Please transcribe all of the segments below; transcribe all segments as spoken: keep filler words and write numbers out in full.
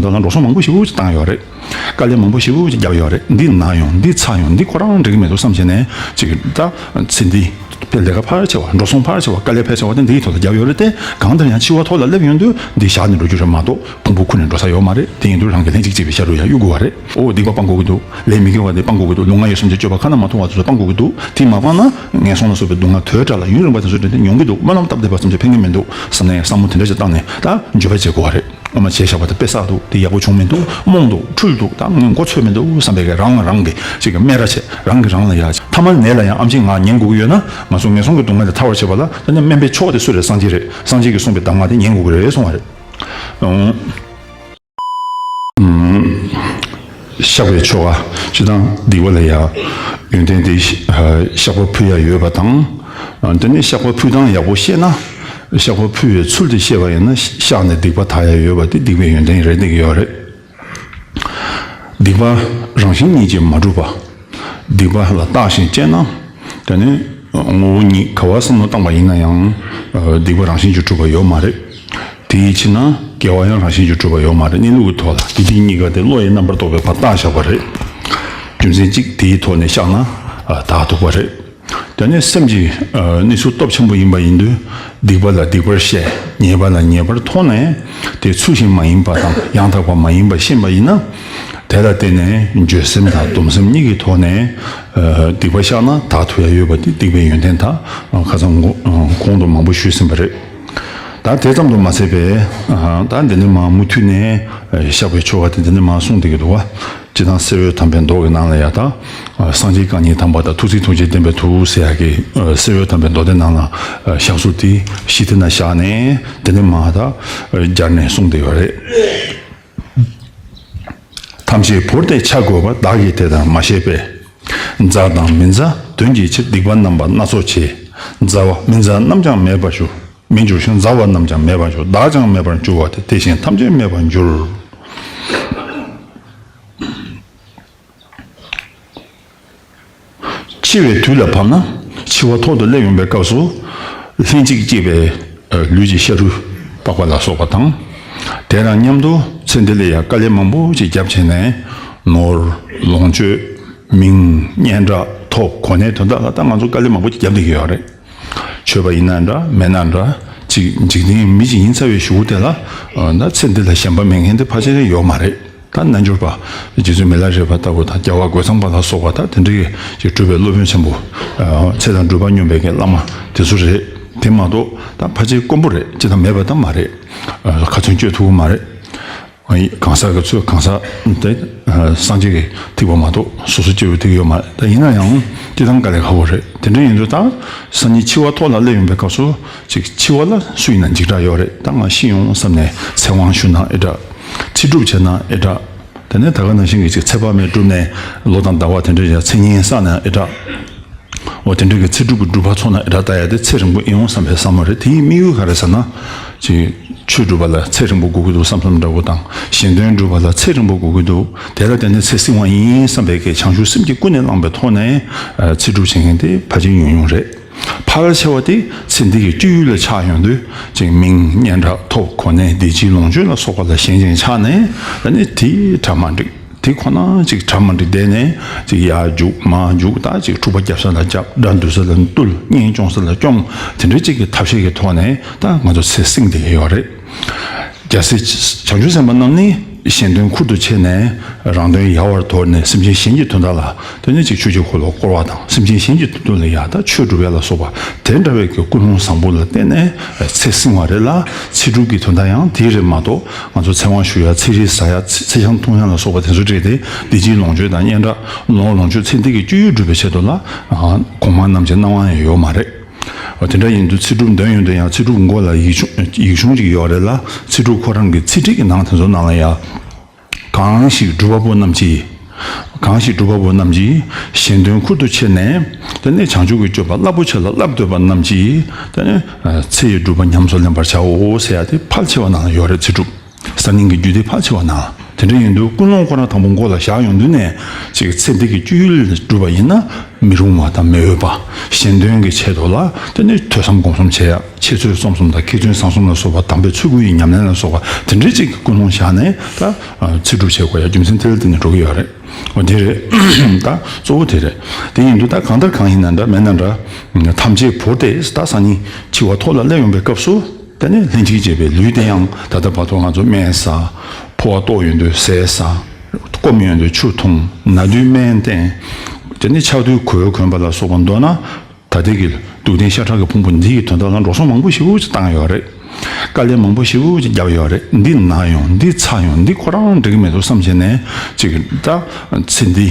ད་ལ་འགྲོ་སོང་མང་པོ་ཞེ་པོ་ཅིག་བཏང་ཡོད་རེད། དཀའ་ལས་མང་པོ་ཞེ་པོ་ཅིག་བརྒྱབ་ཡོད་རེད། འདི་ན་ཡོང་། འདི་ཚ་ཡོང་། འདི་ཁོ་རང་འགྲིག་གི་མི་འདུག་བསམ་བྱས་ནས་ཅིག་ད་ཚེ་འདི་དཔེ་ལས་ཀ་ཕལ་ཆེ་བ། འགྲོ་སོང་ཕལ་ཆེ་བ། དཀའ་ལས་ཕལ་ཆེ་བ་དེ་འདིའི་ཐོག་ལ་བརྒྱབ་ཡོད་རེད་དེ། གང་ལྟར་ཡང་འཆི་བ་ཐོག་ལ་སླེབས་ཡོང་དུས་འདི་བཞག་ནས་འགྲོ་རྒྱུ་རེད་མ་གཏོགས་ཕུང་པོ་ཁུར་ནས་འགྲོ་ས་ཡོད་མ་རེད། དེ་ཡིན་དུས་རང་གི་ལྷན་ཅིག་སྐྱེས་པའི་ཤ་རུས་ཡང་གཡུག་དགོས་པ་རེད། ཨོ་སྡིག་པ་སྤང་དགོས་ཀྱི་འདུག་ལས་མི་དགེ་བ་དེ་སྤང་དགོས་ཀྱི་འདུག་ལུས་ངག་ཡིད་གསུམ་གྱི་སྤྱོད་པ་ཁ་ན་མ་ཐོ་བ་དེ་ཚོ་སྤང་དགོས་ཀྱི་འདུག་དེ་མ་སྤངས་ན་ངན་སོང་ལ་སོགས་པའི་སྡུག་བསྔལ་དོས་དྲག་ལ་ཡུན་རིང་པ་དེ་ཚོ་འདྲ་དེ་མྱོང་གི་འདུག་སྨོན་ལམ་བཏབ་བསྡད་པ་ཙམ་གྱིས་ཕན་གྱི་མི་འདུག་བསམ་ནས་བསམ་བློ་དེ་འདྲ་ཞིག་བཏང་ནས་ད་འགྱོད་པ་བྱེད་དགོས་པ་རེད། ཨ་མ་བྱས་བཞག་པ་དེ་དཔེ་བསགས་འདུག་དེ་ཡག་པོ་བྱུང་མི་འདུག་རྨོངས་འདུག་འཁྲུལ་འདུག་ད་ངས་མགོ་ཚོས་མི་འདུག་བསམ་པའི་གི་རང་ལ་རང་གི་ཅིག་གི་སྨད་ར་བྱས། རང་གིས་རང་ལ་ཡ་ཐ་མལ་ནད་ལ་ཡང་ཨེམ་ཆི་ང་ཉན་དགོས་ཀྱི་ཡོད་ན། ང་ཚོ་ངན་སོང་གི་སྡུག་བསྔལ་དེ་ཐར་བར་བྱེད་པ་ལ་ད་ནི་སྨན་པའི་ཆོ་ག་དེ་སུ་རེད། སངས་རྒྱས་རེད། སངས་རྒྱས་ཀྱིས་གསུངས་པའི་གདམས་ངག་དེ་ཉན་དགོས་ཀྱི་རེད་གསུངས་པ་རེད། ཨང་། བཤགས་པའི་ཆོ་ག་སྤྱིར་བཏང་སྡིག་པ་ལ་ཡང་ཡོན་ཏན་དེ་བཤགས་པ་ཕུལ་ཡ་ཡོད་པ་དང་། དེ་ནས་བཤགས་པ་ཕུལ་སྟངས་ཡག་པོ་ཤེས་ན། བཤགས་པ་ཕུལ་བའི་ཚུལ་དེ་ཤེས་པ་ཡིན་ན་བཤགས་ནས་སྡིག་པ་དག་ཡ་ཡོད་པ་དེ་སྡིག་པའི་ཡོན་ཏན་རེད་བསྡད་ཀྱི་ཡོད་རེད། སྡིག་པ་རང་བཞིན་ཉིད་ཀྱིས་མ་གྲུབ་པ། སྡིག་པ་ལ་བརྟགས་ཤིང་དཔྱད་ན། དེ་ནི་ངོ་བོ་ཉིད་ག་བར་བསམ་བློ་བཏང་པ་ཡིན་ན་ཡང་། སྡིག་པ་རང་བཞིན་གྱིས་གྲུབ་པ་ཡོད་མ་རེད། དེའི་ཕྱིར་ན་དགེ་བ་ཡང་རང་བཞིན་གྱིས་གྲུབ་པ་ཡོད་མ་རེད། གནས་ལུགས་ཀྱི་ཐོག་ལ་དགེ་སྡིག་གཉིས་ཀ་དེ་བློ་ཡི་རྣམ་པར་རྟོག་པས་ཕར་བརྟགས་བཞག་པ་རེད། རྒྱུ་མཚན་གཅིག་དེའི་ཐོག་ནས་བཤགས་ན་དག་ཐུབ་པ་རེད། དེ་ནས་སེམས་ཀྱི་གནས་ཚུལ་སྟོབས་ཆེན་པོ་ཡིན་པ་ཡིན་དུས། སྡིག་པ་ལ་སྡིག་པར་བཤད། ཉེས་པ་ལ་ཉེས་པར་མཐོང་ནས། དེ་ཚུལ་བཞིན་མ་ཡིན་པ་དང་ཡང་དག་པ་མ་ཡིན་པ་ཤེས་པ་ཡིན་ན། དེ་ལ་བརྟེན་ནས་འགྱོད་སེམས་དང་སྡོམ་སེམས་གཉིས་ཀྱི་ཐོག་ནས་སྡིག་པ་བཤགས་ན་དག་ཐུབ་ཡ་ཡོད་པ་དེ་སྡིག་པའི་ཡོན་ཏན་དག་ཁ་སང་གོང་དུ་མང་པོ་ཞུས་ཟིན་པ་རེད། ད་དེ་ཙམ་དུ་མ་ཟད་པའི་ད་འདི་ནས་མར་མུ་མཐུད་ནས་བཤགས་པའི་ཆོ་ག་དེ་འདི་ནས་མར་གསུངས་བསྡད་ཀྱི་འདུག་བ། སྤྱིར་བཏང་གསེར་འོད་དམ་པའི་མདོ་གི་ནང་ལ་ཡ་ད། སངས་རྒྱས་རྐང་གཉིས་དམ་པ་དང་ཐུགས་རྗེ་ཐུགས་རྗེ་ལྡན་པའི་ཐུགས་ཟེར་ཡ་གི་གསེར་འོད་དམ་པའི་མདོ་སྡེ་ནང་ལ་བཤགས་ཚུལ་དེ་གཞི་དེ་ན་བཞག་ནས་དེ་ནས་མར་ད་སྦྱར་ནས་གསུངས་བསྡད་ཡོད་རེད། ཐམས་ཅད་བོར་ཏེ་ཆ་བགོས་པ། བདག་གིས་དེ་ལྟར་མ་བཤད་པས། མཛའ་དང་མི་མཛའ་དོན་གྱི་ཕྱིར། སྡིག་པ་རྣམ་པ་སྣ་ཚོགས་བྱས། མཛའ་བ་མི་མཛའ་རྣམས་ཀྱང་མེད་པར་འགྱུར། མི་འགྱུར་ཞིང་། མཛའ་བ་རྣམས་ཀྱང་མེད་པར་འགྱུར། བདག་ཀྱང་མེད་པར་འགྱུར་བ་སྟེ། དེ་བཞིན་ཐམས་ཅད་མེད་པར་འགྱུར། འཆི་བའི་དུས་ལ་བབ་ན། འཆི་བ་ཐོག་ཏུ་སླེབས་ཡོང་པའི་སྐབས་སུ། ལྷན་ཅིག་སྐྱེས་པའི་ལུས་ཀྱི་ཤ་རུས་པགས་པ་ལ་སོགས་པ་དང་། དེ་དང་མཉམ་དུ་ཚེ་འདི་ལ་ཡང་དཀའ་ལས་མང་པོ་ཞིག་བརྒྱབ་བྱས་ནས། ནོར། ལོངས་སྤྱོད། མིང་། སྙན་གྲགས། ཐོབ་གོ་གནས་དོན་དག་ལ་ད་ང་ཚོ་དཀའ་ལས་མང་པོ་ཞིག་བརྒྱབ་བསྡད་ཀྱི་ཡོད་རེད། ཆོས་པ་ཡིན་ན་འདྲ་མེད་ན་འདྲ། ཅིག་འཇིག་རྟེན་མི་ཞིག་ཡིན་ཚར་བའི་གཞུག་གུ་དེ་ལ། ད་ཚེ་འདི་ལ་ཞེན་པ་མེད་མཁན་དེ་ཕལ་ཆེར་ཡོད་མ་རེད། ད་རྣལ་འབྱོར་པ། རྗེ་བཙུན་མི་ལ་རས་པ་ལྟ་བུ་དང་རྒྱལ་བ་རྒོད་ཚང་པ་ལ་སོགས་པ་ད་དེ་འདྲའི་ཅིག་གྲུབ་པའི་སློབ་དཔོན་ཆེན་པོ། ཚེ་དང་སྒྲུབ་པ་སྙོམས་པའི་གི་བླ་མ་དེ་ཚོ་རེད། དེ་མ་གཏོགས་ད་ཕལ་ཆེར་དཀོན་པོ་རེད། ཅི་དང་མེད་པ་ད་མ་རེད། ཁ་ཚོན་གཅོད་ཐུབ་ཀྱི་མ་རེད། གང་ཟག་གི་ཚོད་གང་ཟག་དེ་སངས་རྒྱས་ཀྱི་ཐེག་པ་མ་གཏོགས་སོ་སོ་སྐྱེ་བོའི་ཐེག་ཡོད་མ་རེད། ད་ཡིན་ན་ཡང་སྤྱིར་བཏང་དཀའ་ལས་ཁག་པོ་རེད། དེ་འདྲ་ཡིན་དུས་ད་སང་ཉིན་འཆི་བ་ཐོག་ལ་སླེབས་ཡོང་པའི་སྐབས་སུ་ཅིག་འཆི་བ་ལ་སུ་ཡིན་ན་འཇིགས་སྐྲག་ཡོད་རེད། ད་ང་ཤི་ཡོང་བསམ་ནས་ཚེ་དབང་ཞུ་ན་ཨེ་དྲག་ཚེ་སྒྲུབ་བྱས་ན་ཨེ་དྲག་དེ་ནས་ད་ག་ནང་བཞིན་གྱི་ཅིག་ཚེ་དཔག་མེད་བསྒྲུབས་ནས་ལོ་དང་ཟླ་བ་དེ་འདྲ་ཡ་མཚན་སྙན་བསགས་ན་ཨེ་དྲག་འོ་དེ་འདྲ་གི་ཚེ་སྒྲུབ་ཀྱི་སྒྲུབ་པ་ཚོགས་ན་ཨེ་དྲག་ལྟ་ཡ་དེ་ཚེ་རིང་པོ་ཨེ་ཡོང་བསམ་པའི་བསམ་བློ་རེད། དེའི་དམིགས་ཡུལ་ག་རེ་ཟེར་ན། ཅིག་ཆོས་སྒྲུབ་པ་ལ་ཚེ་རིང་པོ་དགོས་ཀྱི་འདུག་བསམ་བསམ་འདྲ་བོ་དང་། གཞན་དོན་སྒྲུབ་པ་ལ་ཚེ་རིང་པོ་དགོས་ཀྱི་འདུག་དེ་ལ་བརྟེན་ནས་ཚེ་བསྲིང་བ་ཡིན་བསམ་པའི་གི་བྱང་ཆུབ་སེམས་ཀྱིས་ཀུན་ནས་བསླངས་པའི་ཐོག་ནས་ཚེ་སྒྲུབ་བྱེད་མཁན་དེ་ཕལ་ཆེར་ཉུང་ཉུང་རེད། ཕལ་ཆེ་བ་དེ་ཚེ་འདི་ཡི་སྤྱོད་ཡུལ་ལ་ཆགས་ཡོང་དུས་ཅིག་མིང་སྙན་གྲགས་ཐོབ་གོ་གནས་བདེ་སྐྱིད་ལོངས་སྤྱོད་ལ་སོགས་པ་ལ་ཞེན་ཅིང་ཆགས་ནས། ད་ནི་དེ་གྲ་མ་འགྲིག་དེ་ཁོ་ན་ཅིག་གྲ་མ་འགྲིག་བསྡད་ནས་ཅིག་ཡར་རྒྱུག་མར་རྒྱུག་ད་ཅིག་འཁྲུག་པ་རྒྱབ་ས་ལ་རྒྱབ། དགྲ་འདུལ་ས་ལ་འདུལ། གཉེན་སྐྱོང་ས་ལ་སྐྱོང་། དེ་འདྲའི་ཅིག་གི་ཐབས་ཤེས་ཀྱི་ཐོག་ནས་ད་ང་ཚོ་ཚེ་བསྲིང་བསྡད་ཀྱི་ཡོད་རེད། རྒྱལ་སྲས་བྱང་ཆུབ་སེམས་དཔའ་རྣམས་ནི་གཞན་དོན་ཁུར་དུ་ཁྱེར་ནས་རང་དོན་ཡལ་བར་དོར་ནས་སེམས་ཅན་གཞན་གྱི་དོན་དག་ལ། དེ་ནས་ཅིག་ཆོས་ཀྱི་འཁོར་ལོ་བསྐོར་བ་དང་སེམས་ཅན་གཞན་གྱི་དོན་དུ་ལ་ཡ་ད་ཆོས་སྒྲུབ་ཡ་ལ་སོགས་པ་དེ་འདྲ་བའི་གི་ཀུན་སློང་བཟང་པོ་ལ་བརྟེན་ནས་ཚེ་བསྲིང་བ་རེད་ལ། ཚེ་སྒྲུབ་ཀྱི་དོན་དག་ཡང་དེ་རེད་མ་གཏོགས་ང་ཚོ་ཚེ་དབང་ཞུ་ཡ་ཚེ་རིལ་ཟ་ཡ་ཚེ་ཚེ་ཆང་འཐུང་ཡ་ལ་སོགས་པ་དེ་ཚོ་བྲིས་ཏེ་བདེ་སྐྱིད་ལོངས་སྤྱོད་དང་སྙན་གྲགས་ནོར་ལོངས་སྤྱོད་ཚེ་འདི་གི་སྤྱོད་ཡུལ་སྒྲུབ་པའི་ཆེད་དུ་ལ་གོང་མ་རྣམས་ཀྱི་གནང་བ་ཡང་ཡོད་མ་རེད། དེ་འདྲ་ཡིན་དུས་ཚེ་སྒྲུབ་འདོན་ཡོང་དུས་ཡང་ཚེ་སྒྲུབ་མགོ་ལ་ཡིག་ཆུང་ཡིག་ཆུང་ཅིག་ཡོད་རེད་ལ། ཚེ་སྒྲུབ་ཁོ་རང་གི་ཚེ་ཁྲིད་ཀྱི་ནང་དེ་ཚོ་ནང་ལ་ཡང་། གང་ཞིག་སྒྲུབ་པ་པོ་རྣམས་ཀྱིས། གང་ཞིག་སྒྲུབ་པ་པོ་རྣམས་ཀྱིས་གཞན་དོན་ཁུར་དུ་ཁྱེར་ནས། དེ་ནས་བྱང་ཆུབ་ཀྱི་སྤྱོད་པ་རླབས་པོ་ཆེ་ལ་བསླབ་འདོད་པ་རྣམས་ཀྱིས། དེ་ནས་ཚེ་ཡི་སྒྲུབ་པ་ཉམས་སུ་ལེན་པར་བྱའོ་ཟེར་ཡ་དེ་ཕལ་ཆེ་བ་ནང་ལ་ཡོད་རེད། ཚེ་སྒྲུབ་གསར་རྙིང་གི་རྒྱུད་སྡེ་ཕལ་ཆེ་བ་ནང་ལ། དེ་འདྲ་ཡིན་དུས་ཀུན་སློང་ཁོ་རང་དང་པོ་མགོ་ལ་བཞག་ཡོང་དུས་ནས་ཅིག་ཚེ་འདི་གི་སྤྱོད་ཡུལ་ལ་སྒྲུབ་པ་ཡིན་ན་མི་རུང་བ་དང་མི་འོས་པ། གཞན་དོན་གྱི་ཆེད་དུ་ལ་དེ་ནི་ཐོས་བསམ་སྒོམ་གསུམ་བྱེད་ཡ། འཆད་རྩོད་རྩོམ་གསུམ་དང་མཁས་བཙུན་བཟང་གསུམ་ལ་སོགས་པ་དམ་པའི་ཚུལ་དགུ་ཡི་ཉམས་ལེན་ལ་སོགས་པ་དེ་འདྲའི་ཅིག་ཀུན་སློང་བཞག་ནས་ད་ཚེ་སྒྲུབ་བྱེད་དགོས་ཡ་རྒྱུ་མཚན་དེ་ལ་བརྟེན་ནས་འགྲོ་གི་ཡོད་རེད། འོ་དེ་རེད། ད་གཙོ་བོ་དེ་རེད། དེ་ཡིན་དུས་ད་གང་ལྟར་གང་ཡིན་ན་འདྲ་མེད་ན་འདྲ། ཐམས་ཅད་བོར་ཏེ་ད་སང་ཉིན་འཆི་བ་ཐོག་ལ་སླེབས་ཡོང་པའི་སྐབས་སུ། དེ་ནས་ལྷན་ཅིག་བྱེད་པའི་ལུས་དེ་ཡང་ད་ལྟ་བར་དུ་ང་ཚོ་སྨན་ཟ། ཕོ་བ་ལྟོགས་ཡོང་དུས་ཟས་ཟ། སྐོམ་ཡོང་དུས་ཆུ་འཐུང་། ན་དུས་སྨན་བསྟེན། དེ་ནས་ཆག་དུས་གོས་གོན་པ་ལ་སོགས་པ། མདོར་ན་ད་ལྟའི་གི་སྡུག་བདེན་ཤ་ཁྲག་གི་ཕུང་པོ་འདི་ཡི་དོན་དག་ལ་འགྲོ་སོང་མང་པོ་ཞེ་པོ་ཅིག་བཏང་ཡོད་རེད། དཀའ་ལས་མང་པོ་ཞེ་པོ་ཅིག་བརྒྱབ་ཡོད་རེད། འདི་ན་ཡོང་། འདི་ཚ་ཡོང་། འདི་ཁོ་རང་འགྲིག་གི་མི་འདུག་བསམ་བྱས་ནས་ཅིག་ད་ཚེ་འདི་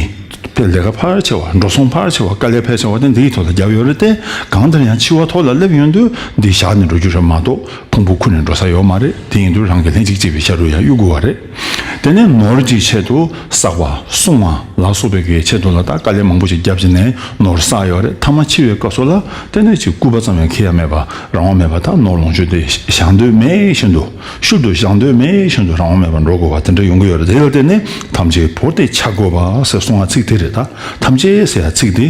དཔེ་ལས་ཀ་ཕར་ཆེ་བ། འགྲོ་སོང་ཕར་ཆེ་བ། དཀའ་ལས་ཕལ་ཆེ་བ་དེ་འདིའི་ཐོག་ལ་བརྒྱབ་ཡོད་རེད་དེ། གང་ལྟར་ཡང་འཆི་བ་ཐོག་ལ་སླེབས་ཡོང་དུས་འདི་བཞག་ནས་འགྲོ་རྒྱུ་རེད་མ་གཏོགས་ཕུང་པོ་ཁུར་ནས་འགྲོ་ས་ཡོད་མ་རེད། དེ་ཡིན་དུས་རང་གི་ལྷན་ཅིག་བྱེད་པའི་ཤ་རུས་ཡང་གཡུག་དགོས་པ་རེད། དེ་ནས་ནོར་གྱི་ཆེད་དུ་བསགས་པ་སྲུང་བ་ལ་སོགས་པའི་གི་ཆེད་དུ་ལ་ད་དཀའ་ལས་མང་པོ་ཞིག་བརྒྱབ་བྱས་ནས་ནོར་བསགས་ཡོད་རེད། མཐའ་མ་འཆི་བའི་སྐབས་སུ་ལ་དེ་ནས་ཅིག་སྐུད་པ་ཙམ་ཡང་འཁྱེར་ཡ་མེད་པ། རང་དབང་མེད་པ། ད་ནོར་ལོངས་སྤྱོད་དེ་བཞག་འདོད་མེད་བཞིན་དུ། ཤུལ་དུ་བཞག་འདོད་མེད་བཞིན་དུ་རང་དབང་མེད་པར་འགྲོ་དགོས་པ་དེ་འདྲ་ཡོང་གི་ཡོད་རེད། དེ་ལ་བརྟེན་ནས་ཐམས་ཅད་བོར་ཏེ་འཆག་དགོས་པ་ཟེར་གསུང་བ་ཚིག་དེ་རེད། ད་ཐམས་ཅད་ཟེར་ཡ་ཚིག་དེ་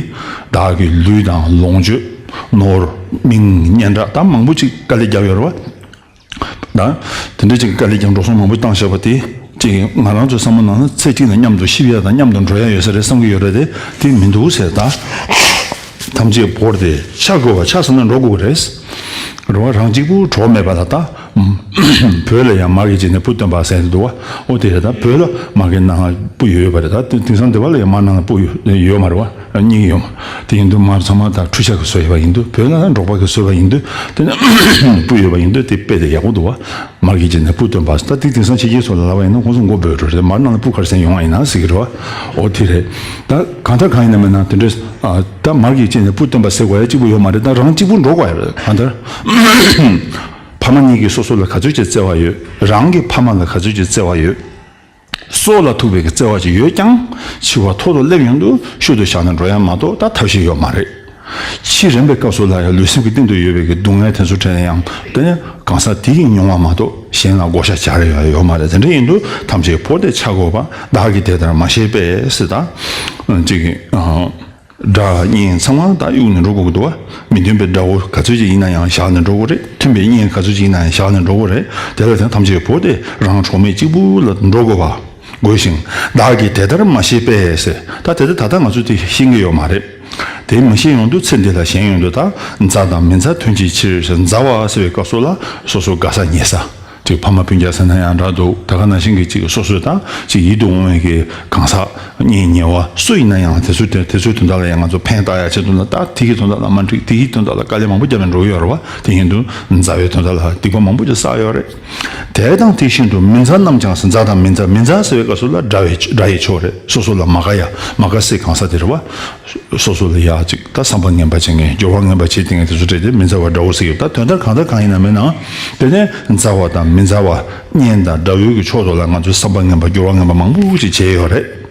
བདག་གི་ལུས་དང་ལོངས་སྤྱོད། ནོར། མིང་། སྙན་གྲགས། ད་མང་པོ་ཅིག་དཀའ་ལས་བརྒྱབ་ཡོད་རེད་བ། ད་དེ་འདྲ་ཅིག་དཀའ་ལས་ཀྱང་འགྲོ་སོང་མང་པོ་བཏང་བཞག་པ་དེ་ཅིག་ང་རང་ཚོའི་བསམ་བློ་ནང་ན་ཚེ་གཅིག་ན་མཉམ་དུ་ཤི་བ་དང་མཉམ་དུ་འགྲོ་ཡ་ཡོད་ས་རེད་བསམ་གྱི་ཡོད་རེད་དེ། དེ་མི་འདུག་ཟེར། ད་ཐམས་ཅད་བོར་ཏེ་འཆག་དགོས་པ། འཆག་ཟེར་ན་འགྲོ་དགོས་རེད། རེད་བ། རང་གཅིག་པུ་གྲོགས་མེད་པ་ལ་ད། བོད་ལ་ཡང་མ་གིས་བྱས་ནས་བུ་སྟོན་པ་ཟེར་འདུག་བ། ཨོ་དེ་རེད། ད་བོད་ལ་མ་གི་ནང་བུ་ཡོད་པ་རེད། ད་དེང་སང་འདི་བ་ལ་ཡང་མ་ནང་བུ་ཡོད་མ་རེད་བ། གཉིས་ཡོད་མ། དེ་ཡིན་དུས་མར་ཚང་མ་ད་ཁྲུས་ཆ་གི་བཟོ་ཡོད་པ་ཡིན་དུས། བོད་ལ་འབྲོག་པ་གི་བཟོ་བ་ཡིན་དུས། དེ་ནས་བུ་ཡོད་པ་ཡིན་དུས་དེ་དཔེ་དེ་ཡག་པོ་འདུག་བ། མ་གིས་བྱས་ནས་བུ་སྟོན་པ། ད་དེ་དེང་སང་ཕྱི་རྒྱལ་ཚོ་ལ་ལབ་པ་ཡིན་ན་ཁོང་ཚོ་མགོ་འབོལ་འགྲོ་རེད། མར་ནང་ལ་བུ་ག་རེ་ཟེར་ཡོང་བ་ཡིན་ན་ཟེར་གི་རེད་བ། ཨོ་དེ་རེད། ད་གང་ལྟར་གང་ཡིན་ན་མིན་ན་དེ་འདྲས། ད་མ་གིས་བྱས་ནས་བུ་སྟོན་པ་ཟེར་དགོས་ཡ་གཅིག་པུ་ཡོད་མ་རེད། ད་རང་གཅིག་པུ་འགྲོ་དགོས་ཡ་རེད། གང་ལྟར་ཕ་མ་གཉིས་ཀྱིས་སོ་སོ་ལ་ག་ཚོད་ཅིག་བརྩེ་བ་ཡོད། རང་གི་ཕ་མ་ལ་ག་ཚོད་ཅིག་བརྩེ་བ་ཡོད། སྲོག་ལ་ཐུག་པའི་བརྩེ་བ་ཅིག་ཡོད་ཀྱང་། འཆི་བ་ཐོག་ཏུ་སླེབས་ཡོང་དུས་ཤུལ་དུ་བཞག་ནས་འགྲོ་ཡ་མ་གཏོགས་ད་ཐབས་ཤེས་ཡོད་མ་རེད། འཆི་རན་པའི་སྐབས་སུ་ལ་ཡང་ལུས་སེམས་ཀྱི་སྟེང་དུ་ཡོད་པའི་གི་སྡུག་བསྔལ་དེ་ཚོ་དྲན་ན་ཡང་། དེ་ནི་གང་ཟག་དེ་ཡིས་མྱོང་བ་མ་གཏོགས་གཞན་ལ་བགོ་བཤའ་བྱ་རེ་ཡོད་ཡོད་མ་རེད། དེ་འདྲ་ཡིན་དུས་ཐམས་ཅད་བོར་ཏེ་འཆག་དགོས་པ། བདག་གིས་དེ་ལྟར་མ་ཤེས་པས་ཟེར། ད་ཅིག་གི་དགྲ་གཉེན་ཚང་མ་ད་གཡུག་ནས་འགྲོ་དགོས་ཀྱི་འདུག་བ། མི་མཐུན་པའི་དགྲ་བོ་ག་ཚོད་ཅིག་ཡིན་ན་ཡང་བཞག་ནས་འགྲོ་དགོས་རེད། མཐུན་པའི་གཉེན་ག་ཚོད་ཅིག་ཡིན་ན་ཡང་བཞག་ནས་འགྲོ་དགོས་རེད། དེ་ལ་བརྟེན་ཐམས་ཅད་བོར་ཏེ་རང་གྲོགས་མེད་གཅིག་པུ་ལ་འགྲོ་དགོས་པ། དགོས་ཤིང་། བདག་གིས་དེ་ལྟར་མ་ཤེས་པས་ཟེར། ད་དེ་ལྟར་ད་ལྟ་ང་ཚོས་དེ་ཤེས་ཀྱི་ཡོད་མ་རེད། དེ་མ་ཤེས་ཡོང་དུས་ཚེ་འདི་ལ་ཞེན་ཡོང་དུས། ད་མཛའ་དང་མི་མཛའ་དོན་གྱི་ཕྱིར་ཟེར། མཛའ་བ་ཟེར་བའི་སྐབས་སུ་ལ་སོ་སོ་དགའ་ས་ཉེ་ས། ཅིག་ཕ་མ་སྤུན་ཀྱག་ཟེར་ན་ཡང་འདྲ་འདུག། ད་ག་ནང་བཞིན་གྱི་ཅིག་སོ་སོའི་ད་ཅིག་ཡིད་དུ་འོང་བའི་གི་གང་ཟག་གཉེན་ཉེ་བ་སུ་ཡིན་ན་ཡང་། དེ་ཚོའི་དེ་དེ་ཚོའི་དོན་དག་ལ་ཡང་ང་ཚོ་ཕན་བཏགས་ཡ་ཆེད་དུ་ན། ད་དེ་གི་དོན་དག་ལ་མ་འགྲིག། དེ་གི་དོན་དག་ལ་དཀའ་ལས་མང་པོ་བརྒྱབ་ནས་འགྲོ་གི་ཡོད་རེད་བ། དེ་ཡིན་དུས་མཛའ་བའི་དོན་དག་ལ་སྡིག་པ་མང་པོ་ཅིག་བསགས་ཡོད་རེད། དེ་དང་དེ་བཞིན་དུ་མི་མཛའ་རྣམས་ཀྱང་ཟེར། མཛའ་དང་མི་མཛའ། མི་མཛའ་ཟེར་བའི་སྐབས་སུ་ལ་དགྲ་བའི་དགྲ་ཡི་ཕྱོགས་རེད། སོ་སོ་ལ་མ་དགའ་ཡ། མ་དགའ་སའི་གང་ཟག་དེ་རེད་བ། སོ་སོ་ལ་ཡ་ཅིག་ད་བསམ་པ་ངན་པ་བྱེད་མཁན། སྦྱོར་བ་ངན་པ་བྱེད་མཁན་དེ་ཚོ་རེད་དེ། མི་མཛའ་བ་དགྲ་བོ་ཟེར་གྱི་ཡོད། ད་དོན་དག་གང་དང་གང་ཡིན་ན་མིན་ན། དེ་ནས་མཛའ་བ་དང་མི་མཛའ་བ། གཉེན་དང་དགྲ་བོའི་གི་ཕྱོགས་དེ་ལ་ང་ཚོས་བསམ་པ་ངན་པ་སྦྱོར་བ་ངན་པ་མང་པོ་ཞིག་བྱས་ཡོད་རེད།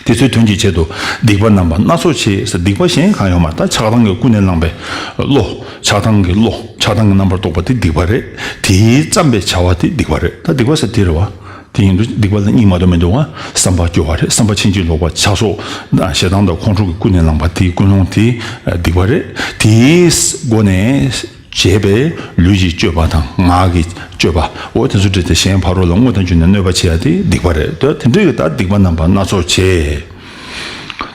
དེ་ཚོའི་དོན་གྱི་ཆེད་དུ་སྡིག་པ་རྣམ་པ་སྣ་ཚོགས་བྱས་ཟེར། སྡིག་པ་གཞན་གང་ཡོད་མ་རེད། ད་ཆགས་སྡང་གིས་ཀུན་ནས་བསླངས་པའི་བློ། ཆགས་སྡང་གི་བློ། ཆགས་སྡང་གི་རྣམ་པར་རྟོག་པ་དེ་སྡིག་པ་རེད། དེས་བརྩམས་པའི་བྱ་བ་དེ་སྡིག་པ་རེད། ད་སྡིག་པ་ཟེར་དེ་རེད་བ། དེ་ཡིན་དུས་སྡིག་པ་ལ་གཉིས་མ་གཏོགས་མི་འདུག་བ། བསམ་པ་སྐྱོ་བ་རེད། བསམ་པ་ཕྱིན་ཅི་ལོག་པ། ཆགས་སོགས་དང་ཞེ་སྡང་དང་ཁོང་ཁྲོ་གིས་ཀུན་ནས་བསླངས་པ་དེའི་ཀུན་སློང་དེ་སྡིག་པ་རེད། དེའི་སྒོ་ནས་བྱས་པའི་ལུས་ཀྱི་སྤྱོད་པ་དང་ངག་གི་སྤྱོད་པ། འོ་དེ་ཚོ་བྲིས་ཏེ་གཞན་ཕ་རོལ་ལ་དངོས་དང་བརྒྱུད་ནས་གནོད་པ་བྱེད་ཡ་དེ་སྡིག་པ་རེད། ད་དེ་འདྲའི་གི་ད་སྡིག་པ་རྣམ་པ་སྣ་ཚོགས་བྱས།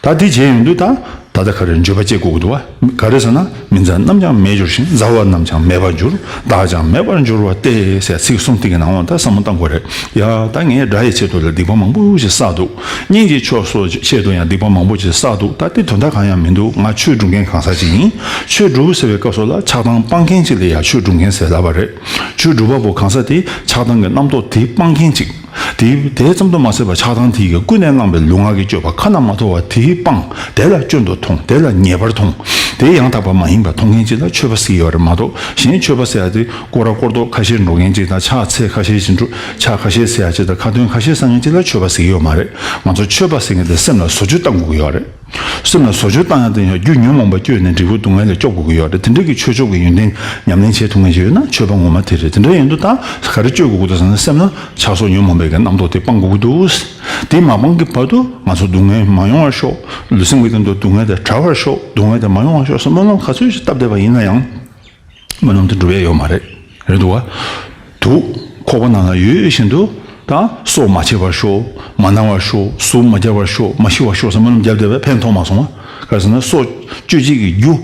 ད་དེ་བྱས་ཡོང་དུས་ད། ད་ལྟ་ག་རེ་འགྱོད་པ་སྐྱེ་དགོས་ཀྱི་འདུག་བ། ག་རེ་ཟེར་ན། མི་མཛའ་རྣམས་ཀྱང་མེད་འགྱུར་ཞིང་། མཛའ་བ་རྣམས་ཀྱང་མེད་པར་འགྱུར། བདག་ཀྱང་མེད་པར་འགྱུར་བ་སྟེ་ཟེར། ཚིག་གསུམ་དེ་གི་ནང་ལ་ད་བསམ་བློ་བཏང་དགོས་རེད། ཡ། ད་ངས་དགྲ་ཡི་ཆེད་དུ་ལ་སྡིག་པ་མང་པོ་ཞིག་བསགས་འདུག། གཉེན་གྱི་ཕྱོགས་སུ་ཆེད་དུ་ཡང་སྡིག་པ་མང་པོ་ཞིག་བསགས་འདུག། ད་དེ་དོན་དག་གང་ཡང་མི་འདུག། ང་ཆོས་སྒྲུབ་མཁན་གང་ཟག་ཅིག་ཡིན། ཆོས་སྒྲུབ་ཟེར་བའི་སྐབས་སུ་ལ་ཆགས་སྡང་སྤང་མཁན་ཅིག་ལ་ཡང་ཆོས་སྒྲུབ་མཁན་ཟེར་ལབ་པ་རེད། ཆོས་སྒྲུབ་པ་པོ་གང་ཟག་དེ་ཆགས་སྡང་གི་རྣམ་རྟོག་དེ་སྤང་མཁན་ཅིག། དེ་དེ་ཙམ་དུ་མ་ཟད་པར་ཆགས་སྡང་དེ་ཡིས་ཀུན་ནས་བསླངས་པའི་ལུས་ངག་གི་སྤྱོད་པ་ཁ་ན་མ་ཐོ་བ་དེ་སྤངས། དེ་ལ་སྐྱོན་དུ་མཐོང་། དེ་ལ་ཉེས་པར་མཐོང་། དེ་ཡང་དག་པ་མ་ཡིན་པར་མཐོང་མཁན་ཅིག་ལ་ཆོས་པ་ཟེར་གྱི་ཡོད་རེད་མ་གཏོགས། གཞན་ཆོས་པ་ཟེར་ཡ་དེ་སྐོར་ར་སྐོར་རྡོག་ཁ་ཤས་འགྲོ་མཁན་ཅིག་དང་། ཕྱག་འཚལ་ཁ་ཤས་ཤིག་འགྲོ། ཕྱག་ཁ་ཤས་འཚལ་ཡ་ཅིག་དང་། ཁ་ཏོན་ཁ་ཤས་བསགས་མཁན་ཅིག་ལ་ཆོས་པ་ཟེར་གྱི་ཡོད་མ་རེད། ང་ཚོ་ཆོས་པ་ཟེར་མཁན་དེ་སེམས་ལ་བཟོ་བཅོས་བཏང་དགོས་ཀྱི་ཡོད་རེད། སེམས་ལ་བཟོ་བཅོས་བཏང་ཡག་དེ་ཡང་རྒྱུ་ཉོན་མོངས་པ་བསྐྱོད་ནས་འབྲས་བུ་སྡུག་བསྔལ་ལས་སྐྱོབ་དགོས་ཀྱི་ཡོད་རེད། དེ་འདྲ་གི་ཆོས་ཕྱོགས་ཀྱི་ཡོན་ཏན་ཉམས་ལེན་བྱེད་ཐུབ་མཁན་ཞིག་ཡོད་ན་ཆོས་པ་ངོ་མ་དེ་རེད། དེ་འདྲ་ཡིན་དུས་ད་ག་རེ་བཅོས་དགོས་ཀྱི་འདུག་ཟེར་ན། སེམས་ལ་ཆགས་སོགས་ཉོན་མོངས་པའི་གི་རྣམ་རྟོག་དེ་སྤང་དགོས་ཀྱི་འདུག་དེ་མ་སྤང་གི་བར་དུ་ང་ཚོ་སྡུག་བསྔལ་མ་ཡོང་བར་ཤོག་ལུས་སེམས་ཀྱི་སྟེང་དུ་སྡུག་བསྔལ་དེ་བྲལ་བར་ཤོག་སྡུག་བསྔལ་དེ་མ་ཡོང་བར་ཤོག་བསམ་སྨོན་ལམ་ག་ཚོད་ཞིག་བཏབ་བསྡད་པ་ཡིན་ན་ཡང་། སྨོན་ལམ་དེ་འགྲུབ་ཡ་ཡོད་མ་རེད། རེད་འདུག་བ། དུག་ཁོག་པ་ནང་ལ་ཡོད་བཞིན་དུ་ད་སྲོག་མ་ཆད་པར་ཤོག་མ་ན་བར་ཤོག་ཟུག་མ་རྒྱག་པར་ཤོག་མ་ཤི་བར་ཤོག་ཟེར་སྨོན་ལམ་བརྒྱབ་བསྡད་པས་ཕན་ཐོགས་མ་སོང་བ། ག་རེ་ཟེར་ན་སྲོག་གཅོད་བྱེད་ཀྱི་རྒྱུ་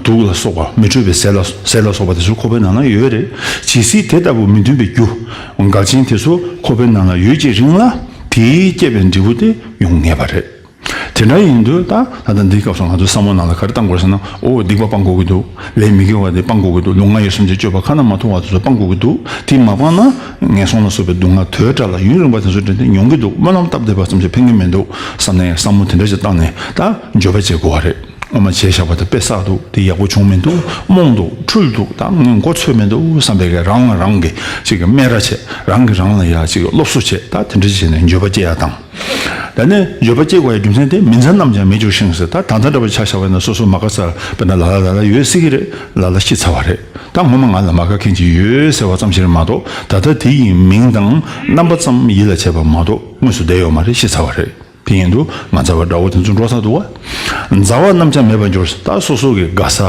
དུག་ལ་སོགས་པ་མི་འཕྲོད་པའི་ཟས་ལ་ཟས་ལ་སོགས་པ་དེ་ཚོ་ཁོག་པའི་ནང་ན་ཡོད་རེད། ཇི་སྲིད་དེ་ལྟ་བུ་མི་མཐུན་པའི་རྒྱུ་འགལ་རྐྱེན་དེ་ཚོ་ཁོག་པའི་ནང་ལ་ཡོད་ཀྱི་རིང་ལ་དེས་བསྐྱེད་པའི་འབྲས་བུ་དེ་ཡོང་ངེས་པ་རེད། དེ་འདྲ་ཡིན་དུས་ད་ད་ལྟ་འདིའི་སྐབས་སུ་ང་ཚོ་བསམ་བློ་ནང་ལ་ག་རེ་བཏང་དགོས་ཟེར་ན། ཨོ་སྡིག་པ་སྤང་དགོས་ཀྱི་འདུག་ལས་མི་དགེ་བ་དེ་སྤང་དགོས་ཀྱི་འདུག་ལུས་ངག་ཡིད་གསུམ་གྱི་སྤྱོད་པ་ཁ་ན་མ་ཐོ་བ་དེ་ཚོ་སྤང་དགོས་ཀྱི་འདུག་དེ་མ་སྤངས་ན་ངན་སོང་ལ་སོགས་པའི་སྡུག་བསྔལ་དོས་དྲག་ལ་ཡུན་རིང་པ་དེ་ཚོ་འདྲ་དེ་མྱོང་གི་འདུག་སྨོན་ལམ་བཏབ་བསྡད་པ་ཙམ་གྱིས་ཕན་གྱི་མི་འདུག་བསམ་ནས་བསམ་བློ་དེ་འདྲ་ཞིག་བཏང་ནས་ད་འགྱོད་པ་བྱེད་དགོས་པ་རེད། སྔོན་མ་བྱས་བཞག་པ་དེ་དཔེ་བསགས་འདུག་དེ་ཡག་པོ་བྱུང་མི་འདུག་རྨོངས་འདུག་འཁྲུལ་འདུག་ད་ངས་མགོ་ཚོས་མི་འདུག་བསམ་པའི་གི་རང་ལ་རང་གི་ཅིག་གི་སྨད་ར་བྱས། རང་གིས་རང་ལ་ཡ་ཅིག་སློབ་གསོ་བྱས། ད་དེ་འདྲ་བྱས་ནས་འགྱོད་པ་སྐྱེ་ཡ་དང་། ད་ནི་འགྱོད་པ་སྐྱེ་དགོས་ཡ་རྒྱུ་མཚན་དེ་མི་མཛའ་རྣམས་ཀྱང་མི་འགྱུར་ཞིང་ཟེར། ད་ད་ལྟ་འདྲ་པོ་ཆ་བཞག་པ་ཡིན་ན་སོ་སོ་མ་དགའ་ས་སྤེར་ན་ལ་ལ་ལ་ལ་ཡོད་སྲིད་ཀྱི་རེད། ལ་ལ་ཤི་ཚར་བ་རེད། ད་ངོ་མ་ང་ལ་མ་དགའ་མཁན་ཅིག་ཡོད་ཟེར་བ་ཙམ་ཞིག་རེད་མ་གཏོགས། ད་ལྟ་དེ་ཡི་མིང་དང་རྣམ་པ་ཙམ་ཡིད་ལ་བྱས་པ་མ་གཏོགས་དངོས་སུ་བསྡད་ཡོད་མ་རེད། ཤི་ཚར་བ་རེད། དེ་ཡིན་དུས་མ་མཛའ་བ་དགྲ་བོ་དེ་ཚོ་འགྲོ་ཚར་འདུག་བ། མཛའ་བ་རྣམས་ཀྱང་མེད་པར་འགྱུར། ད་སོ་སོ་གི་དགའ་ས།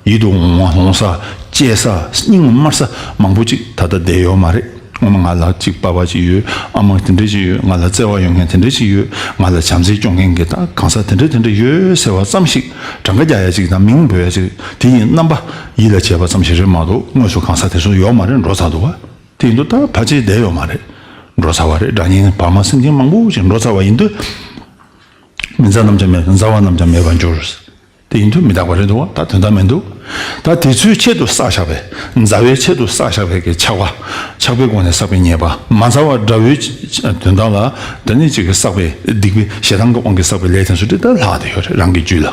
ཡིད་དུ་འོང་བ་འོང་ས། གཅེས་ས། སྙིང་དམར་ས་མང་པོ་ཅིག་ད་ལྟ་བསྡད་ཡོད་མ་རེད། སྔོན་མ་ང་ལ་གཅིག་པ་ཕ་ཅིག་ཡོད། ཨ་མ་དེ་འདྲ་ཅིག་ཡོད། ང་ལ་བརྩེ་བ་ཡོད་མཁན་དེ་འདྲ་ཅིག་ཡོད། ང་ལ་བྱམས་བརྩེ་སྐྱོང་མཁན་གྱི་ད་གང་ཟག་དེ་འདྲ་དེ་འདྲ་ཡོད་ཟེར་བ་ཙམ་ཞིག་གྲངས་ཀ་རྒྱག་ཡ་ཅིག་དང་མིང་འབོད་ཡ་ཅིག་དེ་ཡི་རྣམ་པ་ཡིད་ལ་བྱས་པ་ཙམ་ཞིག་རེད་མ་གཏོགས་དངོས་སུ་གང་ཟག་དེ་ཚོ་ཡོད་མ་རེད། འགྲོ་ཚར་འདུག་བ། དེ་ཡིན་དུས་ད་ཕལ་ཆེར་བསྡད་ཡོད་མ་རེད། འགྲོ་ཚར་བ་རེད། དགྲ་གཉེན་བར་མ་སེམས་ཅན་མང་པོ་ཞིག་འགྲོ་ཚར་བ་ཡིན་དུས། མི་མཛའ་རྣམས་ཀྱང་མེད། མཛའ་བ་རྣམས་ཀྱང་མེད་པར་འགྱུར། དེ་ཡིན་དུས་མི་རྟག་པ་རེད་འདུག་བ། ད་དོན་དག་མི་འདུག་ད་དེ་ཚོའི་ཆེད་དུ་བསགས་བཞག་པའི་མཛའ་བའི་ཆེད་དུ་བསགས་བཞག་པའི་གི་ཆགས་པ། ཆགས་པའི་སྒོ་ནས་བསགས་པའི་ཉེས་པ། མ་མཛའ་བ་དགྲ་བོའི་དོན་དག་ལ་དེ་ནས་ཅིག་གི་བསགས་པའི་སྡིག་པའི་ཞེ་སྡང་གི་དབང་གིས་བསགས་པའི་ལས་དེ་ཚོ་དེ་ད་ལྷག་བསྡད་ཡོད་རེད། རང་གི་རྒྱུད་ལ།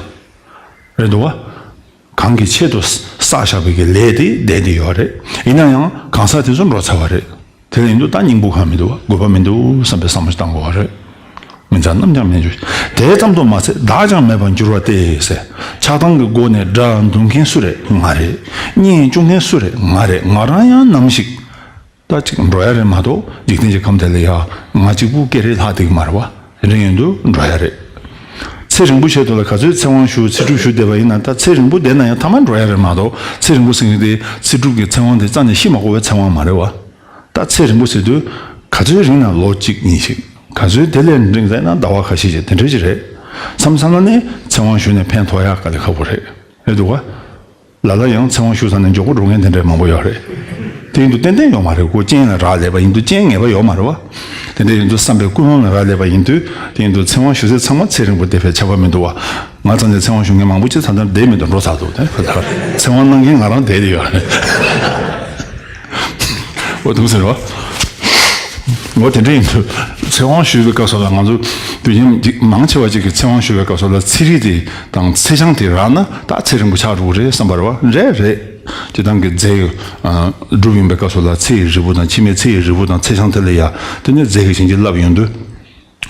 རེད་འདུག་བ། གང་གི་ཆེད་དུ་བསགས་བཞག་པའི་གི་ལས་དེ་བསྡད་དེ་ཡོད་རེད། ཡིན་ན་ཡང་གང་ཟག་དེ་ཚོ་འགྲོ་ཚར་བ་རེད། དེ་ལ་ཡིན་དུས་ད་སྙིང་པོ་གང་མི་འདུག་བ། དགོས་པ་མི་འདུག་བསམ་པའི་བསམ་བློ་ཞིག་བཏང་དགོས་པ་རེད། མི་མཛའ་རྣམས་ཀྱང་མེད་འགྱུར། དེ་ཙམ་དུ་མ་ཚད་བདག་ཀྱང་མེད་པར་འགྱུར་བ་སྟེ་ཟེར། ཆགས་སྡང་གི་སྒོ་ནས་དགྲ་འདུལ་མཁན་སུ་རེད། ང་རེད། གཉེན་སྐྱོང་མཁན་སུ་རེད། ང་རེད། ང་རང་ཡང་ནམ་ཞིག་ད་ཅིག་འགྲོ་ཡ་རེད་མ་གཏོགས་འཇིག་རྟེན་གྱི་ཁམས་དེ་ལ་ཡ་ང་གཅིག་པུ་སྐྱེ་རེ་ལྷག་བསྡད་ཀྱི་མ་རེད་བ། དེ་འདྲ་ཡིན་དུས་འགྲོ་ཡ་རེད། ཚེ་རིང་པོ་ཆེད་དུ་ལ་ག་ཚོད་ཚེ་དབང་ཞུ་ཚེ་སྒྲུབ་ཞུ་བསྡད་པ་ཡིན་ན་ད་ཚེ་རིང་པོ་བསྡད་ན་ཡང་མཐའ་མ་འགྲོ་ཡ་རེད་མ་གཏོགས། ཚེ་རིང་པོ་ཟེར་མཁན་དེ་ཚེ་སྒྲུབ་ཀྱི་ཚེ་དབང་དེ་རྩ་ནས་ཤི་མ་དགོས་པའི་ཚེ་དབང་མ་རེད་བ། ད་ཚེ་རིང་པོ་ཟེར་དུས་ག་ཚོད་རིང་ན་ལོ་གཅིག་གཉིས་ཤིག་ག་ཚོད་དེ་ལས་རིང་ཟེར་ན་ཟླ་བ་ཁ་ཤས་ཤིག་དེ་འདྲ་ཞིག་རེད། མཚམས་མཚམས་ལ་ནི་ཚེ་དབང་ཞུས་ནས་ཕན་ཐོགས་ཡག་དཀའ་ལས་ཁག་པོ་རེད། རེད་འདུག་བ། ལ་ལ་ཡང་ཚེ་དབང་ཞུ་ས་ནས་མགྱོགས་པོ་འགྲོ་མཁན་དེ་འདྲ་མང་པོ་ཡོད་རེད། དེ་ཡིན་དུས་ཏན་ཏན་ཡོད་མ་རེད། ཁོ་རྐྱེན་ལ་རག་ལས་པ་ཡིན་དུས་རྐྱེན་ངེས་པ་ཡོད་མ་རེད་བ། དེ་འདྲ་ཡིན་དུས་བསམ་པའི་ཀུན་སློང་ལ་རག་ལས་པ་ཡིན་དུས། དེ་ཡིན་དུས་ཚེ་དབང་ཞུ་སའི་ཚང་མ་ཚེ་རིང་པོ་བསྡད་པའི་ཁྱབ་པ་མི་འདུག་བ། ང་ཚོ་ནས་ཚེ་དབང་ཞུ་མཁན་མང་པོ་ཅིག་ད་ལྟ་བསྡད་མི་འདུག་འགྲོ་ཚར་འདུག་དེ་ཁོ་ཚོ་ཚེ་དབང་གནང་མཁན་ང་རང་བསྡད་དེ་ཡོད་རེད། འོ་དུང་ཟེར་བ། འོ་དེ་འདྲ་ཡིན་དུས་ཚེ་དབང་ཞུ་བའི་སྐབས་སུ་ལ་ང་ཚོ་དུས་ཡུན་མང་ཆེ་བ་ཅིག་གིས་ཚེ་དབང་ཞུ་བའི་སྐབས་སུ་ལ་ཚེ་རིལ་དེ་དང་ཚེ་ཆང་དེ་རག་ན་ད་ཚེ་རིང་པོ་ཆགས་འགྲོ་གི་རེད་བསམ་པ་རེད་བ། རེད་རེད། སྤྱིར་བཏང་གི་རྫས་སྒྲུབ་ཡོང་བའི་སྐབས་སུ་ལ་ཚེ་ཡི་རིལ་བུ་དང་ཕྱི་མའི་ཚེ་ཡི་རིལ་བུ་དང་ཚེ་ཆང་དེ་ལ་ཡ་དེ་ནས་རྫས་ཀྱི་བྱིན་གྱིས་བརླབས་ཡོང་དུས།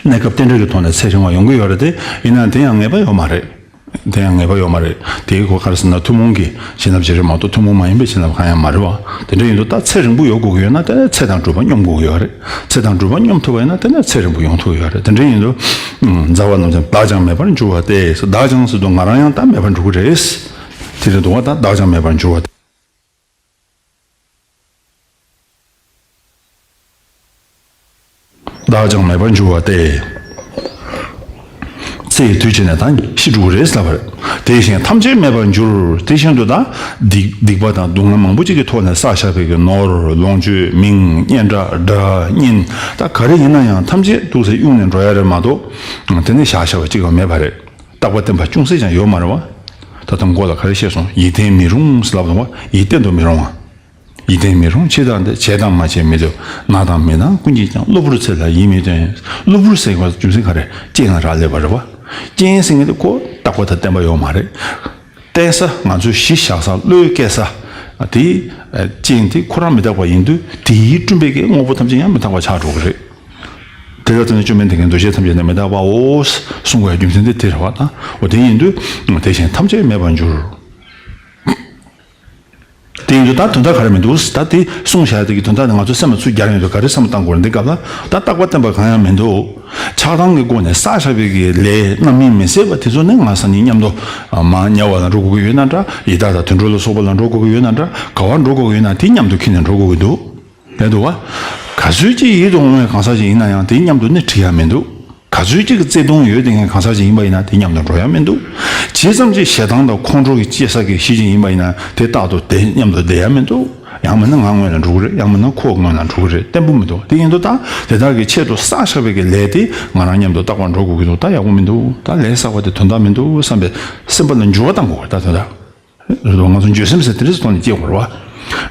གནས་སྐབས་རྟེན་འབྲེལ་གྱི་ཐོག་ནས་ཚེ་རིང་བ་ཡོང་གི་ཡོད་རེད་དེ། ཡིན་ན་དེ་ཡང་ངེས་པ་ཡོད་མ་རེད། དེ་ཡང་ངེས་པ་ཡོད་མ་རེད། དེའི་སྐོར་ག་རེ་ཟེར་ན་ཐུན་མོང་གི་བྱིན་རླབས་ཅིག་རེད་མ་གཏོགས་ཐུན་མོང་མ་ཡིན་པའི་བྱིན་རླབས་གང་ཡང་མ་རེད་བ། དེ་འདྲ་ཡིན་དུས་ད་ཚེ་རིང་པོ་ཡོང་དགོས་ཀྱི་ཡོད་ན་དེ་ནས་ཚེ་དང་སྒྲུབ་པ་སྙོམས་དགོས་ཀྱི་ཡོད་རེད། ཚེ་དང་སྒྲུབ་པ་སྙོམས་ཐུབ་པ་ཡིན་ན་དེ་ནས་ཚེ་རིང་པོ་ཡོང་ཐུབ་ཀྱི་ཡོད་རེད། དེ་འདྲ་ཡིན་དུས། མཛའ་བ་རྣམས་ཀྱང་བདག་ཀྱང་མེད་པར་འགྱུར་བ་སྟེ། བདག་ཀྱང་ཟེར་དུས་ང་རང་ཡང་ད་མེད་པར་འགྲོ་གི་རེད། དེ་རེད་འདུག་བ། ད་བདག་ཀྱང་མེད་པར་འགྱུར་བ་སྟེ། བདག་ཀྱང་མེད་པར་འགྱུར་བ་སྟེ། ཚེ་ཡི་དུས་གཅིག་ནས་ད་ཤི་འགྲོ་གི་རེད་ཟེར་བ་རེད། དེ་བཞིན་ཐམས་ཅད་མེད་པར་འགྱུར། དེ་བཞིན་དུ་ད་སྡིག་སྡིག་པ་དང་སྡུག་བསྔལ་མང་པོ་ཅིག་གི་ཐོག་ནས་བསགས་བཞག་པའི་གི་ནོར་ལོངས་སྤྱོད་མིང་སྙན་གྲགས་སྒྲ་བརྙན་ད་ག་རེ་ཡིན་ན་ཡང་ཐམས་ཅད་འདུག་སེ་གཡུགས་ནས་འགྲོ་ཡ་རེད་མ་གཏོགས། དེ་ནས་བཞག་བཞག་པ་གཅིག་ཀྱང་མེད་པ་རེད། རྟག་པ་བརྟན་པ་ཅུང་ཟད་ཀྱང་ཡོད་མ་རེད་བ། ད་ལྟ་མགོ་ལ་ག་རེ་བཤད་སོང་། ཡིད་བརྟན་མི་རུང་ཟེར་ལབ་འདུག་བ། ཡིད་བརྟན་དུ་མི་རུང་བ། ཡིད་བརྟན་མི་རུང་། འཆི་བདག་འདི། བྱས་དང་མ་བྱས་མི་འདོད། ན་དང་མི་ན་ཀུན་གྱིས་ཀྱང་། གློ་བུར་ཚེ་ལ་ཡིད་མི་རྟོན། གློ་བུར་ཟེར་བ་རྒྱུ་མཚན་ག་རེ། རྐྱེན་ལ་རག་ལས་པ་རེད་བ། རྐྱེན་ཟེར་མཁན་དེ་ཁོ་རྟག་པ་དང་བརྟན་པ་ཡོད་མ་རེད། བརྟེན་ས་ང་ཚོའི་གཞི་བཞག་ས་བློའི་སྐྱེ་ས། དེའི་རྐྱེན་དེ་ཁོ་རང་མི་རྟག་པ་ཡིན་དུས་དེའི་བསྐྲུན་པའི་གི་དངོས་པོ་ཐམས་ཅད་ཡང་མི་རྟག་པ་ཆགས་འགྲོ་གི་རེད། དེ་ལ་བརྟེན་ནས་བཅོམ་ལྡན་འདས་ཀྱིས་འདུ་བྱེད་ཐམས་ཅད་ནི་མི་རྟག་པའོ་གསུང་བའི་རྒྱུ་མཚན་དེ་དེ་རེད་བ་དང་། འོ་དེ་ཡིན་དུས་དེ་བཞིན་ཐམས་ཅད་མེད་པར་འགྱུར། དེ་ཡིན་དུས་ད་དོན་དག་ག་རེ་མི་འདུག་ད་དེ་གསུངས་བཞག་དེ་གི་དོན་དག་དེ་ང་ཚོ་སེམས་ལ་ཚུར་རྒྱག་ཡོང་དུས་ག་རེ་བསམ་བློ་བཏང་དགོས་རེད། འདི་སྐབས་ལ་ད་རྟག་པ་བརྟན་པ་གང་ཡང་མི་འདུག་ཆགས་སྡང་གི་སྒོ་ནས་བསགས་བཞག་པའི་གི་ལས་རྣམ་སྨིན་མི་བཟད་པ་དེ་ཚོ་ནི་ང་སང་ཉིན་མཉམ་དུ་མར་དམྱལ་བ་ལ་འགྲོ་དགོས་ཀྱི་ཡོད་ན་འདྲ། ཡི་དྭགས་དང་དུད་འགྲོ་ལ་སོགས་པ་ལ་འགྲོ་དགོས་ཀྱི་ཡོད་ན་འདྲ། ག་བར་འགྲོ་དགོས་ཀྱི་ཡོད་ན་དེ་མཉམ་དུ་ཁྱེར་ནས་འགྲོ་དགོས་ཀྱི་འདུག་ལས་འདུག་བ། ག་ཚོད་ཅིག་ཡིད་དུ་འོང་བའི་གང་ཟག་ཅིག་ཡིན་ན་ཡང་དེ་མཉམ་དུ་ནི་ཁྲིད་ཡ་མི་འདུག་ག་ཚོད་ཅིག་གི་བརྩེ་དུང་ཡོད་དེ་མཁན་གང་ཟག་ཅིག་ཡིན་པ་ཡིན་ན་དེ་མཉམ་དུ་འགྲོ་ཡ་མི་འདུག་ཇི་ཙམ་ཅིག་ཞེ་སྡང་དང་ཁོང་ཁྲོ་གི་སྐྱེ་ས་གི་གཞི་ཅིག་ཡིན་པ་ཡིན་ན་དེ་རྟག་ཏུ་དེ་མཉམ་དུ་བསྡད་ཡ་མི་འདུག་ཡང་མིན་ན་ང་སྔོན་ལ་འགྲོ་གི་རེད། ཡང་མིན་ན་ཁོ་སྔོན་ལ་འགྲོ་གི་རེད། བརྟན་པོ་མི་འདུག་དེ་ཡིན་དུས་ད་དེ་དག་གི་ཆེད་དུ་བསགས་བཞག་པའི་གི་ལས་དེ་ང་རང་མཉམ་དུ་རྟག་པར་འགྲོ་དགོས་ཀྱི་འདུག་ད་ཡག་པོ་མི་འདུག་ད་ལས་བསགས་པ་དེ་དོན་དག་མི་འདུག་བསམ་པའི་སེམས་པ་ལ་འགྱུར་བ་གཏང་དགོས་པ་ད་དོན་དག་རེད་འདུག་ང་ཚོ་འགྱོད་སེམས་ཟེར་དེ་འདྲ་ཞིག་ཐོག་ནས་སྐྱེ་དགོས་རེད་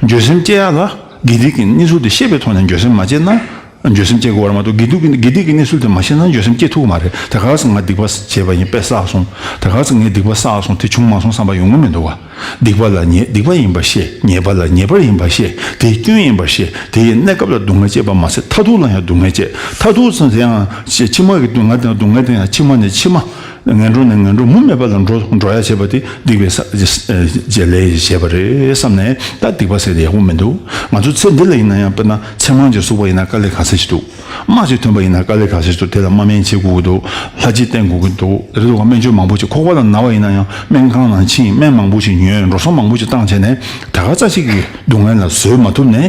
བ། འགྱོད་སེམས་སྐྱེ་ཡ་ལ་དགེ་སྡིག་གི་གནས་ཚུལ་དེ་ཤེས་པའི་ཐོག་ནས་འགྱོད་སེམས་མ་སྐྱེས་ན། འགྱོད་སེམས་སྐྱེ་དགོས་རེད་མ་གཏོགས་དགེ་སྡིག་གི་དགེ་སྡིག་གི་གནས་ཚུལ་དེ་མ་ཤེས་ན་འགྱོད་སེམས་སྐྱེ་ཐུབ་ཀྱི་མ་རེད། དེ་ག་ཚོད་ང་སྡིག་པ་བྱས་པ་ཡིན་པས་བསགས་སོང་། དེ་ག་ཚོད་ངས་སྡིག་པ་བསགས་སོང་། དེ་བྱུང་མ་སོང་བསམ་པ་ཡོང་གི་མི་འདུག་བ། སྡིག་པ་ལ་ཉེས་སྡིག་པ་ཡིན་པ་ཤེས། ཉེས་པ་ལ་ཉེས་པ་ཡིན་པ་ཤེས། དེའི་སྐྱོན་ཡིན་པ་ཤེས། དེ་ཡི་གནས་སྐབས་ལ་སྡུག་བསྔལ་སྐྱེས་པ་མ་ཟད་མཐར་ཐུག་ལ་ཡང་སྡུག་བསྔལ་སྐྱེ། མཐར་ཐུག་ཚུན་དེ་ཡང་ཕྱི་མ་གི་སྡུག་བསྔལ་དེ་ཡང་སྡུག་བསྔལ་དེ་ཡང་ཕྱི་མ་ནས་ཕྱི་མ། ངན་འགྲོ་ནས་ངན་འགྲོ་མུ་མེད་པ་ལ་འགྲོ་འགྲོ་ཡ་བྱེད་པ་དེ་སྡིག་པའི་ས་བྱེད་ལས་བྱས་པ་རེད་བསམ་ནས་ད་སྡིག་པ་ཟེར་དེ་ཡག་པོ་མི་འདུག་ང་ཚོ་ཚེ་འདི་ལ་ཡིན་ན་ཡང་དཔེར་ན་ཚེར་མང་ཅིག་གསོག་པ་ཡིན་ན་དཀའ་ལས་ག་ཚད་ཅིག་འདུག་དམག་ཅིག་ཐོན་པ་ཡིན་ན་དཀའ་ལས་ག་ཚད་ཅིག་འདུག་དེ་ལ་དམག་སྨན་བྱེད་དགོས་ཀྱི་འདུག་ལྷ་ཅིག་བསྟེན་དགོས་ཀྱི་འདུག་རེད་འདུག་སྨན་བཅོས་མང་པོ་ཅིག་ཁོག་པ་ལ་ན་བ་ཡིན་ན་ཡང་སྨན་ཁང་ནང་ཕྱིན། སྨན་མང་པོ་ཅིག་ཉོས། འགྲོ་སོང་མང་པོ་ཅིག་བཏང་བྱས་ནས་ད་ག་ཙམ་ཅིག་གི་སྡུག་བསྔལ་ལ་བཟོད་མ་ཐུབ་ནས་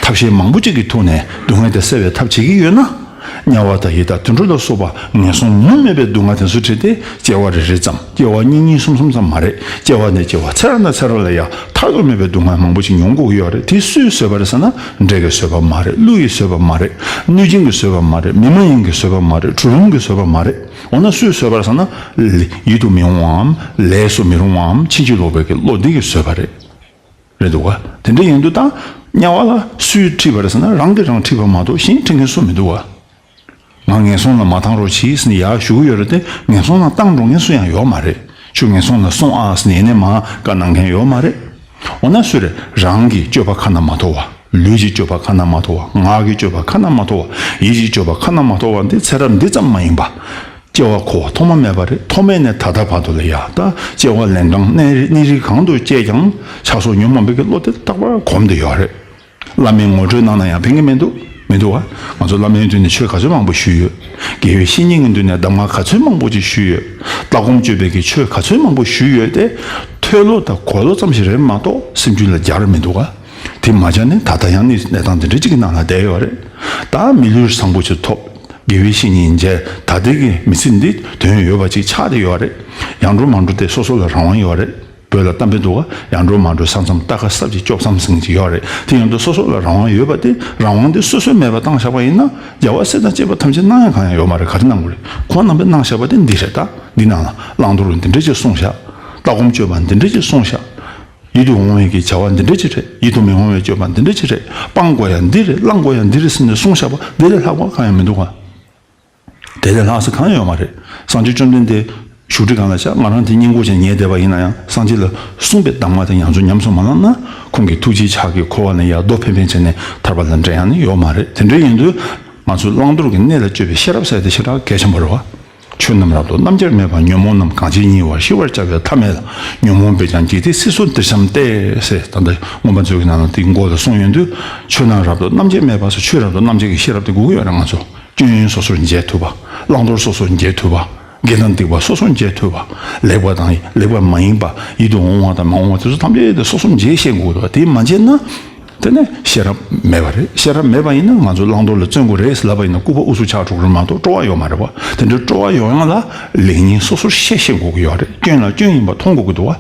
ཐབས་ཤེས་མང་པོ་ཅིག་གི་ཐོག་ནས་སྡུག་བསྔལ་དེ་སེལ་བའི་ཐབས་བྱེད་ཀྱི་ཡོད་ན། དམྱལ་བ་དང་ཡི་དྭགས་དུད་འགྲོ་ལ་སོགས་པ་ངན་སོང་མུ་མེད་པའི་སྡུག་བསྔལ་དེ་ཚོ་ཁྲིད་དེ་སྐྱེ་བ་རེ་རེ་ཙམ། སྐྱེ་བ་གཉིས་གཉིས་གསུམ་གསུམ་ཙམ་མ་རེད། སྐྱེ་བ་ནས་སྐྱེ་བ་ཚེ་རབས་ནས་ཚེ་རབས་ལ་ཡང་མཐར་ཐུག་མེད་པའི་སྡུག་བསྔལ་མང་པོ་ཞིག་མྱོང་དགོས་ཀྱི་ཡོད་རེད། དེ་སུས་བཟོས་པ་རེད་ཟེར་ན་འདྲེ་གིས་བཟོས་པ་མ་རེད། ཀླུ་ཡིས་བཟོས་པ་མ་རེད། གནོད་སྦྱིན་གྱིས་བཟོས་པ་མ་རེད། མི་མ་ཡིན་གྱིས་བཟོས་པ་མ་རེད། གྲུལ་བུམ་གྱིས་བཟོས་པ་མ་རེད། འོ་ན་སུས་བཟོས་པ་རེད་ཟེར་ན་ཡིད་དུ་མི་འོང་བའམ་ལས་སུ་མི་རུང་བའམ་ཕྱིན་ཅི་ལོག་པའི་གི་བློ་འདི་གིས་བཟོས་པ་རེད། རེད་འདུག་ག་དེ་འདྲ་ཡིན་དུས་ད་དམྱལ་བ་ལ་སུས་ཁྲིད་པ་རེད་ཟེར་ན་རང་གིས་རང་ཁྲིད་པ་མ་གཏོགས་གཞན་ཁྲིད་མཁན་སུ་མི་འདུག་ག་ང་ངན་སོང་ལ་མ་བཏང་རོགས་གྱིས་ཟེར་ནས་ཡར་ཞུ་གི་ཡོད་རེད་དེ། ངན་སོང་ལ་བཏང་འགྲོ་མཁན་སུ་ཡང་ཡོད་མ་རེད། ཁྱོད་ངན་སོང་ལ་སོང་ཨ་ཟེར་ནས་ཡིན་ནའི་མར་བཀའ་གནང་མཁན་ཡོད་མ་རེད། འོ་ན་སུ་རེད། རང་གི་སྤྱོད་པ་ཁ་ན་མ་ཐོ་བ། ལུས་ཀྱི་སྤྱོད་པ་ཁ་ན་མ་ཐོ་བ། ངག་གི་སྤྱོད་པ་ཁ་ན་མ་ཐོ་བ། ཡིད་ཀྱི་སྤྱོད་པ་ཁ་ན་མ་ཐོ་བ་འདི་ཚེ་རབས་འདི་ཙམ་མ་ཡིན་པ། སྐྱེ་བ་འཁོར་བ་ཐོག་མ་མེད་པ་རེད། ཐོག་མེད་ནས་ད་ལྟ་བར་དུ་ལ་ཡ་ད་སྐྱེ་བ་ལན་གྲངས་གནས་རིགས་གནས་རིགས་གང་དུ་སྐྱེས་ཀྱང་ཆགས་སོགས་ཉོན་མོངས་པའི་གི་བློ་དེ་རྟག་པར་གོམས་བསྡད་ཡོད་རེད། བླ་མས་ངོ་སྤྲོད་གནང་ན་ཡང་ཕན་གི་མི་འདུག་མི་འདུག་བ། ང་ཚོ་བླ་མའི་མདུན་ནས་ཆོས་ག་ཚོད་མང་པོ་ཞུས་ཡོད། དགེ་བའི་བཤེས་གཉེན་གྱི་མདུན་ནས་གདམས་ངག་ག་ཚོད་མང་པོ་ཅིག་ཞུས་ཡོད། ལྟ་སྒོམ་སྤྱོད་པའི་གི་ཆོས་ག་ཚོད་མང་པོ་ཞུས་ཡོད་དེ། ཐོས་ལོ་དང་གོ་ལོ་ཙམ་ཞིག་རེད་མ་གཏོགས་སེམས་རྒྱུད་ལ་འབྱར་མི་འདུག་ག་དེ་མ་འབྱར་ནས་ད་ལྟ་ཡང་གནས་གནས་སྟངས་འདི་འདྲ་ཅིག་གི་ནང་ལ་བསྡད་ཡོད་རེད། ད་མི་ལུས་བཟང་པོ་ཅིག་ཐོབ། དགེ་བའི་བཤེས་གཉེན་མཇལ། ད་ལྟའི་གི་མི་ཚེ་འདི་དོན་ཡོད་པ་ཅིག་ཆགས་བསྡད་ཡོད་རེད། ཡར་འགྲོ་མར་འགྲོ་དེ་སོ་སོ་ལ་རང་དབང་ཡོད་རེད། བོད་ལ་གཏམ་དཔེ་འདུག་ག་ཡར་འགྲོ་མར་འགྲོ་ས་མཚམས་རྟ་ཁ་སྲབ་ཅིག་སྐྱོབ་མཚམས་ཟེར་མཁན་ཅིག་ཡོད་རེད། དེ་ཡིན་དུས་སོ་སོ་ལ་རང་དབང་ཡོད་པ་དེ། རང་དབང་དེ་སོ་སོས་མེད་པ་བཏང་བཞག་པ་ཡིན་ན། རྒྱལ་བ་སྲས་དང་བཅས་པ་ཐམས་ཅད་གནང་ཡ་གང་ཡང་ཡོད་མ་རེད། ག་རེ་གནང་དགོས་རེད། ཁོང་རྣམ་པས་གནང་བཞག་པ་དེ་འདི་རེད། ད་འདི་ནང་ལ་བླང་དོར་འདི་འདྲ་ཅིག་གསུངས་བཞག་ལྟ་སྒོམ་སྤྱོད་པ་འདི་འདྲ་ཅིག་གསུངས་བཞག་ཡིད་དུ་འོང་བའི་གི་བྱ་བ་འདི་འདྲ་ཅིག་རེད། ཡིད་དུ་མི་འོང་བའི་སྤྱོད་པ་འདི་འདྲ་ཅིག་རེད། སྤང་དགོས་ཡ་འདི་རེད། བླང་དགོས་ཡ་འདི་རེད་ཟེར་ནས་གསུངས་བཞག་པ་འདི་ལས་ལྷག་པ་གང་ཡང་མི་འདུག་ག་དེ་ལས་ལྷག་ས་གང་ཡང་ཡོད་མ་རེད། སངས་རྒྱས་བཅོམ་ལྡན་འདས་བཞུགས་ཁྲི་སྒང་ལ་བཞག་ང་རང་དེ་སྙིང་པོ་ཅན་ཉལ་བསྡད་པ་ཡིན་ན་ཡང་། སངས་རྒྱས་ལ་གསུངས་པའི་གདམས་ངག་དེ་ང་ཚོས་ཉམས་སུ་མ་བླངས་ན། ཁོང་གི་ཐུགས་རྗེའི་ཕྱག་གིས་འཁོར་བ་ནས་ཡར་རྡོ་འཕེན་འཕེན་བྱས་ནས་ཐར་པ་ལ་འདྲེན་ཡ་ནི་ཡོད་མ་རེད། དེ་འདྲ་ཡིན་དུས་ང་ཚོས་བླང་དོར་གྱི་གནས་ལ་དཔྱོད་པའི་ཤེས་རབ་ཟེར་དེ་ཞེ་དྲག་གལ་ཆེན་པོ་རེད་བ། ཆོས་རྣམས་རབ་ཏུ་རྣམ་འབྱེད་མེད་པར། ཉོན་མོངས་རྣམས་གང་ཕྱིར་ཉེ་བར་ཞི་བར་བྱ་བའི་ཐབས་མེད་ལ། ཉོན་མོངས་པས་ཀྱང་འཇིག་རྟེན་སྲིད་སོགས་འདིར་འཁྱམས་ཏེ་ཟེར། ད་ལྟ་མངོན་པ་མཛོད་ཀྱི་ནང་ལ་དེའི་མགོ་ལ་གསུངས་ཡོང་དུས། ཆོས་རྣམས་རབ་ཏུ་རྣམ་འབྱེད་མེད་པ་ཟེར། ཆོས་རབ་ཏུ་རྣམ་འབྱེད་ཀྱི་ཤེས་རབ་དེ་དགོས་ཀྱི་ཡོད་རེད་ང་ཚོ། སྐྱོན་སོ་སོར་འབྱེད་ཐུབ་པ། བླང་དོར་སོ་སོར་འབྱེད་ཐུབ་པ། དགེ་དང་སྡིག་པ་སོ་སོར་འབྱེད་ཐུབ་པ། ལེགས་པ་དང་ལེགས་པ་མ་ཡིན་པ། ཡིད་དུ་འོང་བ་དང་མ་འོང་བ་དེ་ཚོ་ཐམས་ཅད་དེ་སོ་སོར་འབྱེད་ཤེས་དགོས་འདུག་དེ་མ་འབྱེད་ན། དེ་ནས་ཤེས་རབ་མེད་པ་རེད། ཤེས་རབ་མེད་པ་ཡིན་ན་ང་ཚོ་བླང་དོར་ལ་བརྩོན་དགོས་རེད་ཟེར་ལབ་པ་ཡིན་ན་ལྐུགས་པ་ཨུ་ཚུགས་ཆགས་འགྲོ་གི་རེད་མ་གཏོགས་སྤྲོ་བ་ཡོད་མ་རེད་བ། དེ་འདྲའི་སྤྲོ་བ་ཡོང་ཡ་ལ་ལེགས་ཉེས་སོ་སོར་ཤེས་ཤེས་དགོས་ཀྱི་ཡོད་རེད། སྐྱོན་ལ་སྐྱོན་ཡིན་པ་མཐོང་དགོས་ཀྱི་འདུག་བ།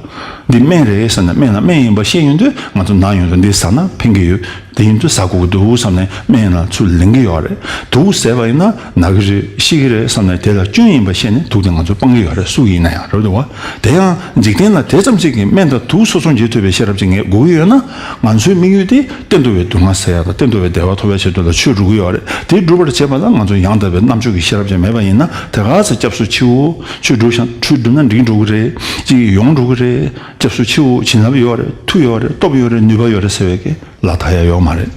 འདི་སྨན་རེད་ཟེར་ན་སྨན་ལ་སྨན་ཡིན་པ་ཤེས་ཡོང་དུས་ང་ཚོ་ན་ཡོང་དུས་འདི་ཟ་ན་ཕན་གྱི་ཡོད། དེ་ཡིན་དུས་ཟ་དགོས་ཀྱི་འདུག་བསམ་ནས་སྨན་ལ་ཚུར་ལེན་གྱི་ཡོད་རེད། དུག་ཟས་པ་ཡིན་ན་ན་གི་རེད། ཤི་གི་རེད་བསམ་ནས་དེ་ལ་སྐྱོན་ཡིན་པ་ཤེས་ནས་དུག་དེ་ང་ཚོས་སྤང་གི་ཡོད་རེད། སུ་ཡིན་ན་ཡང་རེད་འདུག་བ། དེ་ཡང་འཇིག་རྟེན་ལ་དེ་ཙམ་ཞིག་གི་སྨན་དང་དུག་སོ་སོར་འབྱེད་ཐུབ་པའི་ཤེས་རབ་ཅིག་ངེས་དགོས་ཀྱི་ཡོད་ན། ང་ཚོའི་དམིགས་ཡུལ་དེ་གཏན་དུ་བའི་སྡུག་བསྔལ་སེལ་ཡག་དང་གཏན་དུ་བའི་བདེ་བ་ཐོབ་ཡག་ཆེད་དུ་ལ་ཆོས་སྒྲུབ་ཀྱི་ཡོད་རེད། དེ་སྒྲུབ་པར་བྱེད་པ་ལ་ང་ཚོ་ཡང་དག་པའི་རྣམ་དཔྱོད་ཀྱི་ཤེས་རབ་ཅིག་མེད་པ་ཡིན་ན། དེ་ག་ཚོད་སྐྱབས་སུ་མཆིའོ། ཆོས་སྒྲུབ་ཤག་ཆོས་སྒྲུབ་ན་འགྲིག་འགྲོ་གི་རེད། ཅིག་ཡོང་འགྲོ་གི་རེད། སྐྱབས་སུ་མཆིའོ། བྱིན་རླབས་ཡོད་རེད། མཐུ་ཡོད་རེད། སྟོབས་ཡོད་རེད། ནུས་པ་ཡོད་རེད་ཟེར་བའི་གི་ལ་ད་ཡ་ཡོད་མ་རེད།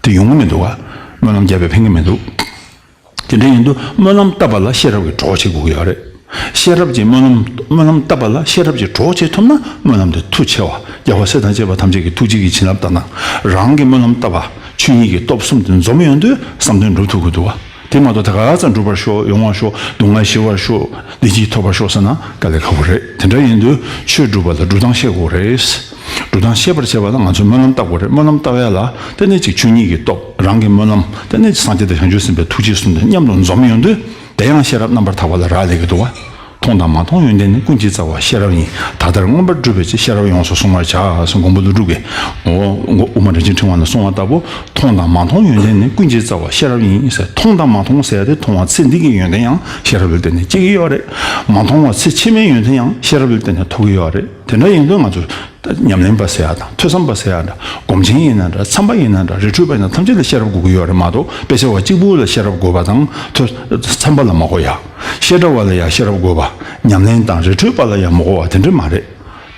དེ་ཡོང་གི་མི་འདུག་ག་སྨོན་ལམ་བརྒྱབ་པས་ཕན་གྱི་མི་འདུག་དེ་འདྲ་ཡིན་དུས་སྨོན་ལམ་བཏབ་པ་ལ་ཤེས་རབ་ཀྱི་གྲོགས་བྱེད་དགོས་ཀྱི་ཡོད་རེད། ཤེས་རབ་ཀྱིས་སྨོན་ལམ་སྨོན་ལམ་བཏབ་པ་ལ་ཤེས་རབ་ཀྱི་གྲོགས་བྱེད་ཐུབ་ན་སྨོན་ལམ་དེ་མཐུ་ཆེ་བ། རྒྱལ་བ་སྲས་དང་བཅས་པ་ཐམས་ཅད་ཀྱི་ཐུགས་རྗེ་གི་བྱིན་རླབས་ལྟར་ན། རང་གི་སྨོན་ལམ་བཏབ་པ་ཆོས་ཉིད་ཀྱི་སྟོབས་གསུམ་དེ་འཛོམས་ཡོང་དུས་བསམ་དོན་འགྲུབ་ཐུབ་ཀྱི་འདུག་བ། དེ་མ་གཏོགས་ད་ག་ཙམ་འགྲུབ་པར་ཤོག་ཡོང་བར་ཤོག་སྡུག་བསྔལ་ཞི་བར་ཤོག་བདེ་སྐྱིད་ཐོབ་པར་ཤོག་ཟེར་ན་དཀའ་ལས་ཁག་པོ་རེད། དེ་འདྲ་ཡིན་དུས་ཆོས་སྒྲུབ་པ་ལ་སྒྲུབ་སྟངས་ཤེས་དགོས་རེད། སྒྲུབ་སྟངས་ཤེས་པར་བྱེད་པ་ལ་ང་ཚོས་སྨོན་ལམ་བཏབ་དགོས་རེད། སྨོན་ལམ་བཏབ་ཡ་ལ་དེ་ནས་ཅིག་ཆོས་ཉིད་ཀྱི་སྟོབས། རང་གི་སྨོན་ལམ། དེ་ནས་སངས་རྒྱས་དང་བྱང་ཆུབ་སེམས་དཔའི་ཐུགས་རྗེ་གསུམ་དེ་མཉམ་དུ་འཛོམས་ཡོང་དུས། དེ་ཡང་ཤེས་རབ་རྣམ་པར་དག་པ་ལ་རག་ལས་ཀྱི་འདུག་བ། མཐོང་དང་མ་མཐོང་ཡོན་ཏན་ནི། ཀུན་གྱི་རྩ་བ་ཤེས་རབ་ཡིན། ད་ལྟར་མངོན་པར་སྒྲུབ་པའི་ཕྱིར། ཤེས་རབ་ཡོངས་སུ་གཟུང་བར་བྱ། ཟེར་མགོན་པོ་ཀླུ་སྒྲུབ་ཀྱིས། འོ། མགོན་དབུ་མ་རིན་ཆེན་ཕྲེང་བ་ནས་གསུངས་པ་ལྟ་བུ། མཐོང་དང་མ་མཐོང་ཡོན་ཏན་ནི། ཀུན་གྱི་རྩ་བ་ཤེས་རབ་ཡིན་ཟེར། མཐོང་དང་མ་མཐོང་ཟེར་ཡ་དེ་མཐོང་བ་ཚེ་འདི་གི་ཡོན་ཏན་ཡང་ཤེས་རབ་ལ་བརྟེན་ནས་སྐྱེ་གི་ཡོད་རེད། མ་མཐོང་བ་ཚེ་ཕྱི་མའི་ཡོན་ཏན་ཡང་ཤེས་རབ་ལ་བརྟེན་ནས་ཐོབ་ཀྱི་ཡོད་རེད། དེ་འདྲ་ཡིན་དུས་ང་ཚོ་ཉམས་ལེན་པ་ཟེར་ཡ་དང་ཐོས་བསམ་པ་ཟེར་ཡ་འདྲ། སྒོམ་ཆེན་ཡིན་ན་འདྲ། མཚམས་པ་ཡིན་ན་འདྲ། རི་ཁྲོད་པ་ཡིན་ན་ཐམས་ཅད་ལ་ཤེས་རབ་དགོས་ཀྱི་ཡོད་རེད་མ་གཏོགས། དཔེ་ཆ་བ་གཅིག་པུ་ལ་ཤེས་རབ་དགོས་པ་དང་ཐོས། མཚམས་པ་ལ་མ་གོ་ཡ། བཤད་གྲྭ་བ་ལ་ཡ་ཤེས་རབ་དགོས་པ། ཉམས་ལེན་དང་རི་ཁྲོད་པ་ལ་ཡ་མ་གོ་བ་དེ་འདྲ་མ་རེད།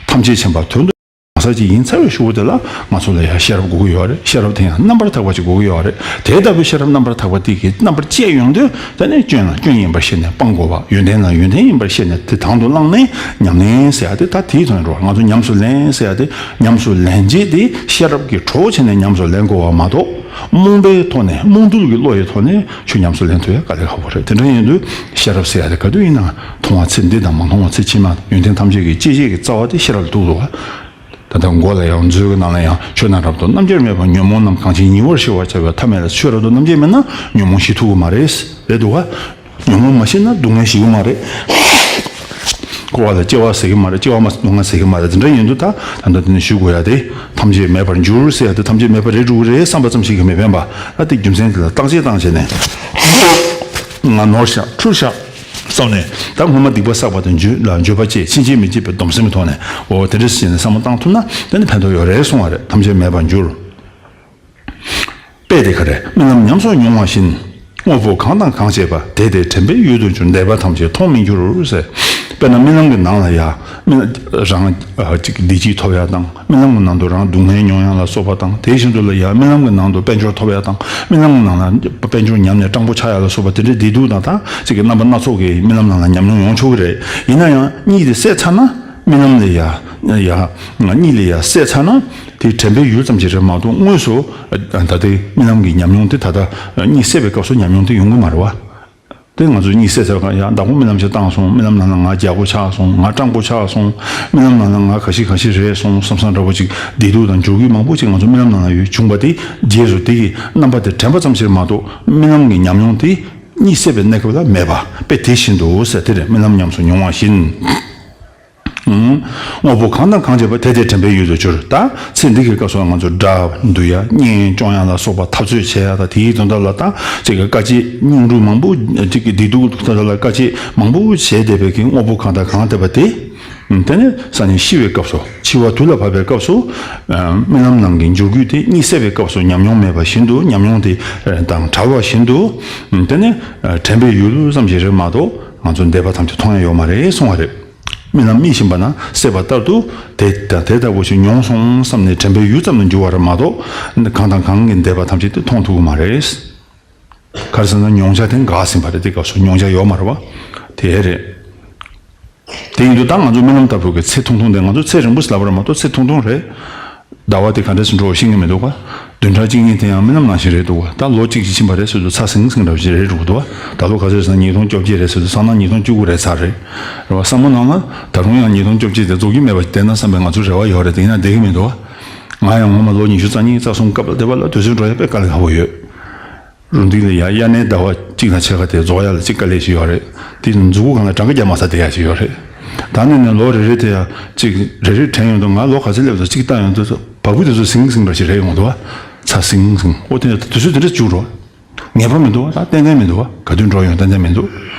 ཐམས་ཅད་མཁྱེན་པ་དོན་དུ་གང་ཟག་ཅིག་ཡིན་ཚར་བའི་གཞུག་གུ་དེ་ལ་ང་ཚོ་ལ་ཡ་ཤེས་རབ་དགོས་ཀྱི་ཡོད་རེད། ཤེས་རབ་དེ་ཡང་རྣམ་པར་དག་པ་ཅིག་དགོས་ཀྱི་ཡོད་རེད། དེ་ལྟ་བུའི་ཤེས་རབ་རྣམ་པར་དག་པ་དེ་གི་རྣམ་པར་བཅད་ཡོང་དུས་དེ་ནས་སྐྱོན་ལ་སྐྱོན་ཡིན་པར་ཤེས་ནས་སྤང་དགོས་པ། ཡོན་ཏན་ལ་ཡོན་ཏན་ཡིན་པར་ཤེས་ནས་དེ་དང་དུ་བླངས་ནས་ཉམས་ལེན་ཟེར་ཡ་དེ་ད་དེའི་དོན་རེད། ང་ཚོ་ཉམས་སུ་ལེན་ཟེར་ཡ་དེ་ཉམས་སུ་ལེན་བྱེད་དེ་ཤེས་རབ་ཀྱི་གྲོགས་བྱས་ནས་ཉམས་སུ་ལེན་དགོས་པ་མ་གཏོགས། རྨོངས་པའི་ཐོག་ནས་རྨོངས་དུས་ཀྱི་བློ་ཡི་ཐོག་ནས་ཆོས་ཉམས་སུ་ལེན་ཐུབ་ཡ་དཀའ་ལས་ཁག་པོ་རེད། དེ་འདྲ་ཡིན་དུས་ཤེས་རབ་ཟེར་ཡ་དེ་ག་དུས་ཡིན་ན་མཐོང་བ་ཚེ་འདི་དང་མ་མཐོང་བ་ཚེ་ཕྱི་མ། ཡོན་ཏན་ཐམས་ཅད་ཀྱི་སྐྱེད་བྱེད་ཀྱི་རྩ་བ་དེ་ཤེས་རབ་ལ་གཏུགས་འདུག་བ། ད་ལྟ་མགོ་ལ་ཡང་མཛོད་ཀྱི་ནང་ལ་ཡང་ཆོས་རྣམས་རབ་ཏུ་རྣམ་དབྱེར་མེད་པ། ཉོན་མོངས་རྣམས་གང་ཞིག་ཉེ་བར་ཞི་བར་བྱ་བའི་ཐ་མལ་ལ། ཆོས་རབ་ཏུ་རྣམ་དབྱེ་མེད་ན་ཉོན་མོངས་ཞི་ཐུབ་ཀྱི་མ་རེད། རེད་འདུག་བ། ཉོན་མོངས་མ་ཞི་ན་སྡུག་བསྔལ་ཞི་གི་མ་རེད། འཁོར་བ་ལ་སྐྱེ་བ་ཟེར་གི་མ་རེད། སྐྱེ་བ་མ་སྡུག་བསྔལ་ཟེར་གི་མ་རེད། དེ་འདྲ་ཡིན་དུས་ད་ད་ལྟ་དེ་ནས་ཞུ་དགོས་ཡ་དེ་ཐམས་ཅད་མེད་པར་འགྱུར་ཟེར་ཡ་དེ་ཐམས་ཅད་མེད་པ་རེད་འགྲོ་གི་རེད་བསམ་པ་ཙམ་ཞིག་གིས་མི་ཕན་པ། ད་དེ་རྒྱུ་མཚན་དེ་ལ་བརྟག་དཔྱད་བཏང་བྱས་ནས་ང་ནོར་ཤག་འཁྲུལ་ཤག་བསམ་ནས། ད་སྔོན་མ་སྡིག་པ་བསགས་པ་དང་འགྱོད་ལ་འགྱོད་པ་སྐྱེས། ཕྱིན་ཆད་མི་བྱེད་པའི་སྡོམ་སེམས་ཐོག་ནས། འོ་དེ་འདྲ་བྱས་ནས་བསམ་བློ་བཏང་ཐུབ་ན་དེ་ནི་ཕན་ཐོགས་ཡོད་རེད་གསུང་བ་རེད། ཐམས་ཅད་མེད་པར་འགྱུར། དཔེ་དེ་ག་རེ། རྨི་ལམ་ཉམས་སུ་མྱོང་བ་བཞིན། དངོས་པོ་གང་དང་གང་བྱེད་པ། དེ་དེ་དྲན་པའི་ཡུལ་དུ་གྱུར། འདས་པ་ཐམས་ཅད་མཐོང་མི་འགྱུར་ཟེར། དཔེར་ན་རྨི་ལམ་གྱི་ནང་ལ་ཡ། རྨི་རང་ཅིག་བདེ་སྐྱིད་ཐོབ་ཡ་དང་། རྨི་ལམ་གྱི་ནང་དུ་རང་སྡུག་བསྔལ་མྱོང་ཡ་ལ་སོགས་པ་དང་། དེ་བཞིན་དུ་ལ་ཡ་རྨི་ལམ་གྱི་ནང་དུ་དཔལ་འབྱོར་ཐོབ་ཡ་དང་། རྨི་ལམ་གྱི་ནང་ལ་དཔལ་འབྱོར་ཉམས་ནས་སྤྲང་པོ་ཆགས་ཡ་ལ་སོགས་པ་དེ་འདྲའི་བདེ་སྡུག་དང་། ད་ཅིག་གི་རྣམ་པ་སྣ་ཚོགས་ཀྱི་རྨི་ལམ་ནང་ལ་ཉམས་མྱོང་ཡོང་ཆོག་གི་རེད། ཡིན་ན་ཡང་གཉིད་དེ་སད་ཚར་ན། རྨི་ལམ་ལས་ཡ། ཡ། གཉིད་ལས་ཡ་སད་ཚར་ན། དེ་དྲན་པའི་ཡུལ་ཙམ་ཞིག་རེད་མ་གཏོགས་དངོས་སུ། ད་ལྟའི་རྨི་ལམ་གྱི་ཉམས་མྱོང་དེ་ད་ལྟ་གཉིད་སད་པའི་སྐབས་སུ་ཉམས་མྱོང་དེ་ཡོང་གི་མ་རེད་བ། དེ་ང་ཚོས་གཉིད་སད་ཚར་ག་ཡ་བདག་པོ་རྨི་ལམ་ཞིག་བཏང་སོང་། རྨི་ལམ་ནང་ལ་ང་རྒྱལ་པོ་ཆགས་སོང་། ང་སྤྲང་པོ་ཆགས་སོང་། རྨི་ལམ་ནང་ལ་ང་ག་ཤེད་ག་ཤེད་རེད་སོང་བསམ་བསམ་འདྲ་པོ་ཅིག་བདེ་སྡུག་དང་འབྱོར་རྒུད་མང་པོ་ཅིག་ང་ཚོ་རྨི་ལམ་ནང་ལ་ཡོད་བྱུང་བ་དེ་རྗེས་སུ་དེ་གི་རྣམ་པ་དེ་དྲན་པ་ཙམ་ཞིག་རེད་མ་གཏོགས་རྨི་ལམ་གྱི་ཉམས་མྱོང་དེ་གཉིད་སད་པའི་གནས་སྐབས་ལ་མེད་པ། དཔེ་དེ་བཞིན་དུ་ཟེར། དེ་རེད། རྨི་ལམ་ཉམས་སུ་མྱོང་བ་བཞིན། དངོས་པོ་གང་དང་གང་བྱེད་པ། དེ་དེ་དྲན་པའི་ཡུལ་དུ་གྱུར། ད་ཚེ་འདི་གི་སྐབས་སུ་ང་ཚོ་དགྲ་འདུལ་ཡ། གཉེན་སྐྱོང་ཡ་ལ་སོགས་པ་འཐབ་རྩོད་བྱེད་ཡ་དང་། དེའི་དོན་དག་ལ་ད་ཅིག་གི་དཀའ་སྤྱད་སྙིང་རུས་མང་པོ། ཅིག་གི་བདེ་སྡུག་དོན་དག་ལ་དཀའ་སྤྱད་མང་པོ་བྱས་བསྡད་པའི་གི་དངོས་པོ་གང་དང་གང་བསྡད་པ་དེ། དེ་ནས་སང་ཉིན་ཤི་བའི་སྐབས་སུ། འཆི་བ་དུས་ལ་བབ་པའི་སྐབས་སུ། རྨི་ལམ་ནང་གི་འབྱོར་རྒུད་དེ་གཉིད་སད་པའི་སྐབས་སུ་ཉམས་མྱོང་མེད་པ་བཞིན་དུ། ཉམས་མྱོང་དེ་དང་བྲལ་བ་བཞིན་དུ། དེ་ནས་དྲན་པའི་ཡུལ་ཙམ་ཞིག་རེད་མ་གཏོགས་ང་ཚོ་འདས་པ་ཐམས་ཅད་མཐོང་ཡ་ཡོད་མ་རེད་གསུང་བ་རེད། རྨི་ལམ་རྨི་བཞིན་པ་ན་སད་པ་ལྟར་དུ། དེ་དང་དེ་ལྟ་བུ་ཞིག་མྱོང་སོང་བསམ་ནས་དྲན་པའི་ཡུལ་ཙམ་དུ་འགྱུར་བ་རེད་མ་གཏོགས། གང་དང་གང་གི་འདས་པ་ཐམས་ཅད་དེ་མཐོང་ཐུབ་ཀྱི་མ་རེད། ག་རེ་ཟེར་ན་མྱོང་བྱ་དེ་འགགས་ཟིན་པ་རེད། དེ་སྐབས་སུ་མྱོང་བྱ་ཡོད་མ་རེད་བ། དེ་རེད། དེ་ཡིན་དུས་ད་ང་ཚོ་རྨི་ལམ་ལྟ་བུ་གི་ཚེ་ཐུང་ཐུང་དེ། ང་ཚོ་ཚེ་རིང་པོ་ཟེར་ལབ་པ་རེད་མ་གཏོགས་ཚེ་ཐུང་ཐུང་རེད། ཟླ་བ་དེ་ག་འདྲས་སུ་འགྲོ་བ་ཤེས་ཀྱི་མི་འདུག་ག་བདུན་ཕྲག་གཅིག་གཉིས་དེ་ཡང་རྨི་ལམ་ནང་བཞིན་རེད་འདུག་ག་ད་ལོ་གཅིག་ཅིག་ཕྱིན་པ་རེད་ཟེར་དུས་ཚ་ཟིང་ཟིང་འདྲ་བ་ཞིག་རེད་འགྲོ་གི་འདུག་ག་ད་ལོ་ག་ཚོད་ཟེར་ན་ཉིས་སྟོང་བཅོ་བརྒྱད་རེད་ཟེར་དུས་སང་ན་ཉིས་སྟོང་བཅུ་དགུ་རེད་ཚར་རེད། རེད་བ། བསམ་བློ་ནང་ལ་ད་རུང་ཡང་ཉིས་སྟོང་བཅོ་བརྒྱད་དེ་རྫོགས་རྒྱུ་མེད་པ་བསྡད་ན་བསམ་པའི་ང་ཚོ་རེ་བ་ཡོད་རེད། དེ་ཡིན་ན་བསྡད་ཀྱི་མི་འདུག་ག་ང་ཡང་སྔོན་མ་ལོ་ཉི་ཤུ་རྩ་གཉིས་རྩ་གསུམ་སྐབས་ལ་བསྡད་པ་ལ་དུས་ཚོད་འགྲོ་ཡ་དཔེ་དཀའ་ལས་ཁག་པོ་ཡོད། རུ་འདི་ལ་ཡ་དབྱར་གནས་ཟླ་བ་གཅིག་དང་ཕྱེད་ཀ་དེ་རྫོགས་ཡ་ལ་གཅིག་དཀའ་ལས་ཤིག་ཡོད་རེད། དེ་མཛུ་གུ་སྒང་ལ་གྲངས་ཀ་རྒྱག་མ་ཚར་བསྡད་ཡ་ཞིག་ཡོད་རེད། ད་ནི་ནི་ལོ་རེ་རེ་དེ་ཡ་གཅིག་རེ་རེ་དྲན་ཡོང་དུས་ང་ལོ་ག་ཚོད་སླེབས་འདུག་གཅིག་བལྟ་ཡོང་དུས་བ་སྤུ་གུ་དེ་ཚོ་ཟིང་ཟིང་འདྲ་ཞིག་རེད་ཡོང་འདུག་བ། ཚ་ཟིང་ཟིང་། ཨོ་དེ་དུས་ཚོད་དེ་འདྲ་བཅུག་འགྲོ། ངེས་པ་མི་འདུག་བ། ད་ཏན་ཏན་མི་འདུག་བ། ག་དུས་འགྲོ་ཡོང་ཏན་ཏན་མི་འདུག་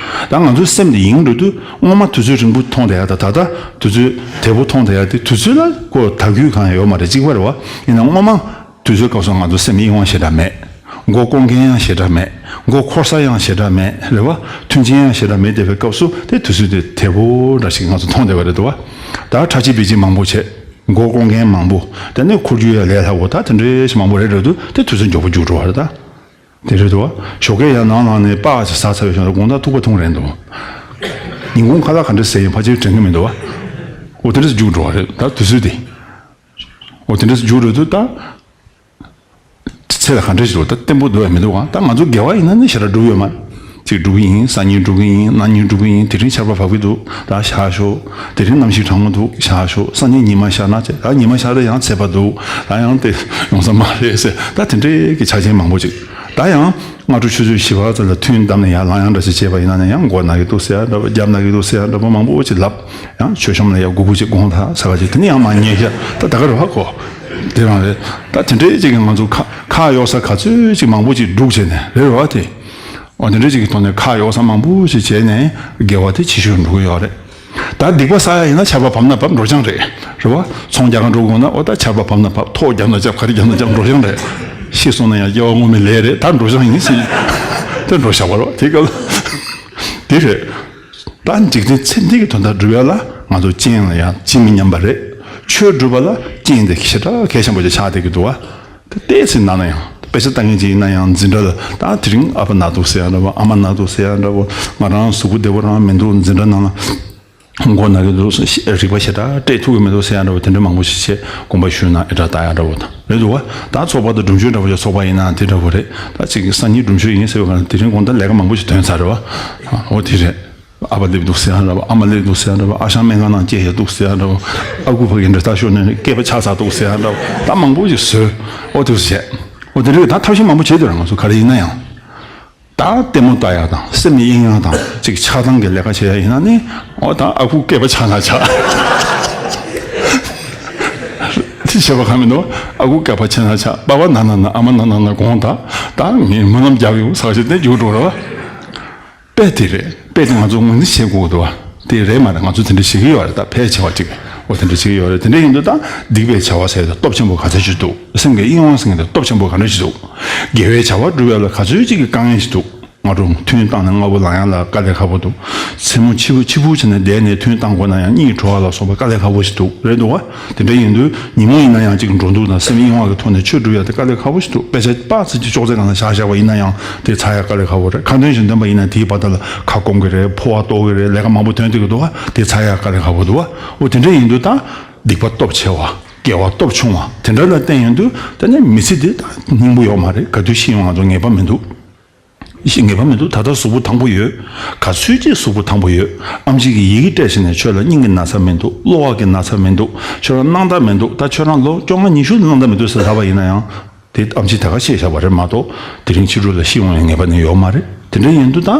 ད་ང་ཚོའི་སེམས་དེ་ཡིན་འགྲོ་དུས་སྔོན་མ་དུས་ཚོད་རིང་པོ་མཐོང་བསྡད་ཡ་དང་ད་ལྟ་དུས་ཚོད་དལ་པོ་མཐོང་བསྡད་ཡ་དེ་དུས་ཚོད་ལ་ཁོ་དག་རྒྱུ་གང་ཡང་ཡོད་མ་རེད། གཅིག་པ་རེད་བ། ཡིན་ན་སྔོན་མ་དུས་ཚོད་སྐབས་སུ་ང་ཚོ་སེམས་གཡེང་བ་ཞེ་དྲག་མེད། མགོ་སྐོར་མཁན་ཡང་ཞེ་དྲག་མེད། མགོ་འཁོར་ས་ཡང་ཞེ་དྲག་མེད། རེད་བ། མཐུན་རྐྱེན་ཡང་ཞེ་དྲག་མེད་བསྡད་པའི་སྐབས་སུ་དེ་དུས་ཚོད་དེ་དལ་པོ་འདྲ་ཞིག་ང་ཚོ་མཐོང་བསྡད་པ་རེད་འདུག་བ། ད་ཁྲ་ཆིལ་བིལ་ཆིལ་མང་པོ་བྱས། མགོ་སྐོར་མཁན་མང་པོ། དེ་ནས་འཁོར་རྒྱུ་ཡ་ལས་སླ་པོ་ད་དེ་འདྲའི་ཞིག་མང་པོ་རེད་འགྲོ་དུས་དེ་དུས་ཚོད་མགྱོགས་པོ་འགྱུར་འགྲོ་བ་རེད་ད། དེ་རེད་འདུག་བ། ཞོགས་ཀས་ཡར་ནང་ལངས་ནས་སྤགས་ཅིག་ཟ་ཚར་བའི་ཞོར་དགོང་དག་ཐུག་པ་འཐུང་རན་འདུག། ཉིན་གུང་ཁ་ལག་ག་འདྲ་ཟས་ཡིན་ཕལ་ཆེར་དྲན་གྱི་མི་འདུག་བ། འོ་དེ་འདྲ་ཞིག་མཇུག་འགྲོ་བ་རེད་ད་དུས་ཚོད་དེ། འོ་དེ་འདྲ་ཞིག་མཇུག་འགྲོ་དུས་ད། ཚེ་ལ་ག་འདྲ་ཞིག་འདུག་ད་བརྟན་པོ་འདུག་ཡ་མི་འདུག་ག། ད་ང་ཚོ་དགེ་བ་ཡིན་ན་ནི་ཞེ་དྲག་སྒྲུབ་ཡོད་མ་རེད། ཅིག་སྒྲུབ་ཀྱི་ཡིན། སང་ཉིན་སྒྲུབ་ཀྱི་ཡིན། གནངས་ཉིན་སྒྲུབ་ཀྱི་ཡིན། དེ་རིང་ཆར་པ་བབས་ཀྱི་འདུག། ད་བཞག་ཤོག། དེ་རིང་གནམ་གཤིས་གྲང་མོ་འདུག། བཞག་ཤོག། སང་ཉིན་ཉི་མ་ཤར་ན་བྱས། ད་ཉི་མ་ཤར་ན་ཡང་ཚད་པ་འདུག། ད་ཡང་དེ་ཡོང་ས་མ་རེད་ཟེར། ད་དེ་འདྲའི་གི་ཆ་རྐྱེན་མང་པོ་ཅིག། ད་ཡང་སྔ་དྲོ་ཆུ་ཚོད་བཞི་པ་ཙམ་ལ་ཐུན་བསྡམས་ནས་ཡར་ལངས་ཡག་འདྲ་ཞིག་བྱས་པ་ཡིན་ན་ནི་ཡང་མགོ་ན་གི་འདུག་ཟེར་ཡག་འདྲ་པོ། རྒྱབ་ན་གི་འདུག་ཟེར་ཡག་འདྲ་པོ་མང་པོ་ཅིག་ལབ། ཡང་མཆོད་བཤམས་ལ་ཡར་སྒུག་སྒུག་ཅིག་དགོངས་དག་ཟེར་བ་ཅིག། དེ་ནི་ཡང་མ་ཉན་ཤག། ད་ད་ག་རེད་བ་ཁོ། དེ་རང་རེད། ད་དེ་འདྲའི་ཅིག་གི་ང་ཚོ་ཁ་ཁ་གཡོག་ས་ག་ཚོད་ཅིག་མང་པོ་ཅིག་སྒྲུག་བྱས་ནས་རེད་བ་དེ། འོ་དེ་འདྲའི་ཅིག་གི་ཐོག་ནས་ཁ་གཡོག་ས་མང་པོ་ཞིག་བྱས་ནས་དགེ་བ་དེ་ཇེ་ཆེར་འགྲོ་གི་ཡོད་རེད། ད་སྡིག་པ་བསགས་ཡ་ཡིན་ན་ཆར་པ་བབས་ན་བབས་འགྲོ་རྐྱང་རེད། རེད་བ། ཚོང་རྒྱག་ག་འགྲོ་དགོས་ན་འོ་ད་ཆར་པ་བབས་ན་བབས། ཐོག་བརྒྱབ་ན་བརྒྱབ། ག་རེ་བརྒྱབ་ན་བརྒྱབ། འགྲོ་རྐྱང་རེད། ཤི་སོང་ན་ཡང་སྐྱེ་བ་སྔོན་མའི་ལས་རེད། ད་འགྲོ་རྐྱང་ཡིན་ཟེར། ད་འགྲོ་བཞག་པ་རེད་བ། དེ་སྐབས་ལ་དེ་རེད། ད་འཇིག་རྟེན་ཚེ་འདི་གི་དོན་དག་སྒྲུབ་ཡ་ལ་ང་ཚོ་རྐྱེན་ལ་ཡང་ཇི་མི་སྙམ་པ་རེད། ཆོས་སྒྲུབ་པ་ལ་རྐྱེན་དེ་ཞེ་དྲག་གལ་ཆེན་པོ་ཅིག་ཆགས་བསྡད་ཀྱི་འདུག་བ། ད་ལྟའི་ཚེ་ན་ན་ཡང་དཔེ་ཆ་ལྟ་མཁན་ཅིག་ཡིན་ན་ཡང་འཛིན་གྲྭ་ལ་ད་དེ་རིང་ཨ་ཕ་ན་འདུག་ཟེར་ཡ་འདྲ་བོ། ཨ་མ་ན་འདུག་ཟེར་ཡ་འདྲ་བོ། ང་རང་གཟུགས་པོ་བདེ་པོ་རང་མི་འདུག། འཛིན་གྲྭ་ནང་ལ་མགོ་ན་གི་འདུག། རིག་པ་ཞེ་དྲག་སྤྲད་ཐུབ་ཀྱི་མི་འདུག་ཟེར་ཡ་འདྲ་བོ། དེ་འདྲ་མང་པོ་ཞིག་བྱས་དགོངས་པ་ཞུས་ན་ཨེ་དྲག་ལྟ་ཡ་འདྲ་བོ་དང་རེད་འདུག་བ། ད་ཚོགས་པ་དང་སྒྲུབ་མཆོད་འདྲ་བོ་ཡ་ཚོགས་པ་ཡིན་ན་དེ་འདྲ་བོ་རེད། ད་ཅིག་སང་ཉིན་སྒྲུབ་མཆོད་ཡིན་ཟེར་བ་ག་ན་དེ་རིང་དགོང་དག་ལས་ཀ་མང་པོ་ཞིག་ཐོན་ཚར་རེད་བ། འོ་དེ་རེད། ཨ་ཕ་སླེབས་འདུག་ཟེར་ཡ་འདྲ་བོ། ཨ་མ་སླེབས་འདུག་ཟེར་ཡ་འདྲ་བོ། ཨ་ཞང་སྨན་ཁང་ནང་སྐྱེལ་ཡ་འདུག་ཟེར་ཡ་འདྲ་བོ། ཨ་ཁུ་ཕ་གི་འདྲ་ཐག་ཤོར་ནས་སྐེད་པ་ཆག་ཚར་འདུག་ཟེར་ཡ་འདྲ་བོ། ད་མང་པོ་ཞིག་བཟོས། ཨོ་དེ་བཟོས། ཨོ་དེ་འདྲ་ད་ཐབས་ཤེས་མང་པོ་བྱས་འདུག་ར། ང་ཚོ་ག་རེ་ཡིན་ན་ཡང་། ད་ལྟད་མོ་ལྟ་ཡ་དང་སེམས་གཡེང་ཡ་དང་ཅིག་ཆགས་སྡང་གི་ལས་ཀ་བྱེད་ཡ་ཡིན་ན་ནི། ཨོ་ད་ཨ་ཁུ་སྐེད་པ་ཆག་ན་ཆག། དེ་བྱས་པ་ག་མི་འདུག། ཨ་ཁུ་སྐེད་པ་ཆག་ན་ཆག། པ་ཕ་ན་ན་ན། ཨ་མ་ན་ན་ན། དགོངས་དག། ད་ངས་སྨོན་ལམ་རྒྱག་ཡོང་ཟེར་བྱས་ཏེ་འཇུག་འགྲོ་ར་བ། དཔེ་དེ་རེད། དཔེ་དེ་ང་ཚོ་ངོས་འཛིན་བྱེད་དགོས་འདུག་བ། དེ་རེད་མ་རེད། ང་ཚོ་དེ་འདྲ་བྱེད་ཀྱི་ཡོད་རེད། ད་ཕལ་ཆེ་བ་ཅིག་འོ་དེ་འདྲ་བྱེད་ཀྱི་ཡོད་རེད། དེ་འདྲ་ཡིན་དུས་ད་སྡིག་པའི་བྱ་བ་ཟེར་ཡ་དེ་སྟོབས་ཆེན་པོ་ག་ཚོད་ཅིག་འདུག། སེམས་ཀྱི་གཡེང་བ་ཟེར་མཁན་དེ་སྟོབས་ཆེན་པོ་ག་འདྲ་ཞིག་འདུག། དགེ་བའི་བྱ་བ་སྒྲུབ་ཡ་ལ་ག་ཚོད་ཅིག་གི་དཀའ་ངལ་ཞིག་འདུག། སྔ་དྲོ་ཐུན་བཏང་ནས་སྔ་པོ་ལངས་ཡ་ལ་དཀའ་ལས་ཁག་པོ་འདུག། མཚན་མོ་ཕྱི་པོ་ཕྱི་པོ་བྱས་ནས་བསྡད་ནས་ཐུན་བཏང་དགོས་ན་ཡང་གཉིད་བྲོ་བ་ལ་སོགས་པ་དཀའ་ལས་ཁག་པོ་ཞིག་འདུག། རེད་འདུག་བ། དེ་འདྲ་ཡིན་དུས་ཉིན་མོ་ཡིན་ན་ཡང་ཅིག་འགྲོ་འདུག་དང་སེམས་གཡེང་བ་གི་ཐོག་ནས་ཆོས་སྒྲུབ་ཡ་དེ་དཀའ་ལས་ཁག་པོ་ཞིག་འདུག། དཔེ་ཆ་དཔག་ཚད་ཀྱི་ཅོག་ཙེ་སྒང་ལ་བཞག་བཞག་པ་ཡིན་ན་ཡང་དེ་ཚར་ཡ་དཀའ་ལས་ཁག་པོ་རེད། ཁ་འདོན་ཞིག་འདོན་པ་ཡིན་ན་དེའི་བར་དག་ལ་ཁ་སྐོམ་གི་རེད། ཕོ་བ་ལྟོགས་གི་རེད། ལས་ཀ་མང་པོ་ཐོན་བསྡད་ཀྱི་འདུག་བ། དེ་ཚར་ཡ་དཀའ་ལས་ཁག་པོ་འདུག་བ། འོ་དེ་འདྲ་ཡིན་དུས་ད་སྡིག་པ་སྟོབས་ཆེ་བ། དགེ་བ་སྟོབས་ཆུང་བ་དེ་འདྲ་ལ་བརྟེན་ཡོང་དུས་དེ་ནས་མི་ཚེ་འདི་ད་སྙིང་པོ་ཡོད་མ་རེད། ག་དུས་ཤི་ཡོང་ང་ཚོ་ངེས་པ་མི་འདུག། ཤི་ངེས་པ་མི་འདུག། ད་ལྟ་གཟུགས་པོ་ཐང་པོ་ཡོད། ག་ཚོད་ཅིག་གཟུགས་པོ་ཐང་པོ་ཡོད། ཨེམ་ཆི་གིས་ཡི་གེ་སྤྲད་བྱས་ནས་ཁྱོད་ལ་སྙིང་གི་ན་ཚ་མི་འདུག། གློ་བ་གི་ན་ཚ་མི་འདུག། ཁྱོད་རང་སྣང་དག་མི་འདུག། ད་ཁྱོད་རང་ལོ་བཅོ་ལྔ་ཉི་ཤུ་ལ་སྣང་དག་མི་འདུག་ཟེར་ལབ་པ་ཡིན་ན་ཡང་། དེ་ཨེམ་ཆིས་ད་ག་བཤད་བཞག་པ་རེད་མ་གཏོགས། དེ་རིང་ཕྱི་དྲོ་ལ་ཤི་འོང་བའི་ངེས་པ་ནི་ཡོད་མ་རེད། དེ་འདྲ་ཡིན་དུས་ད་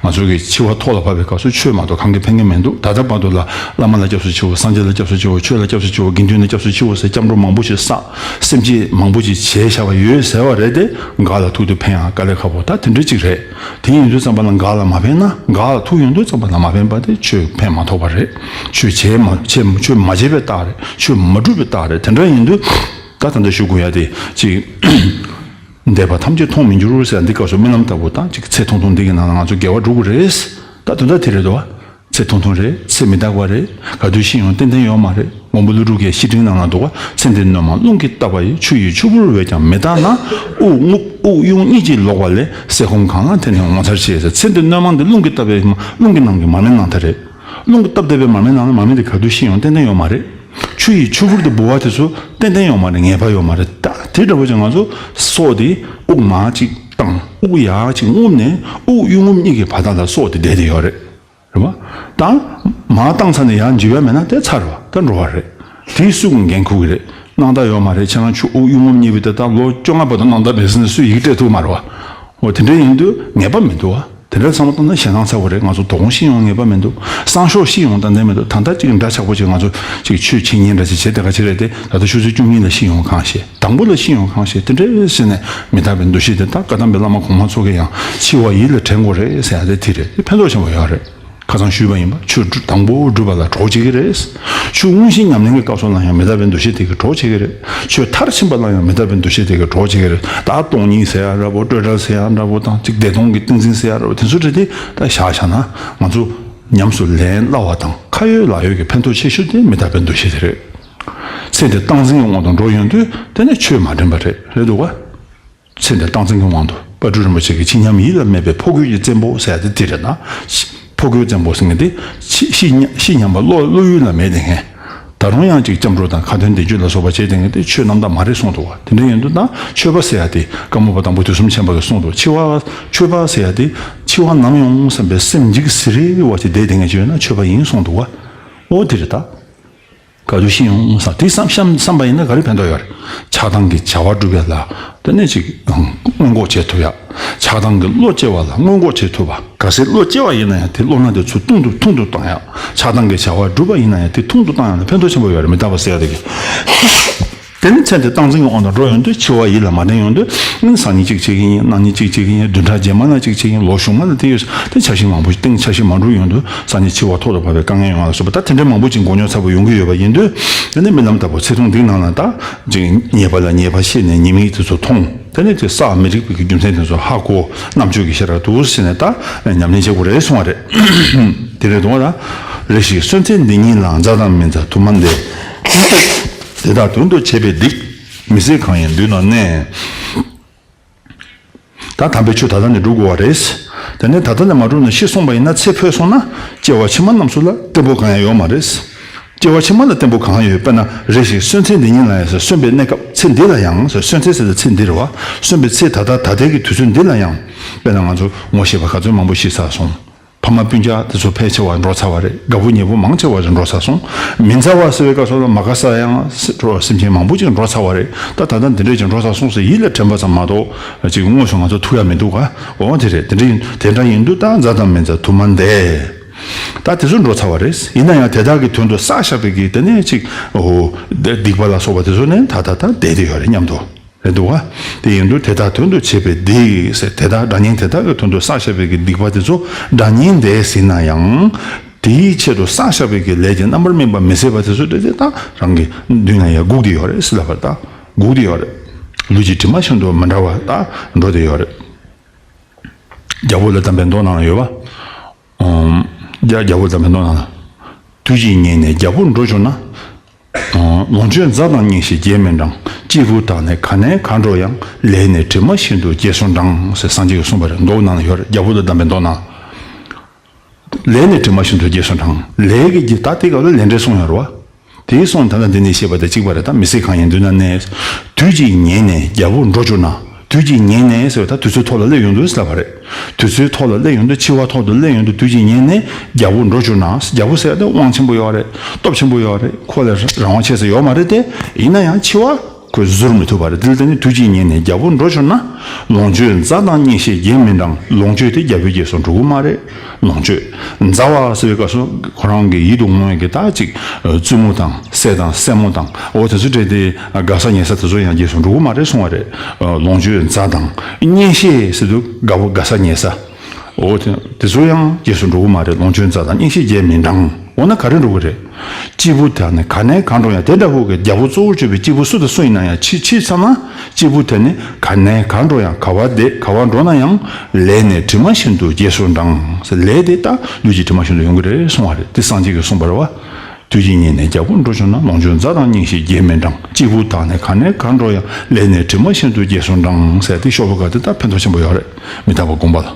ང་ཚོ་གི་འཆི་བ་ཐོག་ལ་བབས་པའི་སྐབས་སུ་ཆོས་མ་གཏོགས་གང་གིས་ཕན་གྱི་མི་འདུག། ད་ལྟ་བར་དུ་ལ་བླ་མ་ལ་སྐྱབས་སུ་མཆིའོ། སངས་རྒྱས་ལ་སྐྱབས་སུ་མཆིའོ། ཆོས་ལ་སྐྱབས་སུ་མཆིའོ། དགེ་འདུན་ལ་སྐྱབས་སུ་མཆིའོ་ཟེར་སྐྱབས་འགྲོ་མང་པོ་ཞིག་བསགས། སེམས་བསྐྱེད་མང་པོ་ཞིག་བྱས་བཞག་པ་ཡོད་ཟེར་བ་རེད་དེ། འགག་ལ་ཐུག་དུས་ཕན་ཡང་དཀའ་ལས་ཁག་པོ་ད་དེ་འདྲ་ཅིག་རེད། དེ་ཡིན་དུས་ཙམ་པ་ལ་འགག་ལ་མ་ཕན་ན། འགག་ལ་ཐུག་ཡོང་དུས་ཙམ་པ་ལ་མ་ཕན་པ་དེ་ཆོས་ཕན་མ་ཐོགས་པ་རེད། ཆོས་བྱས་མ་བྱས་ཆོས་མ་བྱས་པའི་རྟགས་རེད། ཆོས་མ་སྒྲུབ་པའི་རྟགས་རེད། དེ་འདྲ་ཡིན་དུས། ད་ད་ལྟ་ཞུ་དགོས་ཡ་དེ་ཅིག། འདས་པ་ཐམས་ཅད་མཐོང་མི་འགྱུར་ཟེར་ཡ་འདི་སྐབས་སུ་རྨི་ལམ་ལྟ་བུ་དང་ཅིག་ཚེ་ཐུང་ཐུང་འདི་གི་ནང་ལ་ང་ཚོ་དགེ་བ་སྒྲུབ་དགོས་རེད། ད་དོན་དག་དེ་རེད་དོ། ཚེ་ཐུང་ཐུང་རེད། ཚེ་མི་རྟག་པ་རེད། ག་དུས་ཤི་ཡོང་ཏན་ཏན་ཡོད་མ་རེད། མགོན་པོ་ཀླུ་སྒྲུབ་ཀྱི་བཤེས་སྤྲིང་ནང་ལ་འདུག་བ། ཚེ་འདི་སྣོད་མང་རླུང་གིས་བཏབ་པ་ཡི། ཆུ་ཡི་ཆུ་བུར་བས་ཀྱང་མི་དག་ན། དབུགས་རྔུབ་དབུགས་དབྱུང་གཉིས་ཀྱིས་ལོག་པ་ལས། ཟས་སྐོམ་གང་ལ་འཐེན་ནས་ངོ་མཚར་ཆེ་ཟེར། ཚེ་འདི་སྣོད་མང་འདི་རླུང་གིས་བཏབ་པའི་རླུང་གི་ནང་གི་མར་མེ་ནང་ཐ་རེད། རླུང་གིས་བཏབ་བསྡད་པའི་མར་མེ་ནང་ལ་མར་མེ་འདི་ག་དུས་ཤི་ཡོང་ཏན་ཏན་ཡོད་མ་རེད། ཆུ་ཡི་ཆུ་བུར་དུ་ལྦུ་བ་དེ་ཚོ་ཏན་ཏན་ཡོང་མ་རེད། ངེས་པ་ཡོད་མ་རེད། ད་དེ་འདྲ་བོ་ཅིག་ང་ཚོ་སྲོག་དེ་དབུགས་མར་ཅིག་བཏང་། དབུགས་ཡར་ཅིག་རྔུབ་ནས་དབུགས་དབྱུག་རྔུབ་གཉིས་ཀྱི་བར་ཐག་ལ་སྲོག་དེ་བསྡད་དེ་ཡོད་རེད། རེད་བ། ད་མར་བཏང་ཚར་ནས་ཡར་འཇུས་པ་མེད་ན་དེ་ཚར་བ་ད་འགྲོ་བ་རེད། དེ་སུ་གིས་འགན་འཁུར་གི་རེད། སྣང་དག་ཡོད་མ་རེད། ཁྱེད་རང་ཆུ་དབུགས་དབྱུག་རྔུབ་གཉིས་པོ་དེ་ད་ལོ་བཅོ་ལྔ་བར་དུ་སྣང་དག་མེད་ཟེར་ནས་སུས་ཡི་གེ་སྤྲད་ཐུབ་མ་རེད་བ། འོ་དེ་འདྲ་ཡིན་དུས་ངེས་པ་མི་འདུག་བ། དེ་འདྲ་བསམ་བློ་བཏང་ན་ཞེད་སྣང་ཚ་བོ་རེད། ང་ཚོ་དོ་དགོང་ཤི་ཡོང་ངེས་པ་མི་འདུག། སང་ཞོགས་ཤི་ཡོང་ཏན་ཏན་མི་འདུག། ད་ལྟ་ཅིག་འདྲ་ཆགས་པོ་ཅིག་ང་ཚོ་ཅིག་ཆོས་འཆད་ཉན་འདྲ་ཞིག་བྱེད་དེ་ག་ཅི་རེད་དེ། ད་ལྟ་ཆུ་ཚོད་བཅུ་གཉིས་ལ་ཤི་ཡོང་གང་ཤེས། དང་པོ་ལ་ཤི་ཡོང་གང་ཤེས། དེ་འདྲ་ཟེར་ནས་མི་རྟག་པའི་འདུ་ཤེས་དེ་ད་བཀའ་གདམས་པའི་བླ་མ་གོང་མ་ཚོ་གིས་ཡང་འཆི་བ་ཡིད་ལ་དྲན་དགོས་རེད་ཟེར་ཡ་དེ་དེ་རེད། དེ་ཕན་ཐོགས་ཆེན་པོ་ཡོད་རེད། ཁ་སང་ཞུས་པ་ཡིན་པ། ཆོས་སྒྲུབ་དང་པོ་སྒྲུབ་པ་ལ་གྲོགས་བྱེད་ཀྱི་རེད། ཆོས་དབུགས་ཤིང་ཉམས་ལེན་གྱི་སྐབས་སུ་ལ་ཡང་མི་རྟག་པའི་འདུ་ཤེས་དེ་གིས་གྲོགས་བྱེད་ཀྱི་རེད། ཆོས་མཐར་ཕྱིན་པ་ལ་ཡང་མི་རྟག་པའི་འདུ་ཤེས་དེ་གིས་གྲོགས་བྱེད་ཀྱི་རེད། ད་སྟོང་ཉིད་ཟེར་ཡ་འདྲ་པོ། སྤྲོས་བྲལ་ཟེར་ཡ་འདྲ་པོ་དང་ཅིག་བདེ་སྟོང་གི་ཏིང་འཛིན་ཟེར་ཡ་འདྲ་པོ་དེ་ཚོ་རེད་དེ། ད་བཞག་བཞག་ན་ང་ཚོ་ཉམས་སུ་ལེན་སླ་བ་དང་ཁ་ཡོད་ལག་ཡོད་ཀྱི་ཕན་ཐོགས་ཆེ་ཤོས་དེ་མི་རྟག་པའི་འདུ་ཤེས་དེ་རེད། ཚེ་འདི་སྟངས་འཛིན་གྱི་དབང་དུ་འགྲོ་ཡོང་དུས་དེ་ནི་ཆོས་མ་འདྲེན་པ་རེད། རེད་འདུག་ག། ཚེ་འདི་སྟངས་འཛིན་གྱི་དབང་དུ། དཔལ་སྤྲུལ་རིན་པོ་ཆེ་གི་ཕྱི་ཉམས་ཡིད་ལ་མེད་པའི་ཕོ་རྒོད་ཀྱི་བཙན་པོ་ཟེར་ཡ་དེ་དེ་རེད་ན། ཕོ་རྒོད་བཙན་པོ་ཟེར་མཁན་དེ་ཕྱི་ཕྱི་ཉམས་ཕྱི་ཉམས་པ་བློ་བློ་ཡུལ་ལ་མེད་དེ་མཁན། ད་རུང་ཡང་ཅིག་སྐྱབས་འགྲོ་དང་ཁ་འདོན་བཟླས་བརྗོད་ལ་སོགས་པ་བྱས་དེ་མཁན་དེ་ཆོས་རྣམ་དག་མ་རེད་གསུངས་འདུག་བ། དེ་འདྲ་ཡིན་དུས་ད་ཆོས་པ་ཟེར་ཡ་དེ་ཀརྨ་པ་དང་པོ་དུས་གསུམ་མཁྱེན་པ་གིས་གསུངས་འདུག་འཆི་བ་ཆོས་པ་ཟེར་ཡ་དེ་འཆི་བ་ནམ་ཡོང་བསམ་པའི་སེམས་འཇིགས་སི་རེ་བ་ཅིག་བསྡད་དེ་མཁན་ཅིག་ཡོད་ན་ཆོས་པ་ཡིན་གསུངས་འདུག་བ། ཨོ་དེ་རེད་ད། ག་དུས་ཤི་ཡོང་བསམ་དེ་བསམ་བསམ་བསམ་པ་ཡིན་ན་ག་རེ་ཕན་ཐོགས་ཡོད་རེད། ཆགས་སྡང་གི་བྱ་བ་སྒྲུབ་ཡ་ལ་དེ་ནས་ཅིག་སྔོན་འགོག་བྱེད་ཐུབ་ཡ། ཆགས་སྡང་གི་བློ་སྐྱེ་བ་ལ་སྔོན་འགོག་བྱེད་ཐུབ་པ། གལ་སྲིད་བློ་སྐྱེ་བ་ཡིན་ན་ཡང་དེ་བློ་སྣ་དེ་ཚུར་ཐུང་དུ་ཐུང་དུ་བཏང་ཡ། ཆགས་སྡང་གི་བྱ་བ་སྒྲུབ་པ་ཡིན་ན་ཡང་དེ་ཐུང་དུ་བཏང་ཡ་ལ་ཕན་ཐོགས་ཆེན་པོ་ཡོད་རེད། མི་རྟག་པ་ཟེར་ཡ་དེ་གི། དེ་ནི་ཚེ་འདི་སྟངས་འཛིན་གྱི་དབང་དུ་འགྲོ་ཡོང་དུས་འཆི་བ་ཡིད་ལ་མ་དྲན་ཡོང་དུས་སང་ཉིན་གཅིག་བྱེད་ཀྱི་ཡིན། གནངས་ཉིན་གཅིག་བྱེད་ཀྱི་ཡིན། བདུན་ཕྲག་རྗེས་མ་ལ་གཅིག་བྱེད་ཀྱི་ཡིན། ལོ་གཞུག་མ་ལ་དེ་ཡོད་དེ་འཆར་གཞི་མང་པོ་སྟེང་འཆར་གཞི་མ་འགྲུབ་ཡོང་དུས་སང་ཉིན་འཆི་བ་ཐོག་ཏུ་བབས་པའི་དཀའ་ངལ་ཡོང་བ་ལ་སོགས་པ་ད་དེ་འདྲའི་མང་པོ་ཅིག་མགོ་རྙོག་ཚ་པོ་ཡོང་གི་ཡོད་པ་ཡིན་དུས། དེ་ནི་རྨི་ལམ་ལྟ་བུ་ཚེ་ཐུང་འདི་ནང་ལ་ད་ཅིག་ཉེས་པ་ལ་ཉེས་པ་ཤེས་ནས་ཉེས་དམིགས་དེ་ཚོ་མཐོང་། དེ་ནས་དེ་བསགས་མི་རིགས་པའི་རྒྱུ་མཚན་དེ་ཚོ་ཧ་གོ། རྣམ་དཔྱོད་ཀྱི་ཤེས་རབ་ཏུ་ཟིན་ནས་ད་ཉམས་ལེན་བྱེད་དགོས་རེད་གསུང་བ་རེད། དེ་རེད་འདུག་བ། རེ་ཞིག་གསོན་ཚེ་འདི་ཉིད་ལ་མཛའ་དང་མི་མཛའ་དུ་མ་འདས། དེ་དག་དོན་དུ་བྱས་པའི་སྡིག་མི་བཟད་གང་ཡིན་མདུན་ན་གནས། ད་དམ་པའི་ཆོས་ད་ལྟ་ནས་སྒྲུབ་དགོས་པ་རེད། དེ་ནས་ད་ལྟ་ནས་མ་བསྒྲུབས་ན་ཤི་སོང་བ་ཡིན་ན་ཚེ་འཕོས་སོང་ན་སྐྱེ་བ་ཕྱི་མ་རྣམས་སུ་ལ་བརྟན་པོ་གང་ཡང་ཡོད་མ་རེད། སྐྱེ་བ་ཕྱི་མ་ལ་བརྟན་པོ་གང་ཡང་ཡོད། དཔེར་ན་རེ་ཞིག་གསོན་ཚེ་འདི་ཉིད་ལ་ཡང་ཟེར། གསོན་པའི་གནས་སྐབས་ཚེ་འདི་ལ་ཡང་ཟེར། གསོན་ཚེ་ཟེར་ཏེ་ཚེ་འདི་རེད་བ། གསོན་པའི་ཚེ་ད་ལྟ་ད་ལྟའི་གི་དུས་ཚོད་འདི་ལ་ཡང་། དཔེར་ན་ང་ཚོ་ངོ་ཤེས་པ་ག་ཚོད་མང་པོ་ཤི་ཚར་སོང་། ཕ་མ་སྤུན་ཀྱག་དེ་ཚོ་ཕལ་ཆེ་བ་འགྲོ་ཚར་བ་རེད། དགའ་པོ་ཉེ་པོ་མང་ཆེ་བ་རེད་འགྲོ་ཚར་སོང་། མི་མཛའ་བ་ཟེར་བའི་སྐབས་སུ་ལ་མ་དགའ་ས་ཡང་སེ་འགྲོ་སེམས་ཅན་མང་པོ་ཅིག་འགྲོ་ཚར་བ་རེད། ད་ད་ལྟ་འདི་འདྲས་ཅིག་འགྲོ་ཚར་སོང་ཟེར་ཡིད་ལ་དྲན་པ་ཙམ་མ་གཏོགས་ཅིག་དངོས་སུ་ང་ཚོ་ཐུག་ཡ་མི་འདུག་ག་འོ་དེ་རེད། དེ་འདྲ་ཡིན་དེ་འདྲ་ཡིན་དུས་ད་མཛའ་དང་མི་མཛའ་དུ་མ་འདས། ད་དེ་ཚོ་འགྲོ་ཚར་བ་རེད། ཡིན་ན་ཡང་དེ་དག་གི་དོན་དུ་བསགས་བཞག་པའི་གི་དེ་ནས་ཅིག་འོ་སྡིག་པ་ལ་སོགས་པ་དེ་ཚོ་ནི་ད་ད་ད་བསྡད་དེ་ཡོད་རེད་སྙམ་དུ། རེད་འདུག་བ། དེ་ཡིན་དུས་དེ་དག་དོན་དུ་བྱས་པའི་སྡིག་ཟེར། དེ་དག་དགྲ་གཉེན་དེ་དག་གི་དོན་དུ་བསགས་བཞག་པའི་གི་སྡིག་པ་དེ་ཚོ་དགྲ་གཉེན་འདས་ཟིན་ན་ཡང་། དེའི་ཆེད་དུ་བསགས་བཞག་པའི་གི་ལས་ཀྱི་རྣམ་པར་སྨིན་པ་མི་བཟད་པ་དེ་ཚོ་དེ་དེ་དག་རང་གི་མདུན་ལ་ཡང་སྒུག་བསྡད་ཡོད་རེད་ཟེར་ལབ་པ་དང་སྒུག་བསྡད་ཡོད་རེད། ལུས་ཀྱི་དྲི་མ་བཞིན་དུ་མི་འབྲལ་བ་དག་འགྲོ་བསྡད་ཡོད་རེད། རྒྱལ་པོ་ལ་གདམས་པའི་མདོ་ནང་ལ་ཡོད་པ། ཨོམ། རྒྱ་རྒྱལ་པོ་ལ་གདམས་པའི་མདོ་ནང་ལ། དུས་ཀྱིས་ཉེན་ནས་རྒྱལ་པོར་འགྲོ་གྱུར་ན། ལོངས་སྤྱོད་མཛའ་དང་སྙིང་རྗེ་རྗེས་མི་འབྲང་། སྐྱེས་བུ་དག་ནི་ག་ནས་ག་འགྲོ་ཡང་། ལས་ནི་གྲིབ་མ་བཞིན་དུ་རྗེས་སུ་འབྲང་། ཟེར་སངས་རྒྱས་ཀྱིས་གསུངས་པ་རེད། མདོ་ནང་ལ་ཡོད་རེད། རྒྱལ་པོ་ལ་གདམས་པའི་མདོ་ནང་། ལས་ནི་གྲིབ་མ་བཞིན་དུ་རྗེས་སུ་འབྲང་། ལས་ཀྱི་རྗེས་ད་དེ་ག་ལ་ལས་འབྲས་གསུངས་ཡོད་རེད་བ། དེའི་སོང་ད་ལྟ་འདི་ནས་བཤད་པ་དང་གཅིག་པ་རེད། ད་མི་བཟད་གང་ཡིན་མདུན་ན་གནས། དུས་ཀྱིས་ཉེན་ནས་རྒྱལ་པོར་འགྲོ་གྱུར་ན། དུས་ཀྱིས་ཉེན་ནས་ཟེར་བ་ད་དུས་ཚོད་ཐོག་ལ་སླེབས་ཡོང་དུས་ཟེར་ལབ་པ་རེད། དུས་ཚོད་ཐོག་ལ་སླེབས་ཡོང་དུས་འཆི་བ་ཐོག་ཏུ་སླེབས་ཡོང་དུས་དུས་ཀྱིས་ཉེན་ནས་རྒྱལ་པོར་འགྲོ་གྱུར་ན། རྒྱལ་པོ་ཟེར་ཡ་དེ་དབང་ཆེན་པོ་ཡོད་རེད། སྟོབས་ཆེན་པོ་ཡོད་རེད། ཁོ་ལས་རང་དབང་ཆེ་ས་ཡོད་མ་རེད་དེ། ཡིན་ན་ཡང་འཆི་བ་ཁོས་བཟུར་མི་ཐུབ་པ་རེད། དེ་ལ་བརྟེན་ནས་དུས་ཀྱིས་ཉེན་ནས་རྒྱལ་པོར་འགྲོ་གྱུར་ན། ལོངས་སྤྱོད་མཛའ་དང་སྙིང་རྗེ་རྗེས་མི་འབྲང་། ལོངས་སྤྱོད་དེ་རྒྱལ་པོའི་རྗེས་སུ་འགྲོ་གི་མ་རེད། ལོངས་སྤྱོད་མཛའ་བ་ཟེར་བའི་སྐབས་སུ་ཁོ་རང་གི་ཡིད་དུ་འོང་བའི་གི་ད་ཅིག་བཙུན་མོ་དང་སྲས་དང་སྲས་མོ་དང་འོ་དེ་ཚོ་སྤྲད་དེ་དགའ་ས་ཉེ་ས་དེ་ཚོ་ཡང་རྗེས་སུ་འགྲོ་གི་མ་རེད་གསུང་བ་རེད། ལོངས་སྤྱོད་མཛའ་དང་སྙིང་རྗེ་ཟེར་དུས་དགའ་པོ་དགའ་ས་ཉེ་ས། འོ་དེ་དེ་ཚོ་ཡང་རྗེས་སུ་འགྲོ་གི་མ་རེད། ལོངས་སྤྱོད་མཛའ་དང་སྙིང་རྗེ་རྗེས་མི་འབྲང་། འོ་ན་ག་རེ་འགྲོ་གི་རེད། སྐྱེས་བུ་དག་ནི་ག་ནས་གང་འགྲོ་ཡང་། དེ་འདྲ་བོ་གི་རྒྱལ་པོ་གཙོ་བོར་གྱུར་པའི་སྐྱེས་བུ་སུ་དང་སུ་ཡིན་ན་ཡང་ཕྱི་ཕྱི་ཚང་མ་སྐྱེས་བུ་དེ་ནི་ག་ནས་གང་འགྲོ་ཡང་། ག་བ་བསྡད་ག་བ་འགྲོ་ན་ཡང་། ལས་ནི་གྲིབ་མ་བཞིན་དུ་རྗེས་སུ་འབྲང་། ལས་དེ་ད་ལུས་ཀྱི་གྲིབ་མ་བཞིན་དུ་ཡོང་གི་རེད་གསུང་བ་རེད། དེ་སངས་རྒྱས་ཀྱིས་གསུངས་པ་རེད་བ། དུས་ཀྱིས་ཉེན་ནས་རྒྱལ་པོར་འགྲོ་གྱུར་ན། ལོངས་སྤྱོད་མཛའ་དང་སྙིང་རྗེ་རྗེས་མི་འབྲང་། སྐྱེས་བུ་དག་ནི་ག་ནས་གང་འགྲོ་ཡང་། ལས་ནི་གྲིབ་མ་བཞིན་དུ་རྗེས་སུ་འབྲང་། ཟེར་དེ་ཤོ་ལོ་ཀ་དེ་ད་ཕན་ཐོགས་ཆེན་པོ་ཡོད་རེད། མི་རྟག་པ་དགོངས་པ་ལ།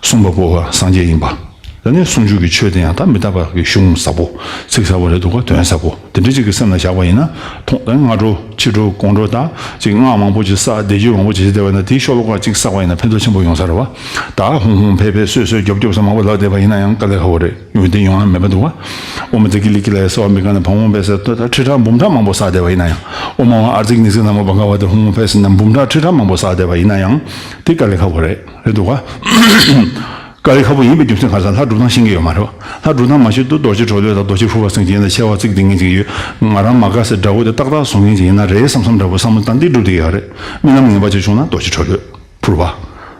གསུངས་པ་པོ་བ་སངས་རྒྱས་ཡིན་པ། དེ་ནས་སུམ་ཅུ་གི་ཆོས་དེ་ཡང་ད་མི་རྟག་པ་གི་གཞུང་ཟབ་པོ། ཚིག་ཟབ་པོ་རེད་འདུག་ག་དོན་ཟབ་པོ་དེ་འདྲ་ཅིག་གི་སེམས་ལ་བཞག་པ་ཡིན་ན་ཐོག་ད་སྔ་དྲོ་ཕྱི་དྲོ་དགོང་དྲོ་ད་ཅིག་སྔགས་མང་པོ་ཅིག་བསགས་བཟླས་བརྗོད་མང་པོ་ཅིག་བྱས་བསྡད་པ་ཡིན་ན། དེའི་ཤོ་ལོ་ཀ་ཅིག་བསགས་པ་ཡིན་ན་ཕན་ཐོགས་ཆེན་པོ་ཡོང་ས་རེད་བ། ད་ཧུང་ཧུང་ཕེ་ཕེ་སོས་སོས་རྒྱོབ་རྒྱོབ་ཟེར་མང་པོ་ལབ་བསྡད་པ་ཡིན་ན་ཡང་དཀའ་ལས་ཁག་པོ་རེད། ཡོང་དེ་ཡོང་ཡ་མེད་པ་འདུག་བ། ཨོཾ་ཏི་གི་ལི་ཀི་ལ་ཡ་སྭཱ་ཧཱ་མི་ག་ནས་བ་ཧུང་ཕེ་ཟེར་ད་ཁྲི་ཕྲག་འབུམ་ཕྲག་མང་པོ་བསགས་བསྡད་པ་ཡིན་ན་ཡང་། ཨོཾ་ཨཱཿཧཱུྃ་ཨཱརྵིཀ་ནིཥྞ་ན་མོ་བྷ་ག་ཝ་ཏེ་ཧཱུྃ་ཧཱུྃ་ཕཊ་ཟེར་ན་འབུམ་ཕྲག་ཁྲི་ཕྲག་མང་པོ་བསགས་བསྡད་པ་ཡིན་ན་ཡང་དེ་དཀའ་ལས་ཁག་པོ་རེད། རེད་འདུག་ག་དཀའ་ལས་ཁག་པོ་ཡིན་པའི་རྒྱུ་མཚན་ག་རེ་ཟེར་ན་ལྷ་སྒྲུབ་སྟངས་ཤེས་ཀྱི་ཡོད་མ་རེད་བ། ལྷ་སྒྲུབ་སྟངས་མ་ཤེས་དུས་རྡོ་རྗེ་གྲོ་ལོད་དང་རྡོ་རྗེ་ཕུར་པ་ཟེར་མཁན་ཅིག་ཡིན་ན་ཆེ་བ་གཅིག་ལྡན་མཁན་ཅིག་ཡོད། ང་རང་མ་དགའ་སའི་དགྲ་བོ་དེ་ཏག་ཏག་བཟོ་མཁན་ཅིག་ཡིན་ན་རེད་བསམ་བསམ་འདྲ་པོ་བསམ་བློ་བཏང་སྟེ་སྒྲུབ་བསྡད་ཡོད་རེད། རྨི་ལམ་ངན་པ་ཅིག་བྱུང་ན་རྡོ་རྗེ་གྲོ་ལོད། ཕུར་པ།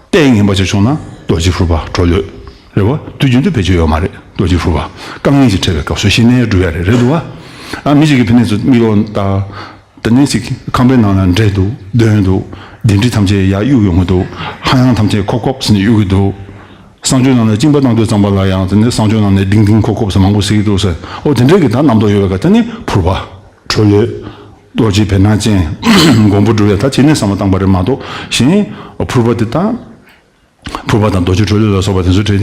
ལྟས་ངན་པ་ཅིག་བྱུང་ན་རྡོ་རྗེ་ཕུར་པ་གྲོ་ལོད། རེད་བ། དུས་རྒྱུན་དུ་བེད་སྤྱོད་ཡོད་མ་རེད་རྡོ་རྗེ་ཕུར་པ། དཀའ་ངལ་ཅིག་འཕྲད་པའི་སྐབས་སུ་གཞི་ནས་སྒྲུབ་ཡ་རེད། རེད་འདུག་བ། ཨ་མི་ཅིག་གིས་ཕི་ནས་ཚུར་མིག་ལོང་ལྟ། དེ་ནས་ཅིག་ཁང་པའི་ནང་ལ་འདྲེ་འདུག་གདོན་འདུག་གདོན་འདྲེ་ཐམས་ཅད་ཡར་གཡུག་ཡོང་གི་འདུག་ཧ་ཡང་ཐམས་ཅད་ཁོབ་ཁོབ་ཟེར་ནས་གཡུག་གི་འདུག་གསང་སྤྱོད་ནང་ནས་གཅིན་པ་བཏང་དུས་ཙམ་པ་ལ་ཡང་དེ་ནས་གསང་སྤྱོད་ནང་ནས་ལྡིང་ལྡིང་ཁོབ་ཁོབ་ཟེར་མང་པོ་ཟེར་གྱི་འདུག་ཟེར། ཨོ་དེ་འདྲས་ཀྱི་ད་རྣམ་རྟོག་ཡོད་པའི་ཁ་དེ་ནས་ཕུར་པ། གྲོ་ལོད། རྡོ་རྗེ་བེར་ནག་ཅན་མགོན་པོ་སྒྲུབ་ཡ་ད་བྱས་ནས་བསམ་བློ་བཏང་པ་རེད་མ་གཏོགས་གཞན་ཕུར་པ་དེ་ད། ཕུར་པ་དང་རྡོ་རྗེ་གྲོ་ལོད་ལ་སོགས་པ་དེ་ཚོ་བྲིས་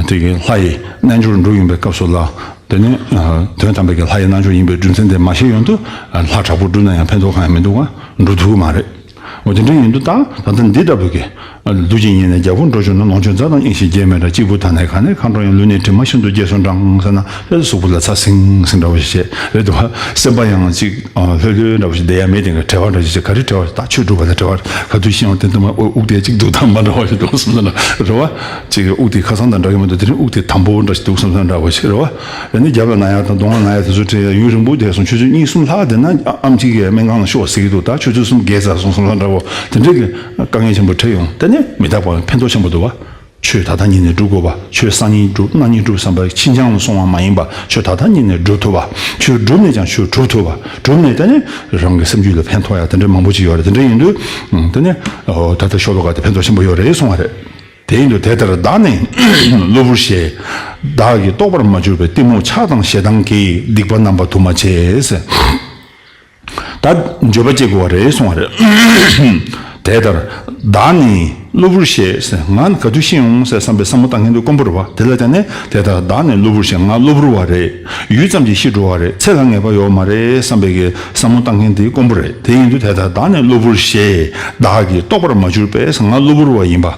ཏེ་དེ་གའི་ལྷ་ཡི་རྣལ་འབྱོར་སྒྲུབ་ཡོང་པའི་སྐབས་སུ་ལ་དེ་ནི་དོན་དམ་པའི་གི་ལྷ་ཡི་རྣལ་འབྱོར་ཡིན་པའི་རྒྱུ་མཚན་དེ་མ་ཤེས་ཡོང་དུས་ལྷ་དྲག་པོ་སྒྲུབ་ན་ཡང་ཕན་ཐོགས་གང་ཡང་མི་འདུག་ག་འགྲུབ་ཐུབ་ཀྱི་མ་རེད། འོ་དེ་འདྲ་ཡིན་དུས་ད་ད་ལྟ་འདི་ལྟ་བུ་གི་བདུད་ཀྱི་ཉེས་ནས་རྒྱལ་པོར་འགྲོ་གྱུར་ན། ལོངས་སྤྱོད་མཛའ་དང་གཉེན་བཤེས་རྗེས་མེད་འདྲ། སྐྱེས་བུ་དག་ནི་གང་ནས་མཁའ་འགྲོ་ཡང་། ལུས་ནི་དྲི་མ་ཤིན་ཏུ་རྒྱས་སུ་འགྲངས་ཟེར་ན་ཨེ་གཟུགས་པོ་ལ་ཚ་ཟིང་ཟིང་འདྲ་བོ་ཞིག་བྱས་རེད་འདུག་ག་སེམས་པ་ཡང་ཅིག་ལྷོད་ལྷོད་འདྲ་བོ་ཞིག་བསྡད་ཡ་མེད། དེ་ག་བྲེལ་བ་འདྲ་ཞིག་བྱས་ག་རེ་བྲེལ་བ་ཞིག་ད་ཆོས་སྒྲུབ་པ་ལ་བྲེལ་བ་ག་དུས་ཤེས་ཡོང་། དེ་དུས་མ་ཨོ་དབུགས་དེ་ཅིག་འདུག་དང་མ་འདྲ་བ་ཞིག་འདུག་བསམ་སོང་ན་རེད་བ། ཅིག་དབུགས་དེ་ཁ་སང་དང་འདྲ་གི་མི་འདུག་དེ་རིང་དབུགས་དེ་དམ་པོ་འདྲ་ཞིག་འདུག་བསམ་སོང་འདྲ་བོ་ཞིག་རེད་བ། ཡང་ནི་རྒྱབ་ལ་ན་ཡ་དང་གདོང་ལ་ན་ཡ་དེ་ཚོ་འཕྲད་ཡ་ཡུན་རིང་པོ་བསྡད་སོང་། ཆུ་ཚོད་གཉིས་གསུམ་ལྷག་བསྡད་ན་ཨ་ཨམ་ཆི་གིས་སྨན་ཁང་ལ་ཤོག་ཟེར་གི་འདུག་ད་ཆུ་ཚོད་གསུམ་བརྒལ་ཚར་སོང་བསམ་སོང་འདྲ་བོ་དེ་འདྲ་གི་དཀའ་ངལ་ཆེན་པོ་འཕྲད་ཡོང་། དེ་ནི་མི་རྟག་པ་ཕན་ཐོགས་ཆེན་པོ་འདུག་བ། ཆོས་ད་ལྟ་ཉིད་ནས་སྒྲུབ་དགོས་པ། ཆོས་སང་ཉིན་སྒྲུབ་གནངས་ཉིན་སྒྲུབ་བསམ་པ་ཕྱི་འགྱངས་ལ་སོང་བ་མ་ཡིན་པ། ཆོས་ད་ལྟ་ཉིད་ནས་སྒྲུབ་ཐུབ་པ། ཆོས་སྒྲུབ་ནས་ཀྱང་ཆོས་གྲུབ་ཐུབ་པ། གྲུབ་ནས་དེ་ནི་རང་གི་སེམས་རྒྱུད་ལ་ཕན་ཐོགས་ཡ་དེ་འདྲ་མང་པོ་ཅིག་ཡོད་རེད། དེ་འདྲ་ཡིན་དུས་དེ་ནི་ད་ལྟ་ཤོ་ལོ་ཀ་དེ་ཕན་ཐོགས་ཆེན་པོ་ཡོད་རེད་གསུང་བ་རེད། དེ་ཡིན་དུས་དེ་ལྟར་བདག་ནི་གློ་བུར་ཞེས། བདག་གིས་རྟོགས་པར་མ་གྱུར་པའི། གཏི་མུག་ཆགས་དང་ཞེ་སྡང་གིས། སྡིག་པ་རྣམ་པ་དུ་མ་བྱས། ད་འགྱོད་པ་སྐྱེ་དགོས་པ་རེད་གསུང་བ་རེད། དེ་ལྟར་བདག་ནི་གློ་བུར་ཞེས། ང་ག་དུས་ཤི་ཡོང་ཟེར་བསམ་པའི་བསམ་བློ་བཏང་མཁན་དེ་དཀོན་པོ་རེད་བ། དེ་ལ་བརྟེན་ནས་དེ་ལྟར་བདག་ནི་གློ་བུར་ཞེས། ང་གློ་བུར་བ་རེད། ཡུད་ཙམ་གྱིས་ཤི་འགྲོ་བ་རེད། ཚེ་ལ་ངེས་པ་ཡོད་མ་རེད་བསམ་པའི་གི་བསམ་བློ་བཏང་མཁན་དེ་དཀོན་པོ་རེད། དེ་ཡིན་དུས་དེ་ལྟར་བདག་ནི་གློ་བུར་ཞེས། བདག་གིས་རྟོགས་པར་མ་གྱུར་པས། ང་གློ་བུར་བ་ཡིན་པ།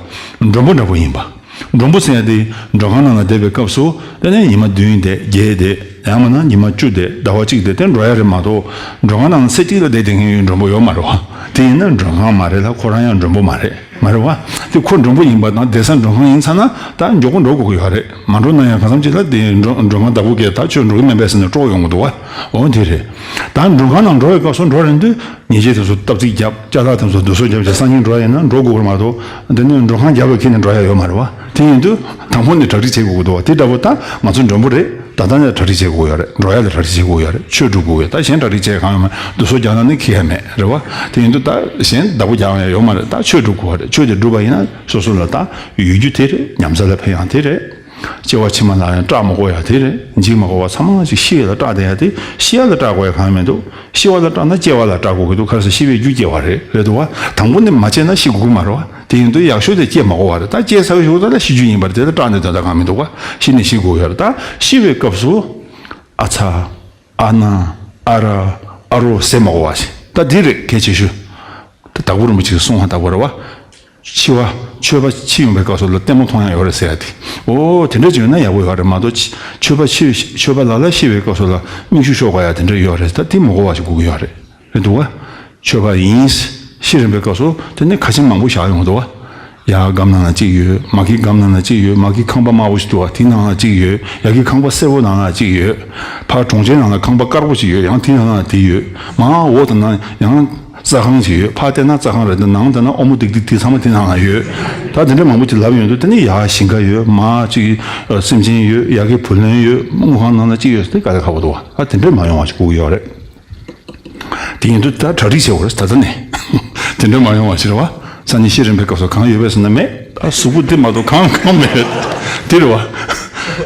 མགྲོན་པོ་འདྲ་པོ་ཡིན་པ། མགྲོན་པོ་ཟེར་ཡ་དེ་མགྲོན་ཁང་ནང་ལ་བསྡད་པའི་སྐབས་སུ་དེ་ནས་ཉི་མ་བདུན་བསྡད་བརྒྱད་བསྡད་ཡང་མིན་ན་ཉི་མ་བཅུ་བསྡད་ཟླ་བ་གཅིག་བསྡད་དེ་འགྲོ་ཡ་རེད་མ་གཏོགས་མགྲོན་ཁང་ནང་ལ་ཚེ་གཅིག་ལ་བསྡད་བསྡད་མཁན་ཡོད་མགྲོན་པོ་ཡོད་མ་རེད་བ། དེ་ཡིན་ན་མགྲོན་ཁང་མ་རེད་ལ་ཁོ་རང་ཡང་མགྲོན་པོ་མ་རེད་མ་རེད་བ། དེ་ཁོ་མགྲོན་པོ་ཡིན་པ་དང་བསྡད་ས་མགྲོན་ཁང་ཡིན་ཚར་ན་ད་མགྱོགས་པོ་འགྲོ་དགོས་ཀྱི་ཡོད་རེད། མ་འགྲོ་ན་ཡང་གང་འཚམ་ཅིག་ལ་དེ་མགྲོན་མགྲོན་ཁང་བདག་པོ་གིས་ད་ཁྱོད་འགྲོ་གི་མིན་པས་ཟེར་ནས་དཀྲོག་ཡོང་གི་འདུག་བ། འོ་དེ་རེད། ད་མགྲོན་ཁང་ནང་འགྲོ་བའི་སྐབས་སུ་འགྲོ་རན་དུས། ཉེས་ཆད་དེ་ཚོ་སྟབས་ཚིག་རྒྱབ། ཅ་ལག་དེ་ཚོ་བསྡུ་གསོག་རྒྱབ་བྱས་སང་ཉིན་འགྲོ་ཡ་ཡིན་ན་འགྲོ་དགོས་ཀྱི་མ་གཏོགས་འདི་ནས་མགྲོན་ཁང་རྒྱབ་ལ་འཁྱེར་ནས་འགྲོ་ཡ་ཡོད་མ་རེད་བ། དེ་ཡིན་དུས་དང་པོ་ནས་གྲ་སྒྲིག་བྱེད་དགོས་ཀྱི་འདུག་བ། དེ་འདྲ་པོ་ད་ང་ཚོ་མགྲོན་པོ་རེད། ད་ལྟ་ནས་གྲ་སྒྲིག་བྱེད་དགོས་ཡོད་རེད། འགྲོ་ཡ་ལ་གྲ་སྒྲིག་བྱེད་དགོས་ཡོད་རེད། ཆོས་སྒྲུབ་དགོས་ཡོད། ད་གཞན་གྲ་སྒྲིག་བྱེད་གང་ཡོད་མ་རེད། བསྡུ་གསོག་རྒྱག་ན་ནི་ཁེ་ཡ་མེད་རེད་བ། དེ་ཡིན་དུས་ད་གཞན་བདག་པོ་རྒྱག་ཡ་ཡོད་མ་རེད། ད་ཆོས་སྒྲུབ་དགོས་བ་རེད། ཆོས་དེ་སྒྲུབ་པ་ཡིན་ན་སོ་སོ་ལ་ད་ཡོད་རྒྱུ་དེ་རེད། ཉམས་མྱོང་ལ་ཕན་ཡ་དེ་རེད། སྐྱེ་བ་ཕྱི་མ་ལ་ཡང་སྐྲག་མ་དགོས་ཡ་དེ་རེད། འཇིགས་མ་དགོས་པ་ཚང་མ་ཅིག་ཤི་ཡ་ལ་སྐྲག་བསྡད་ཡ་དེ། ཤི་ཡ་ལ་སྐྲག་དགོས་ཡ་གང་ཡང་མི་འདུག་ཤི་བ་ལ་སྐྲག་ན་སྐྱེ་བ་ལ་སྐྲག་དགོས་ཀྱི་འདུག་ག་རེ་ཟེར་ཤི་བའི་རྒྱུ་སྐྱེ་བ་རེད། རེད་འདུག་བ། དང་པོ་ནས་མ་སྐྱེས་ན་ཤི་དགོས་ཀྱི་མ་རེད་བ། དེ་ཡིན་དུས་ཡག་ཤོས་དེ་སྐྱེ་མ་དགོས་པ་རེད། ད་སྐྱེས་ཚར་བའི་གཞུག་ད་ལ་ཤི་རྒྱུ་ཡིན་པ་རེད། དེ་ལ་སྐྲག་ནས་དོན་དག་གང་མི་འདུག་བ། ཤི་ནས་ཤི་དགོས་ཡ་རེད། ད་ཤི་བའི་སྐབས་སུ་ཨ་ཚ། ཨ་ན། ཨ་ར། ཨ་རོ་ཟེར་མ་དགོས་པ་ཞིག་ད་འདི་རེད་གལ་ཆེ་ཤོས། ད་དྭགས་པོ་རིན་པོ་ཆེས་གསུངས་པ་ལྟ་བུ་རེད་བ། འཆི་བ་མཆོད་པ་འཆི་ཡོང་པའི་སྐབས་སུ་ལ་ལྟད་མོ་མཐོང་ཡ་ཡོད་རེད་ཟེར་ཡ་དེ། འོ་དེ་འདྲ་ཅིག་ཡོད་ན་ཡག་པོ་ཡོད་རེད་མ་གཏོགས་ཅི་མཆོད་པ་འཆི་མཆོད་པ་ལ་ལ་ཤི་བའི་སྐབས་སུ་ལ་མིག་ཆུ་ཤོར་དགོས་ཡ་དེ་འདྲ་ཡོད་རེད། ད་དེ་མ་དགོས་པ་ཞིག་དགོས་ཀྱི་ཡོད་རེད། རེད་འདུག་བ། མཆོད་པ་ཡིན། ཤི་རན་པའི་སྐབས་སུ་དེ་ནས་ཁ་ཆེམས་མང་པོ་བཞག་ཡོང་འདུག་བ། ཡར་སྒམ་ནང་ལ་གཅིག་ཡོད། མ་གི་སྒམ་ནང་ལ་གཅིག་ཡོད། མ་གི་ཁང་པ་དམར་པོ་ཞིག་འདུག་བ། དེའི་ནང་ལ་གཅིག་ཡོད། ཡ་གི་ཁང་པ་སེར་པོ་ནང་ལ་གཅིག་ཡོད། ཕར་གྲོང་ཁྱེར་ནང་ལ་ཁང་པ་དཀར་པོ་ཞིག་ཡོད། ཡང་དེའི་ནང་ལ་དེ་ཡོད། མར་འོག་དང་ནང་ཡང་རྩྭ་ཁང་ཞིག་ཡོད། ཕར་བལྟས་ན་རྩྭ་ཁང་རེད་འདུག་ནང་བལྟས་ན་ཨོ་མོ་ཏིག་ཏིག་དེ་ཚང་མ་དེའི་ནང་ལ་ཡོད། ད་དེ་འདྲ་མང་པོ་ཅིག་ལབ་ཡོང་དུས་དེ་ནས་ཡར་ཞིང་ཁ་ཡོད། མར་ཅིག་སེམས་ཅན་ཡོད། ཡ་གི་བུ་ལོན་ཡོད། དངུལ་ཁང་ནང་ལ་གཅིག་ཡོད་ཟེར་དེ་དཀའ་ལས་ཁག་པོ་འདུག་བ། ད་དེ་འདྲ་མ་ཡོང་བ་ཞིག་དགོས་ཀྱི་ཡོད་རེད། དེ་ཡིན་དུས་ད་གྲ་སྒྲིག་བྱེད་དགོས་རེད་ད་ལྟ་ནས། དེ་འདྲ་མ་ཡོང་བ་ཞིག་རེད་བ། སང་ཉིན་ཤི་རན་པའི་སྐབས་སུ་གང་ཡོད་པས་ཟེར་ན་མེད། ད་གཟུགས་པོ་འདི་མ་གཏོགས་གང་གང་མེད། དེ་རེད་བ།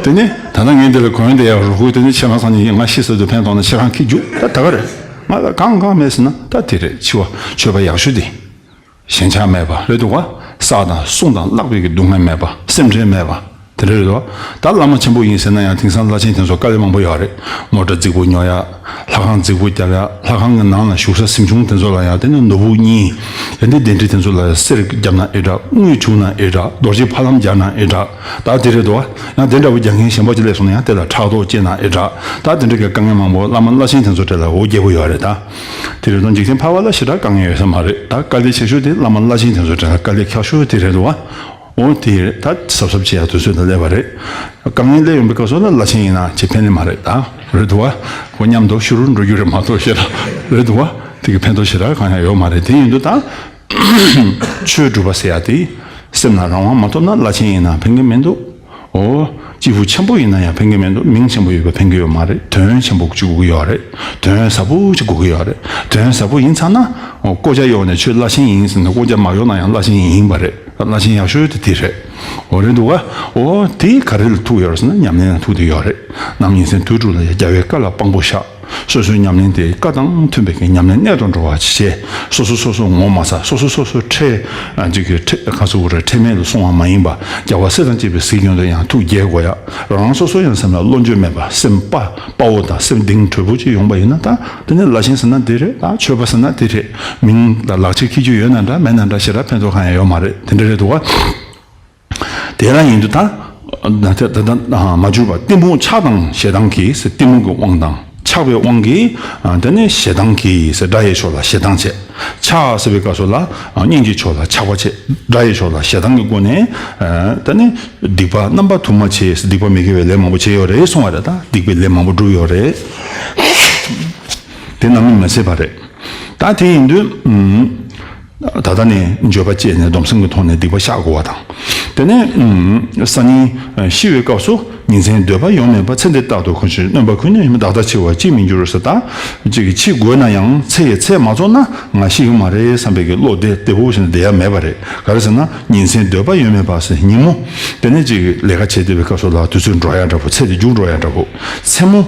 དེ་ནས་ད་ལྟ་ངས་འདི་ལ་གོན་བསྡད་ཡ་རུ་ཁུག་དེ་ནས་ཁྱེད་རང་སང་ཉིན་ང་ཤི་ས་དུ་ཕན་ཐོགས་ན་ཁྱེད་རང་འཁྱེར་རྒྱུགས་ད་ད་ག་རེད། ང་ལ་གང་གང་མེད་ཟེར་ན་ད་དེ་རེད། འཆི་བ་མཆོད་པ་ཡག་ཤོས་དེ། ཞེན་ཆགས་མེད་པ་རེད་འདུག་ག་བསགས་དང་བསྲུང་དང་བརླག་པའི་གི་སྡུག་བསྔལ་མེད་པ། སེམས་ཁྲལ་མེད་པ། དེ་འདྲ་རེད་དོ། ད་བླ་མ་ཆེན་པོ་ཡིན་ཟེར་ན་ཡང་དེང་སང་བླ་ཆེན་དེ་ཚོ་དཀའ་ལས་མང་པོ་ཡོད་རེད། མོ་ཊ་རྫིག་པོ་ཉོ་ཡ། ལྷ་ཁང་རྫིག་པོ་རྒྱབ་ཡ། ལྷ་ཁང་གི་ནང་ལ་བཞུགས་ས་གཟིམ་ཆུང་དེ་ཚོ་ལ་ཡང་དེ་ནས་ནོར་བུ་གཉིས། དེ་འདྲའི་གདན་ཁྲི་དེ་ཚོ་ལ་གསེར་བརྒྱབ་ན་ཨེ་དྲག་དངུལ་བྱུག་ན་ཨེ་དྲག་རྡོ་རྗེ་ཕ་ལམ་རྒྱག་ན་ཨེ་དྲག་ད་དེ་རེད་དོ། ཡང་དེ་འདྲ་བོ་རྒྱག་མཁན་གཞན་པ་ཅིག་སླེབས་སོང་ན་ཡང་དེ་ལ་ཕྲག་དོག་སྐྱེས་ན་ཨེ་དྲག་ད་དེ་འདྲ་གི་དཀའ་ངལ་མང་པོ་བླ་མ་བླ་ཆེན་དེ་ཚོ་གྲས་ལ་འོ་བརྒྱབ་ཀྱི་ཡོད་རེད་ད། དེ་རེད་དོ། འཇིག་རྟེན་ཕལ་པ་ལ་ཞེ་དྲག་དཀའ་ངལ་ཡོད་ས་མ་རེད། ད་དཀའ་ལས་ཆེ་ཤོས་དེ་བླ་མ་བླ་ཆེན་དེ་ཚོ་གྲས་ལ་དཀའ་ལས་ཁག་ཤོས་དེ་རེད་དོ། འོ་དེ་རེད། ད་གཟབ་གཟབ་བྱེད་ཡ་དུས་ཚོད་ད་སླེབས་པ་རེད། དཀའ་ངལ་སླེབས་ཡོང་པའི་སྐབས་སུ་ལ་བླ་ཆེན་ཡིན་ན་ཅི་ཕན་ནི་མ་རེད་ད། རེད་འདུག་བ། ཁོ་མཉམ་དུ་ཤུ་རུ་འགྲོ་རྒྱུ་རེད་མ་གཏོགས་ཤེས་ར། རེད་འདུག་བ། དེ་གི་ཕན་ཐོགས་ཞེ་དྲག་གང་ཡང་ཡོད་མ་རེད། དེ་ཡིན་དུས་ད། ཆོས་སྒྲུབ་པ་ཟེར་ཡ་དེ། སེམས་ལ་རང་དབང་མ་ཐོབ་ན་བླ་ཆེན་ཡིན་ན་ཕན་གི་མི་འདུག་འོ། སྐྱེས་བུ་ཆེན་པོ་ཡིན་ན་ཡང་ཕན་གི་མི་འདུག་མིང་ཆེན་པོ་ཡོད་པ་ཕན་གི་ཡོད་མ་རེད། དོན་ཆེན་པོ་ཅིག་དགོས་ཀྱི་ཡོད་རེད། དོན་ཟབ་པོ་ཅིག་དགོས་ཀྱི་ཡོད་རེད། དོན་ཟབ་པོ་ཡིན་ཚར་ན། འོ་བཀོད་རྒྱ་གཡོག་ནས་ཁྱོད་བླ་ཆེན་ཡིན་ཟེར་ན་བཀོད་རྒྱ་མ་གཡོག་ན་ཡང་བླ་ཆེན་ཡིན་པ་རེད། བླ་ཆེན་ཡག་ཤོས་དེ་དེ་རེད། འོ་རེད་འདུག་ག་འོ་དེ་ག་རེ་ལ་ཐུག་ཡོད་རེད་ཟེར་ན་ཉམས་ལེན་ལ་ཐུག་བསྡད་ཡོད་རེད། ནམ་ཉིན་མཚན་དུས་དྲུག་ལ་ཡ་རྒྱལ་བའི་བཀའ་ལ་དཔང་པོ་བཞག་སོ་སོའི་ཉམས་ལེན་དེ་བཀའ་དང་མཐུན་པའི་གི་ཉམས་ལེན་གནད་དུ་འགྲོ་བ་བྱས། སོ་སོ་སོ་སོ་ངོ་མ་ཚ། སོ་སོ་སོ་སོ་ཁྲེལ་ཨ་ཅིག་གི་ཁྲེལ་ག་ཚོད་རེ་ཁྲེལ་མེད་ལ་སོང་བ་མ་ཡིན་པ། རྒྱལ་བ་སྲས་དང་བཅས་པའི་གཟིགས་སྐྱོང་དུ་ཡང་ཐུགས་དགྱེས་དགོས་ཡ། རང་སོ་སོ་ཡང་སེམས་ལ་བློ་འགྱོད་མེད་པ། སེམས་དཔའ་དཔའ་བོ་དང་སེམས་གཏིང་དྲོད་པོ་ཅིག་ཡོང་པ་ཡིན་ན། ད་དེ་ནི་བླ་ཆེན་ཟེར་ན་དེ་རེད། ད་ཆོས་པ་ཟེར་ན་དེ་རེད། མིང་དང་ལག་ཆས་འཁྱེར་རྒྱུ་ཡོད་ན་འདྲ་མེད་ན་འདྲ་ཞེ་དྲག་ཕན་ཐོགས་གང་ཡང་ཡོད་མ་རེད། དེ་འདྲ་རེད་འདུག་བ། དེ་ལ་ཡིན་དུས་ད་ད་ད་ད་མ་གྱུར་པ་གཏི་མུག་ཆགས་དང་ཞེ་སྡང་གིས་ཟེར། གཏི་མུག་གི་དབང་དང་ཆགས་པའི་དབང་གིས། དེ་ནས་ཞེ་སྡང་གིས་ཟེར། དགྲ་ཡི་ཕྱོགས་ལ་ཞེ་སྡང་བྱེད། ཆགས་ཟེར་བའི་སྐབས་སུ་ལ་གཉེན་གྱི་ཕྱོགས་ལ་ཆགས་པ་བྱེད། དགྲ་ཡི་ཕྱོགས་ལ་ཞེ་སྡང་གི་སྒོ་ནས། དེ་ནས་སྡིག་པ་རྣམ་པ་དུ་མ་བྱས། སྡིག་པ་མི་དགེ་བའི་ལས་མང་པོ་བྱས་ཡོད་རེད་གསུང་བ་རེད། ད་སྡིག་པའི་ལས་མང་པོ་བསྒྲུབས་ཡོད་རེད། དེ་རྣམ་སྨིན་མ་བྱས་པ་རེད། ད་དེ་ཡིན་དུས། ད་ལྟ་ནས་འགྱོད་པ་སྐྱེས་ནས་སྡོམ་སེམས་ཀྱི་ཐོག་ནས་སྡིག་པ་བཤགས་དགོས་པ་དང་། དེ་ནས་སང་ཉིན་ཤི་བའི་སྐབས་སུ་ཉིན་མཚན་སྡོད་པ་ཡོད་མེད་པ། ཚེ་འདི་རྟག་ཏུ་འཁོར་བཅུག་ཅིང་། གནོན་པ་ཀུན་ནས་ཡོངས་མེད་པ། བདག་ལྟ་འཆི་བ་ཅིས་མི་འགྱུར་ཟེར། ད་ཅིག་འཆི་དགོས་ན་ཡང་ཚེ་ཡི་ཚད་མ་རྫོགས་ན་ང་ཤི་གི་མ་རེད་བསམ་པའི་གི་བློ་བདེ་བདེ་པོ་ཞིག་ནས་བསྡད་ཡ་མེད་པ་རེད། ག་རེ་ཟེར་ན་ཉིན་མཚན་སྡོད་པ་ཡོད་མེད་པ་ཟེར། ཉིན་མོ་དེ་ནས་ཅིག་ལས་ཀ་བྱེད་བསྡད་པའི་སྐབས་སུ་ལ་དུས་ཚོད་འགྲོ་ཡ་འདྲ་པོ། ཚེ་དེ་མཇུག་འགྲོ་ཡ་འདྲ་པོ། མཚན་མོ་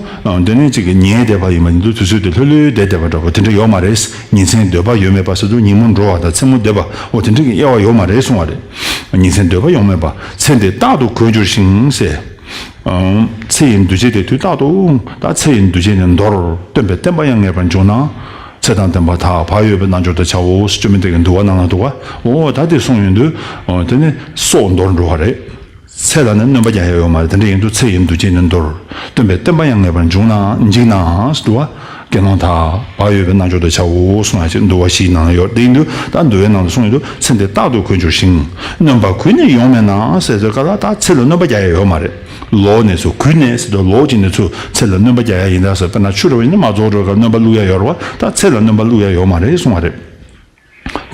དེ་ནས་ཅིག་ཉལ་བསྡད་པ་ཡིན་པ་ཡིན་དུས་དུས་ཚོད་དེ་ལྷོད་ལྷོད་བསྡད་བསྡད་པ་འདྲ་པོ་དེ་འདྲ་ཡོད་མ་རེད། ཉིན་མཚན་སྡོད་པ་ཡོད་མེད་པ་ཟེར་དུས་ཉིན་མོ་འགྲོ་བ་དང་མཚན་མོ་སྡོད་པ། འོ་དེ་འདྲ་གི་དབྱེ་བ་ཡོད་མ་རེད་གསུང་བ་རེད། ཉིན་མཚན་སྡོད་པ་ཡོད་མེད་པ། ཚེ་འདི་རྟག་ཏུ་འཁོར་འགྱུར་ཞིང་ཟེར། ཚེ་ཡི་འདུ་བྱེད་དེ་དུས་རྟག་ཏུ། ད་ཚེ་ཡི་འདུ་བྱེད་ནི་འདོར། སྟོན་པས་བསྟན་པ་ཡང་ངེས་པར་འབྱུང་ན། ཚེ་དང་ལྡན་པ་དག་བག་ཡོད་པའི་རྣལ་འབྱོར་དུ་བྱའོ་ཟེར། བཅོམ་ལྡན་འདས་ཀྱིས་འདུལ་བ་ནང་ལ་འདུག་ག། འོ་ད་དེ་གསུངས་ཡོང་དུས་དེ་ནི་སྲོག་འདོར་འགྲོ་བ་རེད། ཚེ་ལ་ནི་སྣོན་པ་རྒྱག་ཡ་ཡོད་མ་རེད། དེ་འདྲ་ཡིན་དུས་ཚེ་ཡི་འདུ་བྱེད་ནི་འདོར། སྟོན་པས་བསྟན་པ་ཡང་ངེས་པར་འབྱུང་ན། འཇིག་ནའང་ཟེར་འདུག་བ། དགེ་སློང་དག་བག་ཡོད་པའི་རྣལ་འབྱོར་དུ་བྱའོ་གསུངས་ཡ་ཅིག་འདུལ་བ་བཞིའི་ནང་ལ་ཡོད། དེ་ཡིན་དུས་ད་འདུལ་བའི་ནང་དུ་གསུངས་ཡོད་དུས་ཚེ་འདི་རྟག་ཏུ་འཁོར་འགྱུར་ཞིང་། སྣོན་པ་གུད་ནས་ཡོང་མེད་ན་ཟེར་དུས་ག་ལ་ད་ཚེ་ལ་སྣོན་པ་རྒྱག་ཡ་ཡོད་མ་རེད། ལོག་ནས་ཚུར་གུད་ནས་ཟེར་དུས་ལོག་ཅིག་ནས་ཚུར་ཚེ་ལ་སྣོན་པ་རྒྱག་ཡ་ཡིན་ད་ཟེར། དཔེར་ན་ཆུ་འདྲ་བ་ཡིན་ན་མ་རྫོགས་འགྲོ་ག་སྣོན་པ་བླུག་ཡ་ཡོད་རེད་བ། ད་ཚེ་ལ་སྣོན་པ་བླུག་ཡ་ཡོད་མ་རེད་གསུངས་པ་རེད།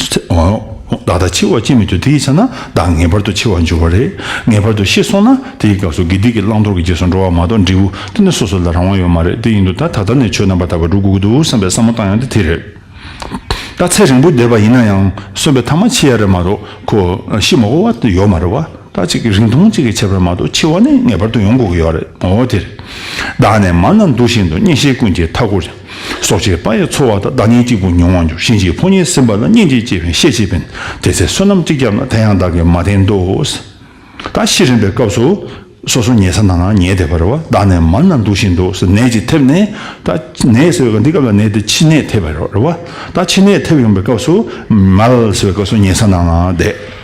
ཚེ་འོ། བདག་ལྟ་འཆི་བ་ཅིས་མི་འགྱུར། དེའི་ཕྱིར་ན་བདག་ངེས་པར་དུ་འཆི་བར་འགྱུར་བ་རེད། ངེས་པར་དུ་ཤི་སོང་ན་དེའི་སྐབས་སུ་དགེ་སྡིག་གི་བླང་དོར་གྱི་རྗེས་སུ་འགྲོ་བ་མ་གཏོགས་འབྲས་བུ་དེ་ནི་སོ་སོ་ལ་རང་དབང་ཡོད་མ་རེད། དེ་ཡིན་དུས་ད་ད་ལྟ་ནས་ཆོས་རྣམ་པར་དག་པ་སྒྲུབ་དགོས་ཀྱི་འདུག་བསམ་པའི་བསམ་བློ་བཏང་ཡ་དེ་དེ་རེད། ད་ཚེ་རིང་པོ་བསྡད་པ་ཡིན་ན་ཡང་གསོན་པའི་ཐ་མ་འཆི་ཡ་རེད་མ་གཏོགས་ཁོ་ཤི་མ་དགོས་པ་དེ་ཡོད་མ་རེད་བ། ད་ཅིག་རིང་ཐུང་ཅིག་གི་ཁྱད་པར་མ་གཏོགས་འཆི་བ་ནི་ངེས་པར་དུ་ཡོང་དགོས་ཀྱི་ཡོད་རེད། འོ་དེ་རེད། བདག་ནི་མ་ན་འདུག་བཞིན་དུ། གཉེན་བཤེས་ཀུན་གྱི་མཐའ་བསྐོར་ཞིང་། སྲོག་ཆད་པ་ཡི་ཚོར་བ་དག་བདག་ཉིད་གཅིག་པུར་མྱོང་བར་འགྱུར། གཤིན་རྗེའི་ཕོ་ཉས་ཟིན་པ་ལ། སྙིང་རྗེ་སྐྱེས་པས་ཤེས་བྱེད་པས། དེ་ཚེ་བསོད་ནམས་གཅིག་བརྒྱབ་ན། དེ་ཡང་བདག་གིས་མ་བསྟེན་ཏོ། ད་ཤི་རན་པའི་སྐབས་སུ་སོ་སོ་ཉལ་ས་ནང་ན་ཉལ་བསྡད་པ་རེད་བ། བདག་ནི་མ་ན་འདུག་བཞིན་དུ་ཟེར་ནད་ཅིག་ཐེབས་ནས། ད་ནད་ཟེར་བའི་འདི་སྐབས་ལ་ནད་དེ་འཆི་ནད་ཐེབས་པ་རེད་བ། ད་འཆི་ནད་ཐེབས་ཡོང་པའི་སྐབས་སུ་མལ་ཟེར་བའི་སྐབས་སུ་ཉལ་ས་ནང་ན་བསྡད།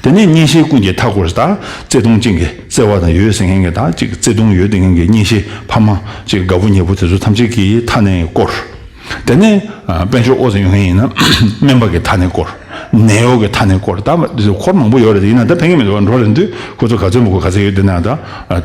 དེ་ནས་གཉེན་བཤེས་ཀུན་གྱི་མཐའ་བསྐོར། ད་བརྩེ་དུང་ཅན་གྱི་བརྩེ་བ་དང་ཡོད་ཟེར་མཁན་གྱི་ད་ཅིག་བརྩེ་དུང་ཡོད་དེ་མཁན་གྱི་གཉེན་བཤེས་ཕ་མ་ཅིག་དགའ་པོ་ཉེ་པོ་དེ་ཚོ་ཐམས་ཅད་ཀྱི་མཐའ་ནས་བསྐོར། དེ་ནས་ཨ་དཔལ་འབྱོར་འོ་ཟེར་ཡོང་མཁན་ཡིན་ན་སྨན་པ་གི་མཐའ་ནས་བསྐོར། ནད་གཡོག་གི་མཐའ་ནས་བསྐོར། ད་འཁོར་མང་པོ་ཡོད་རེད། ཡིན་ན་ད་ཕན་གི་མི་འདུག་འགྲོ་རན་དུས་ཁོ་ཚོ་ག་ཚོད་མི་དགོས་ག་ཚོད་ཡོད་དེ་ན་ད་དེ་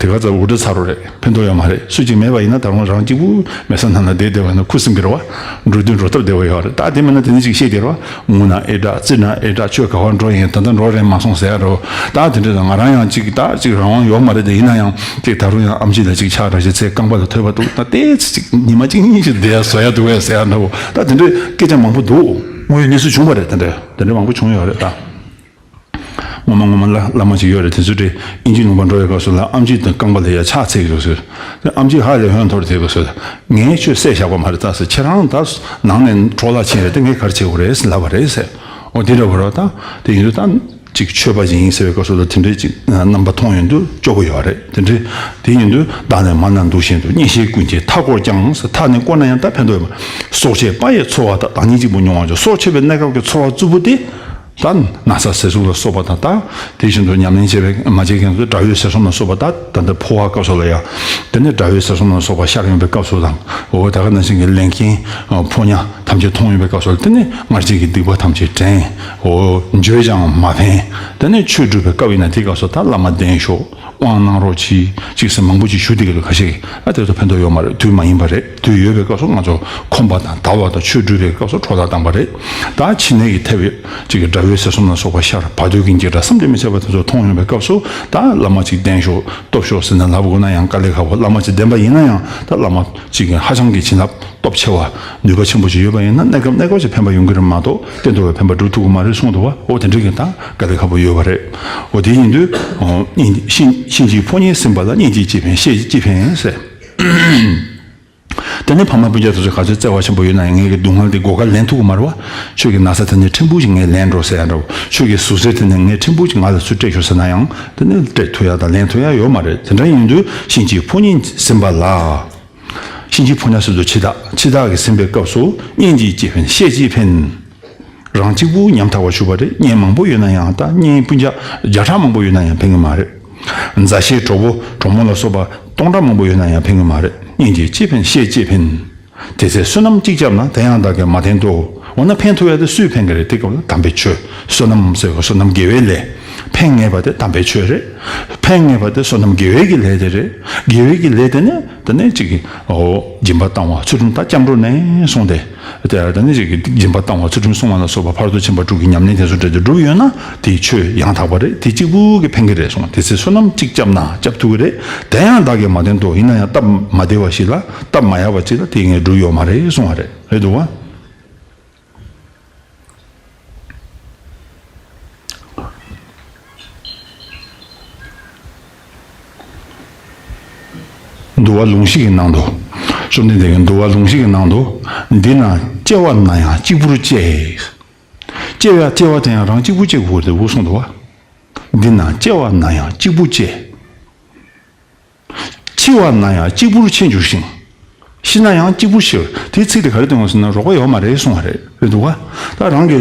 ག་ཚ་འུར་སྒྲ་ཚ་རོ་རེད། ཕན་ཐོགས་ཡོད་མ་རེད། སུ་གཅིག་མེད་པ་ཡིན་ན་ད་རུང་རང་གཅིག་པུ་མལ་ས་ནང་ལ་བསྡད་བསྡད་པ་ན་ཁུ་སིམ་གི་རེད་བ། འགྲོ་དུས་འགྲོ་སྟབས་བདེ་བ་ཡོད་རེད། ད་དེ་མིན་ན་དེ་ནི་ཅིག་བཤད་དེ་རེད་བ། ངུ་ན་ཨེ་དྲག་རྩིས་ན་ཨེ་དྲག་ཁྱོད་ག་བར་འགྲོ་ཡིན། ད་ལྟ་འགྲོ་རན་མ་སོང་ཟེར་ཡ་རེད། ད་དེ་འདྲ་ད་ང་རང་ཡང་ཅིག་ད་ཅིག་རང་དབང་ཡོད་མ་རེད། དེ་ཡིན་ན་ཡང་ཅིག་ད་རུང་ཡང་ཨམ་ཆི་ལ་ཅིག་ཕྱག་བྲལ་བྱས་ཚེ་རྐང་པ་ལ་ཐོད་པ་འདུག་ད་ལྟའི་ཚེ་ཅིག་ཉི་མ་གཅིག་གཉིས་ཤིག་བསྡད་ཡ་བཟོ་ཡ་འདུག་བས་ཟེར་ཡ་འདྲ་བོ། ད་དེ་འདྲའི་སྐད་ཆ་མང་པོ་འདུག་དངོས་ཡོད་གནས་ཚུལ་བྱུང་བ་རེད། དེ་འདྲ་དེ་འདྲ་མང་པོ་བྱུང་ཡོད་རེད་ད། ངོ་མ་ངོ་མ་བླ་བླ་མ་ཅིག་ཡོད་རེད། དེ་ཚོ་དེ་ཨིན་ཇི་ལུང་པ་འགྲོ་བའི་སྐབས་སུ་ལ་ཨམ་ཆི་དང་རྐང་པ་ལ་ཡ་ཕྱག་འཚལ་གྱི་འདུག་ཟེར། ཨམ་ཆི་ཧ་ལས་ཧོན་ཐོར་དེ་སྐབས་སུ་ངས་ཁྱོད་བསད་བཞག་པ་མ་རེད་ད་ཟེར། ཁྱེད་རང་ད་ནང་ནས་འཕྲོ་བརླག་ཕྱིན་རེད་དེ་ངས་ག་རེ་བྱེད་དགོས་རེད་ཟེར་ལབ་པ་རེད་ཟེར། འོ་དེ་འདྲ་བོ་རེད་ད། དེ་ཡིན་དུས་ད་ཅིག་ཆོས་པ་ཅིག་ཡིན་ཟེར་བའི་སྐབས་སུ་ལ་དེ་འདྲའི་ཅིག་རྣམ་པ་མཐོང་ཡོང་དུས་སྐྱོ་པོ་ཡོད་རེད། དེ་འདྲའི་དེ་ཡིན་དུས་བདག་ནི་མ་ན་འདུག་བཞིན་དུ། གཉེན་བཤེས་ཀུན་གྱི་མཐའ་བསྐོར་ཀྱང་ཟེར། མཐའ་ནས་བསྐོར་ན་ཡང་ད་ཕན་ཐོགས་ཡོད་མ། སྲོག་ཆད་པ་ཡི་ཚོར་བ་དག་བདག་ཉིད་གཅིག་པུར་མྱོང་བར་འགྱུར། སྲོག་ཆད་པའི་གནས་སྐབས་ཀྱི་ཚོར་བ་རྩུབ་པོ་དེ། ད་ན་ཚ་ཟས་ཟུག་ལ་སོགས་པ་དང་། ད་དེ་བཞིན་དུ་ཉམས་ལེན་བྱས་པའི་མ་བྱས་མཁན་ཚོས་དགྲ་བོའི་ཟས་ཟོམ་ལ་སོགས་པ། ད་ད་ལྟ་ཕོ་བ་སྐབས་སུ་ལ་ཡང་དེ་ནས་དགྲ་བོའི་ཟས་ཟོམ་ལ་སོགས་པ་ཤར་ཡོང་པའི་སྐབས་སུ་དང་། འོ་ད་ག་ནང་བཞིན་གྱི་ལས་མཁན་ཕོ་ཉ་ཐམས་ཅད་མཐོང་ཡོང་པའི་སྐབས་སུ་ལ་དེ་ནས་སྔར་བཞིན་གྱི་སྡིག་པ་ཐམས་ཅད་དྲན། འོ་འགྱོད་ཀྱང་མ་ཕན། དེ་ནས་ཆོས་སྒྲུབ་པའི་སྐབས་ཡིན་ན་དེའི་སྐབས་སུ་ད་བླ་མ་བསྟེན་ཤོག་དབང་གནང་རོགས་གྱིས་ཅིག་ཟེར་མང་པོ་ཅིག་ཞུ་བསྡད་ཀྱི་འདུག་ཁ་ཤས་ཀྱིས། ཨ་དེ་ཚོ་ཕན་ཐོགས་ཡོད་མ་རེད། དུས་མ་ཡིན་པ་རེད། དུས་ཡོད་པའི་སྐབས་སུ་ང་ཚོ་ཁོམ་པ་དང་དལ་བ་དང་ཆོས་སྒྲུབ་པའི་སྐབས་སུ་འཕྲོ་བརླག་བཏང་པ་རེད། ད་ཕྱི་ནད་ཀྱིས་ཐེབས་ཡོད་ཅིག་གི་དགྲ་བོའི་ཟས་ཟོམ་ལ་སོགས་པ་ཤར། བར་དོའི་གི་འཇིགས་སྐྲག་བསམ་གྱིས་མི་ཁྱབ་པ་དེ་ཚོ་མཐོང་ཡོང་པའི་སྐབས་སུ། ད་བླ་མ་ཅིག་བསྟེན་ཤོག་སྟོབས་ཤོག་ཟེར་ནས་ལབ་དགོས་ན་ཡང་དཀའ་ལས་ཁག་པོ། བླ་མ་ཅིག་བསྟེན་པ་ཡིན་ན་ཡང་ད་བླ་མ་ཅིག་གི་ཧ་ཅང་གི་བྱིན་རླབས་སྟོབས་ཆེ་བ་ནུས་པ་ཆེན་པོ་ཅིག་ཡོད་པ་ཡིན་ན་གནས་སྐབས་གནས་སྐབས་ཅིག་ཕན་པ་ཡོང་གི་རེད་མ་གཏོགས་གཏན་དུ་བའི་ཕན་པ་སྒྲུབ་ཐུབ་ཀྱི་མ་རེད་གསུངས་འདུག་བ། འོ་དེ་འདྲ་གི་ད་དཀའ་ལས་ཁག་པོ་ཡོད་པ་རེད། འོ་དེ་ཡིན་དུས་གཤིན་གཤིན་རྗེའི་ཕོ་ཉས་ཟིན་པ་ལ། སྙིང་རྗེ་སྐྱེས་པས་ཤེས་བྱེད་ཅེས་ཕན་ཟེར། དེ་ནས་ཕ་མ་སྤུན་ཀྱག་དེ་ཚོ་ག་ཚོད་བརྩེ་བ་ཆེན་པོ་ཡོད་ན་ཡང་ངའི་གི་སྡུག་བསྔལ་དེ་སྒོ་ཁར་ལེན་ཐུབ་ཀྱི་མ་རེད་བ། ཁྱོད་ཀྱི་ན་ཚ་དེ་ནས་ཕྲན་བུ་ཞིག་ངས་ལེན་འགྲོ་ཟེར་ཡ་འདྲ་བོ། ཁྱོད་ཀྱི་ཟུག་གཟེར་དེ་ནས་ངས་ཕྲན་བུ་ཞིག་ང་ལ་ཚུར་སྤྲད་ཤོག་ཟེར་ན་ཡང་དེ་ནས་སྤྲད་ཐུབ་ཡ་དང་ལེན་ཐུབ་ཡ་ཡོད་མ་རེད། དེ་འདྲ་ཡིན་དུས་གཤིན་རྗེའི་ཕོ་ཉ་ཟིན་པ་ལ། གཤིན་རྗེའི་ཕོ་ཉ་ཟེར་དུས་འཆི་བདག་འཆི་བདག་གིས་ཟིན་པའི་སྐབས་སུ་གཉེན་གྱིས་ཅི་ཕན་བཤེས་ཀྱིས་ཕན། རང་གཅིག་པུ་ཉམ་ཐག་པར་གྱུར་པ་རེད། གཉེན་མང་པོ་ཡོད་ན་ཡང་ད་གཉེན་སྤུན་ཀྱག་བརྒྱ་ཕྲག་མང་པོ་ཡོད་ན་ཡང་ཕན་གྱི་མ་རེད། མཛའ་བཤེས་གྲོགས་པོ་གྲོགས་མོ་ལ་སོགས་པ་སྟོང་ཕྲག་མང་པོ་ཡོད་ན་ཡང་ཕན་གྱི་མ་རེད། གཉེན་གྱིས་ཅི་ཕན་བཤེས་ཅི་ཕན། དེ་ཚེ་བསོད་ནམས་གཅིག་བརྒྱབ་ན་དེ་ཡང་བདག་གིས་མ་བསྟེན་ཏོ། འོ་ན་ཕན་ཐོགས་ཡ་དེ་སུས་ཕན་གྱི་རེད། དེ་སྐབས་ལ་དམ་པའི་ཆོས་བསོད་ནམས་ཟེར་བ་བསོད་ནམས་དགེ་བའི་ལས། ཕན་ངེས་པ་དེ་དམ་པའི་ཆོས་རེད། ཕན་ངེས་པ་དེ་བསོད་ནམས་དགེ་བའི་གི་ལས་དེ་རེད། དགེ་བའི་གི་ལས་དེ་ནི་དེ་ནས་ཅིག་གི་འོ་སྦྱིན་པ་བཏང་བ་ཚུལ་ཁྲིམས་དང་སྐྱབས་འགྲོ་ནས་གསུངས་ཏེ། དེ་ནས་ཅིག་གི་སྦྱིན་པ་བཏང་བ་ཚུལ་ཁྲིམས་སྲུང་བ་ལ་སོགས་པ་ཕ་རོལ་ཏུ་ཕྱིན་པ་དྲུག་གི་ཉམས་ལེན་དེ་ཚོ་འབྲེལ་ཏེ་བསྒྲུབས་ཡོད་ན་དེའི་ཆོས་ཡང་དག་པ་རེད། དེ་གཅིག་པུ་གི་ཕན་གི་རེད་གསུངས། དེ་ཚེ་བསོད་ནམས་གཅིག་བརྒྱབ་ན་བརྒྱབ་ཐུབ་གི་རེད། དེ་ཡང་བདག་གིས་མ་བསྟེན་ཏོ། ཡིན་ན་ཡང་སྟབས་མ་བདེ་བ་ཞིག་ལ་སྟབས་མ་ཡག་པ་ཅིག་ལ་དེ་ངས་བསྒྲུབས་ཡོད་མ་རེད་གསུངས་པ་རེད། རེད་འདུག་བ། འདུལ་བ་ལུང་གཞི་གི་ནང་དུ། བཅོམ་ལྡན་འདས་ཀྱིས་འདུལ་བ་ལུང་གཞི་གི་ནང་དུ། འདི་ན་སྐྱེ་བ་ན་ཡང་གཅིག་པུར་སྐྱེ། སྐྱེ་བ་སྐྱེ་བ་དེ་ཡང་རང་གཅིག་པུ་སྐྱེ་དགོས་རེད་འདུག་གསུངས་འདུག་བ། འདི་ན་སྐྱེ་བ་ན་ཡང་གཅིག་པུ་སྐྱེ། འཆི་བ་ན་ཡང་གཅིག་པུར་འཆི་འགྱུར་ཞིང་། ཤི་ན་ཡང་གཅིག་པུར་ཤི། དེའི་ཚིག་དེ་ག་རེ་སྟོན་གོ་ཟེར་ན་རོགས་པ་ཡོད་མ་རེད་གསུང་བ་རེད། རེད་འདུག་བ། ད་རང་གི་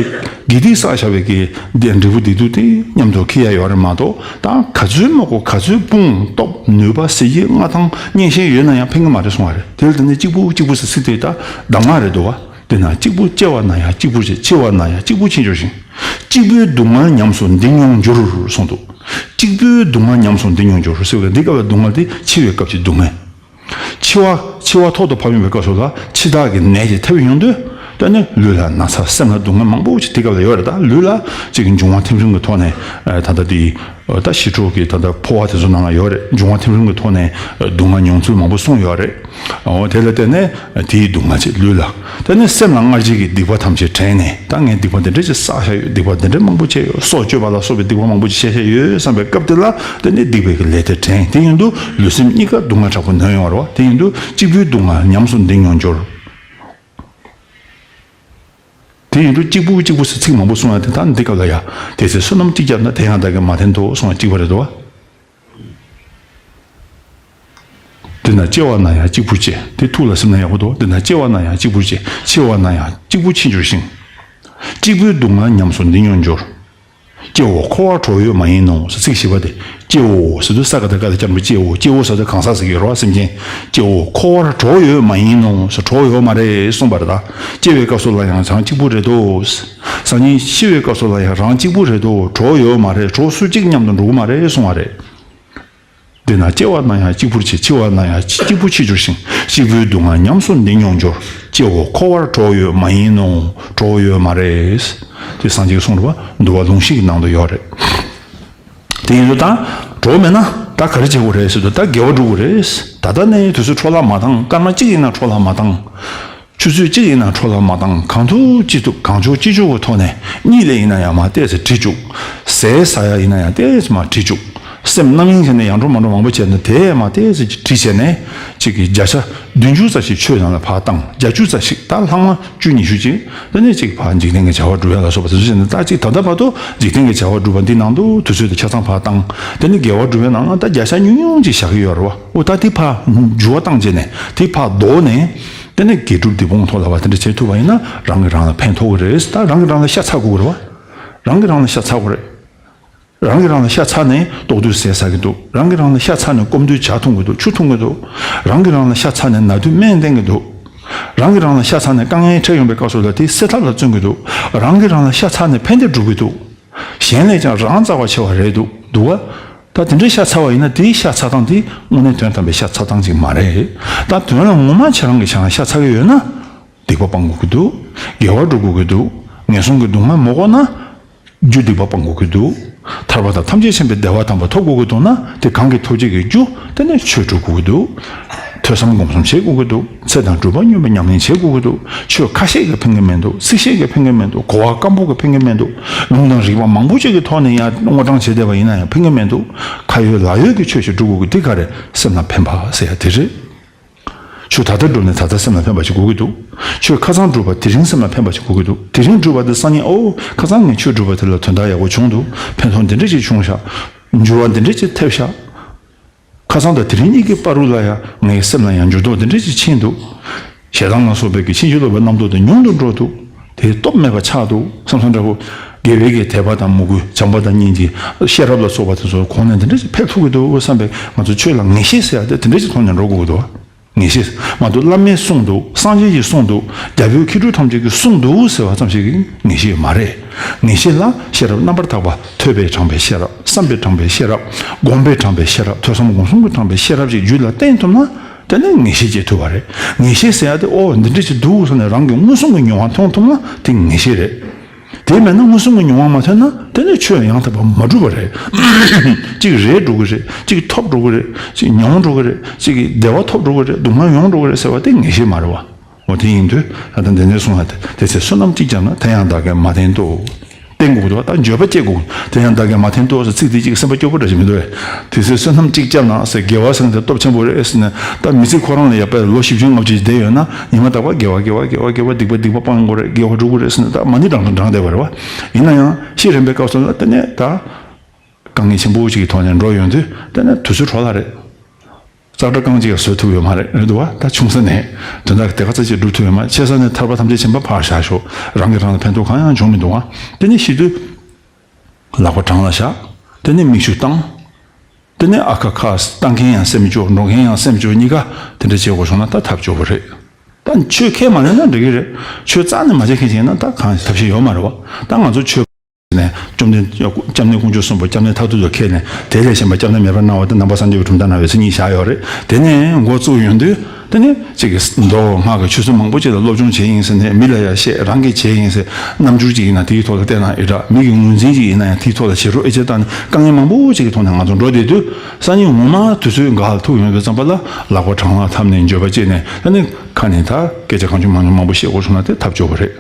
དགེ་སྡིག་བསགས་བཞག་པའི་གི་འབྲས་བུ་བདེ་སྡུག་དེ་མཉམ་དུ་འཁྱེར་ཡ་ཡོད་རེད་མ་གཏོགས། ད་ག་ཚོད་མོ་གོ་ག་ཚོད་དཔུང་སྟོབས་ནུས་པ་ཟེར་གྱི་མངའ་ཐང་གཉེན་བཤེས་ཡོད་ན་ཡང་ཕན་གི་མ་རེད་གསུང་བ་རེད། དེ་ལ་དེ་ནས་གཅིག་པུ་གཅིག་པུ་ཟེར་ཚིག་དེ་ད་གདམས་ངག་རེད་འདུག་བ། དེ་ན་གཅིག་པུ་སྐྱེ་བ་ན་ཡང་གཅིག་པུར་སྐྱེ། འཆི་བ་ན་ཡང་གཅིག་པུར་འཆི་འགྱུར་ཞིང་། གཅིག་པུའི་སྡུག་བསྔལ་ཉམས་སུ་འདི་མྱོང་འགྱུར་གསུངས་འདུག་གཅིག་པུའི་སྡུག་བསྔལ་ཉམས་སུ་འདི་མྱོང་འགྱུར་ཟེར་བའི་འདི་སྐབས་ལ་སྡུག་བསྔལ་དེ་འཆི་བའི་སྐབས་ཀྱི་སྡུག་བསྔལ། འཆི་བ་འཆི་བ་ཐོག་ཏུ་བབས་ཡོང་བའི་སྐབས་སུ་ལ་འཆི་བདག་གི་ནད་ཀྱིས་ཐེབས་ཡོང་དུས། ད་ནི་ལུས་ལ་ན་ཚ་སེམས་ལ་སྡུག་བསྔལ་མང་པོ་ཞིག་དེ་སྐབས་ལ་ཡོད་རེད། ད་ལུས་ལ་གཅིག་གི་འབྱུང་བ་ཐིམ་རིམ་གྱི་ཐོག་ནས་ད་ལྟ་དེ་ད་ཞི་ཁྲོ་གི་ད་ལྟ་འཕོ་བ་དེ་ཚོ་ནང་ལ་ཡོད་རེད། འབྱུང་བ་ཐིམ་རིམ་གྱི་ཐོག་ནས་སྡུག་བསྔལ་མྱོང་ཚུལ་མང་པོ་གསུངས་ཡོད་རེད། འོ་དེ་ལ་བརྟེན་ནས་དེའི་སྡུག་བསྔལ་ཅིག་ལུས་ལ། དེ་ནས་སེམས་ལ་སྔར་བཞིན་གྱི་སྡིག་པ་ཐམས་ཅད་དྲན་ནས་ད་ངས་སྡིག་པ་འདི་འདྲ་ཅིག་བསགས་བཞག་ཡོད། སྡིག་པ་འདི་འདྲ་མང་པོ་བྱས་ཡོད། སྲོག་གཅོད་པ་ལ་སོགས་པའི་སྡིག་པ་མང་པོ་ཅིག་བྱས་བཞག་ཡོད་བསམ་པའི་སྐབས་དེ་ལ་དེ་ནས་སྡིག་པའི་གི་ལས་དེ་དྲན། དེ་ཡིན་དུས་ལུས་སེམས་གཉིས་ཀ་སྡུག་བསྔལ་དྲག་པོ་ནོན་ཡོང་བ་རེད་བ། དེ་ཡིན་དུས་གཅིག་པུའི་སྡུག་བསྔལ་ཉམས་སུ་འདི་མྱོང་འགྱུར། དེ་ཡིན་དུས་གཅིག་པུ་གཅིག་པུ་ཟེར་ཚིག་མང་པོ་གསུངས་ཡ་དེ་ད་འདི་སྐབས་ལ་ཡ། དེ་ཚེ་བསོད་ནམས་གཅིག་བརྒྱབ་ན་དེ་ཡང་བདག་གིས་མ་བསྟེན་ཏོ་གསུངས་པ་གཅིག་པ་རེད་དོ། འདི་ན་སྐྱེ་བ་ན་ཡང་གཅིག་པུར་སྐྱེ། དེ་ཐུགས་ལ་སིམ་ན་ཡག་པོ་འདུག་འདི་ན་སྐྱེ་བ་ན་ཡང་གཅིག་པུར་སྐྱེ། འཆི་བ་ན་ཡང་གཅིག་པུར་འཆི་འགྱུར་ཞིང་། གཅིག་པུའི་སྡུག་བསྔལ་ཉམས་སུ་འདི་མྱོང་འགྱུར། སྐྱེ་བོ་འཁོར་བར་གྲོགས་ཡོད་མ་ཡིན་ནོ་ཟེར་ཚིག་བཞི་པ་དེ། སྐྱེ་བོ་ཟེར་དུས་ས་ག་བཏགས་སྐ་ཏ་སྐྱ་འགྲེང་བུ་སྐྱེ་བོ། སྐྱེ་བོ་ཟེར་དུས་གང་ཟག་ཟེར་གྱི་ཡོད་རེད་བ། སེམས་ཅན། སྐྱེ་བོ་འཁོར་བར་གྲོགས་ཡོད་མ་ཡིན་ནོ་ཟེར། གྲོགས་ཡོད་མ་རེད་གསུངས་པ་རེད། ད་སྐྱེ་བའི་སྐབས་སུ་ལ་ཡང་རང་གཅིག་པུ་རེད་དོ། སང་ཉིན་ཤི་བའི་སྐབས་སུ་ལ་ཡང་རང་གཅིག་པུ་རེད་དོ། གྲོགས་ཡོད་མ་རེད། གྲོགས་སུ་གཅིག་མཉམ་དུ་འགྲོ་གི་མ་རེད་གསུངས་པ་རེད། འདི་ན་སྐྱེ་བ་ན་ཡང་གཅིག་པུར་སྐྱེ། འཆི་བ་ན་ཡང་གཅིག་པུ་འཆི་འགྱུར་ཞིང་། གཅིག་པུའི་སྡུག་བསྔལ་ཉམས་སུ་འདི་མྱོང་འགྱུར། སྐྱེ་བོ་འཁོར་བར་གྲོགས་ཡོད་མ་ཡིན་ནོ། གྲོགས་ཡོད་མ་རེད། དེ་སངས་རྒྱས་ཀྱིས་གསུངས་རེད་བ། འདུལ་བ་ལུང་གཞི་གི་ནང་དུ་ཡོད་རེད། དེ་ཡིན་དུས་ད་གྲོགས་མེད་ན་ད་ག་རེ་བྱེད་དགོས་རེད་ཟེར་དུས་ད་དགེ་བ་སྒྲུབ་དགོས་རེད། ད་ལྟ་ནས་དུས་ཚོད་འཕྲོ་བརླག་མ་བཏང་། སྐར་མ་གཅིག་ཡིན་ན་འཕྲོ་བརླག་མ་བཏང་། ཆུ་ཚོད་གཅིག་ཡིན་ན་འཕྲོ་བརླག་མ་བཏང་། གང་ཐུབ་ཅི་ཐུབ་གང་ལྕོགས་ཅི་ལྕོགས་ཀྱི་ཐོག་ནས་གཉིད་ལས་ཡིན་ན་ཡང་མར་ཏོག་ཙམ་བྲིས་བཅུག་ཟས་ཟ་ཡ་ཡིན་ན་ཡང་ཏོག་ཙམ་མར་བྲིས་བཅུག་སེམས་རྣམ་གཡེང་བྱས་ནས་ཡར་འགྲོ་མར་འགྲོ་མང་པོ་བྱས་ན་དེ་མར་ཏོག་ཙམ་བྲིས་བྱས་ནས་ཅིག་གི་བརྒྱ་ཆ་བདུན་ཅུ་ཙམ་ཞིག་ཆོས་ནང་ལ་ཕར་བཏང་། བརྒྱད་ཅུ་ཙམ་ཞིག་ད་ལྷག་མ་བཅུ་ཉི་ཤུ་ཅིག་དེ་ནས་ཅིག་ཕར་འཇིག་རྟེན་གྱི་བྱ་བ་སྒྲུབ་ཡ་ལ་སོགས་པ་དེ་ཚོ་བྱས་ནས་ད་ཅིག་ད་ལྟ་བར་དུ་འཇིག་རྟེན་གྱི་བྱ་བ་སྒྲུབ་པ་འདི་ནང་དུ་དུས་ཚོད་དེ་ཆ་ཚང་ཕར་བཏང་། དེ་ནས་དགེ་བ་སྒྲུབ་པའི་ནང་ལ་ད་བརྒྱ་ཆ་ཉུང་ཉུང་ཅིག་བཞག་གི་ཡོད་རེད་བ། འོ་ད་དེ་ཕར་འགྱུར་བ་བཏང་བྱས་ནས་དེ་ཕར་ལྡོག་ནས། དེ་ནས་དགེ་སྒྲུབ་སྡིག་སྤོང་ཐོག་ལ་བ་དེ་འདྲ་བྱེད་ཐུབ་པ་ཡིན་ན་རང་གིས་རང་ལ་ཕན་ཐོགས་ཀྱི་རེད། ད་རང་གིས་རང་ལ་ཤ་ཚ་དགོས་ཀྱི་རེད་བ། རང་གིས་རང་ལ་ཤ་ཚ་དགོས་རེད། རང་གིས་རང་ལ་ཤ་ཚ་ནས་ལྟོགས་དུས་ཟས་ཟ་གི་འདུག་རང་གིས་རང་ལ་ཤ་ཚ་ནས་སྐོམ་དུས་ཇ་འཐུང་གི་འདུག་ཆུ་འཐུང་གི་འདུག་རང་གིས་རང་ལ་ཤ་ཚ་ནས་ན་དུས་སྨན་བསྟེན་གི་འདུག་རང་གིས་རང་ལ་ཤ་ཚ་ནས་དཀའ་ངལ་འཕྲད་ཡོང་པའི་སྐབས་སུ་ལ་དེ་སེལ་ཐབས་ལ་བརྩོན་གི་འདུག་རང་གིས་རང་ལ་ཤ་ཚ་ནས་ཕན་བདེ་སྒྲུབ་གི་འདུག་གཞན་ལས་ཀྱང་རང་བཙལ་བ་ཆེ་བ་རེད་འདུག་འདུག་བ། ད་དེ་འདྲའི་ཤ་ཚ་བ་ཡིན་ན་དེའི་ཤ་ཚ་སྟངས་དེ་དངོས་གནས་དོན་དམ་པའི་ཤ་ཚ་སྟངས་ཅིག་མ་རེད། ད་དོན་ལ་ངོ་མ་ཁྱེད་རང་གིས་ཁྱེད་རང་ཤ་ཚ་གི་ཡོད་ན། སྡིག་པ་སྤང་དགོས་ཀྱི་འདུག་དགེ་བ་སྒྲུབ་དགོས་ཀྱི་འདུག་ངན་སོང་གི་སྡུག་བསྔལ་མི་དགོས་ན། རྒྱུ་སྡིག་པ་སྤང་དགོས་ཀྱི་འདུག་ཐར་པ་དང་ཐམས་ཅད་མཁྱེན་པའི་བདེ་བ་དམ་པ་ཐོབ་དགོས་ཀྱི་འདུག་ན་དེ་གང་གིས་ཐོབ་བྱེད་ཀྱི་རྒྱུ་དེ་ནས་ཆོས་སྒྲུབ་དགོས་ཀྱི་འདུག་ཐོས་བསམ་སྒོམ་གསུམ་བྱེད་དགོས་ཀྱི་འདུག་ཚེ་དང་སྒྲུབ་པ་སྙོམས་པའི་ཉམས་ལེན་བྱེད་དགོས་ཀྱི་འདུག་ཆོས་ཁ་ཤས་ཀྱིས་ཕན་གྱི་མི་འདུག་ཚིག་ཤས་ཀྱིས་ཕན་གྱི་མི་འདུག་གོ་བ་སྐམ་པོ་གིས་ཕན་གྱི་མི་འདུག་ལུང་དང་རིགས་པ་མང་པོ་ཅིག་གི་ཐོག་ནས་ཡང་དངོས་དྲང་བྱེད་བསྡད་པ་ཡིན་ན་ཡང་ཕན་གྱི་མི་འདུག་ཁ་ཡོད་ལག་ཡོད་ཀྱི་ཆོས་ཤིག་སྒྲུབ་དགོས་ཀྱི་འདི་ག་རེ་སེམས་ལ་ཕན་པ་ཟེར་ཡ་དེ་རེད། ཆོས་ད་ལྟ་སྒྲུབ་ནས་ད་ལྟ་སེམས་ལ་ཕན་པ་ཞིག་དགོས་ཀྱི་འདུག་ཆོས་ཁ་སང་སྒྲུབ་པ་དེ་རིང་སེམས་ལ་ཕན་པ་ཞིག་དགོས་ཀྱི་འདུག་དེ་རིང་སྒྲུབ་པ་དེ་སང་ཉིན་ཨོ་ཁ་སང་ངས་ཆོས་སྒྲུབ་པ་དེ་ལ་དོན་དག་ཡག་པོ་བྱུང་འདུག་ཕན་ཐོགས་འདི་འདྲ་ཞིག་བྱུང་ཤག་འགྱུར་བ་འདི་འདྲ་ཞིག་ཐེབས་ཤག་ཁ་སང་དང་དེ་རིང་གཉིས་ཀྱི་བར་དུ་ལ་ཡང་ངའི་སེམས་ལ་ཡང་འགྱུར་ལྡོག་འདི་འདྲ་ཞིག་ཕྱིན་འདུག་ཞེ་སྡང་ལ་སོགས་པའི་གི་ཕྱིན་ཅི་ལོག་པའི་རྣམ་རྟོག་དེ་ཉུང་དུ་འགྲོ་འདུག་དེ་སྟོབས་མེད་པ་ཆགས་འདུག་བསམ་བསམ་འདྲ་པོ། དགེ་བའི་གི་དད་པ་དང་མོས་གུས། བྱམས་པ་དང་སྙིང་རྗེ། ཤེས་རབ་ལ་སོགས་པ་དེ་ཚོ་གོང་ནས་འདི་འདྲ་ཞིག་འཕེལ་ཐུབ་ཀྱི་འདུག་བསམ་པའི་ང་ཚོ་ཆོས་ལ་ངེས་ཤེས་ཟེར་ཡ་དེ་དེ་འདྲ་ཞིག་ཐོག་ནས་འགྲོ་དགོས་ཀྱི་འདུག་ངེས་ཤེས་མ་གཏོགས་བླ་མས་གསུངས་འདུག་སངས་རྒྱས་ཀྱིས་གསུངས་འདུག་རྒྱལ་པོའི་མཁས་གྲུབ་ཐམས་ཅད་ཀྱིས་གསུངས་འདུག་ཟེར་བ་ཙམ་ཞིག་གི་ངེས་ཤེས་མ་རེད། ངེས་ཤེས་ལ་ཤེས་རབ་རྣམ་པར་དག་པ། ཐོས་པས་དྲངས་པའི་ཤེས་རབ། བསམ་པས་དྲངས་པའི་ཤེས་རབ། སྒོམ་པས་དྲངས་པའི་ཤེས་རབ། ཐོས་བསམ་སྒོམ་གསུམ་གྱིས་དྲངས་པའི་ཤེས་རབ་ཅིག་རྒྱུད་ལ་བསྟེན་ཐུབ་ན། དེ་ནས་ངེས་ཤེས་སྐྱེ་ཐུབ་པ་རེད། ངེས་ཤེས་ཟེར་ཡ་དེ་ཨོ་འདི་འདྲ་ཅིག་འདུག་བསམ་ནས་རང་གིས་མངོན་སུམ་གྱི་མྱོང་བ་མཐོང་ཐུབ་ན་དེ་ངེས་ཤེས་རེད། དེ་མེད་ན་མངོན་སུམ་གྱི་མྱོང་བ་མ་ཐོན་ན་དེ་ནས་ཆོས་ཡང་དག་པ་མ་གྲུབ་པ་རེད། གཅིག་རེད་འགྲོ་གི་རེད། གཅིག་ཐོབ་འགྲོ་གི་རེད། གཅིག་མྱོང་འགྲོ་གི་རེད། གཅིག་གི་བདེ་བ་ཐོབ་འགྲོ་གི་རེད། སྡུག་བསྔལ་ཡོང་འགྲོ་གི་རེད་ཟེར་བ་དེ་ངེས་ཤེས་མ་རེད་བ། འོ་དེ་ཡིན་དུས་ད་ལྟ་འདི་ནས་གསུངས་ཡ་དེ་དེ་ཚེ་བསོད་ནམས་གཅིག་བརྒྱབ་ན་དེ་ཡང་བདག་གིས་མ་བསྟེན་ཏོ། བསྟེན་དགོས་འདུག་ད་འགྱོད་པ་སྐྱེ་དགོས། དེ་ཡང་བདག་གིས་མ་བསྟེན་ཏོ་ཟེར་ཚིག་དེ་གཅིག་སེམས་པ་སྐྱོ་པོ་འདྲ་ཞིག་མི་འདུག་བས། དེ་ཚེ་བསོད་ནམས་གཅིག་བརྒྱབ་ན་ཟེར། དགེ་བ་ཟེར་ན་དེ་སྟོབས་ཆེན་པོ་རེད་ཟེར་ནས་ད་མི་ཚེ་ཁོ་རང་ལ་ཡ་པའི་ལོ་བཞི་བཅུ་ལྔ་བཅུ་ཞིག་བསྡད་ཡོད་ན་ཉི་མ་རྟག་པར་དགེ་བ་དགེ་བ་དགེ་བ་དགེ་བ་སྡིག་པ་སྡིག་པ་སྤང་དགོས་རེད། དགེ་བ་སྒྲུབ་དགོས་རེད་ཟེར་ནས་ད་མ་ཎི་བགྲང་དང་བགྲང་བསྡད་པ་རེད་བ། ཡིན་ན་ཡང་ཤི་རན་པའི་སྐབས་སུ་ལ་དེ་ནས་ད་དཀའ་ངལ་ཆེན་པོ་ཞིག་གི་ཐོག་ནས་འགྲོ་ཡོང་དུས་དེ་ནས་དུས་ཚོད་འཕྲོ་བརླག་རེད། ཙག་སྒྲ་རྐང་གཅིག་ཡང་བཟོད་ཐུབ་ཡོད་མ་རེད། རེད་འདུག་བ། ད་ཆུང་ས་ནས་དོན་དག་དེ་ག་ཚོད་ཅིག་སྒྲུབ་ཐུབ་ཡོད་མ་རེད། ཆེ་ས་ནས་ཐར་པ་ཐམས་ཅད་མཁྱེན་པ་ཕར་བཞག་ཤོག་རང་གིས་རང་ལ་ཕན་ཐོགས་གང་ཡང་བྱུང་མི་འདུག་བ། དེ་ནས་ཤི་དུས་ལག་པ་བྲང་ལ་བཞག་དེ་ནས་མིག་ཆུ་བཏང་། དེ་ནས་ཨ་ཁ་ཁ་བཏང་མཁན་ཡང་སེམས་སྐྱོ། འགྲོ་མཁན་ཡང་སེམས་སྐྱོ། གཉིས་ཀ་དེ་འདྲ་བྱེད་དགོས་བྱུང་ན་ད་ཐབས་སྐྱོ་པོ་རེད། ད་ཆོས་ཁས་མ་ལེན་ན་འགྲིག་གི་རེད། ཆོས་རྩ་ནས་མ་བྱེད་མཁན་ཞིག་ཡིན་ན་ད་གང་ཐབས་ཤེས་ཡོད་མ་རེད་བ། ད་ང་ཚོ་ཆོས་ནས་བཅོམ་ལྡན་སྐྱབས་གནས་དཀོན་མཆོག་གསུམ་པོ་སྐྱབས་གནས་མཐར་ཐུག་ཏུ་ཁས་ནས་དེ་ལས་གཞན་པ་སྐྱབས་གནས་མེད་པར་གནང་བ་དེ་ནང་པ་སངས་རྒྱས་པའི་གྲུབ་མཐའ་གནང་བའི་མཚན་ཉིད་བཞག་ཡོད་རེད། དེ་ནས་འགོ་བཙུགས་ཡོང་དུས་དེ་ནས་གཅིག་གིས་མདོ་སྔགས་ཀྱི་ཆོས་ཚུལ་མང་པོ་ཅིག་ལ་སློབ་སྦྱོང་བྱས་ཡིན་ཟེར་ནས་མི་ལ་ཡང་བཤད། རང་གིས་བྱས་ཡིན་ཟེར། རྣམ་འགྱུར་ཅིག་ཡིན་ན་དེའི་ཐོག་ལ་བལྟས་ན་ཨེ་དྲག་མི་གི་ངོས་འཛིན་ཅིག་ཡིན་ན་ཡང་དེའི་ཐོག་ལ་བྱེད་རོགས་ཨེ་བྱེད་བཏང་ནས་དཀའ་ངལ་མང་པོ་ཅིག་གི་ཐོག་ནས་ང་ཚོ་འགྲོ་བསྡད་དུས་སང་ཉིན་ངོ་མ་དུས་ཚོད་འགའ་ལ་ཐུག་ཡོང་བའི་ཙམ་པ་ལ་ལག་པ་བྲང་ལ་འཐམས་ནས་འགྱོད་པ་སྐྱེས་ནས་ད་ནི་ཁ་ནས་ད་སྐད་ཆ་གང་བྱུང་མང་བྱུང་མང་པོ་བཤད་དགོས་བྱུང་ན་དེ་ཐབས་སྐྱོ་པོ་རེད།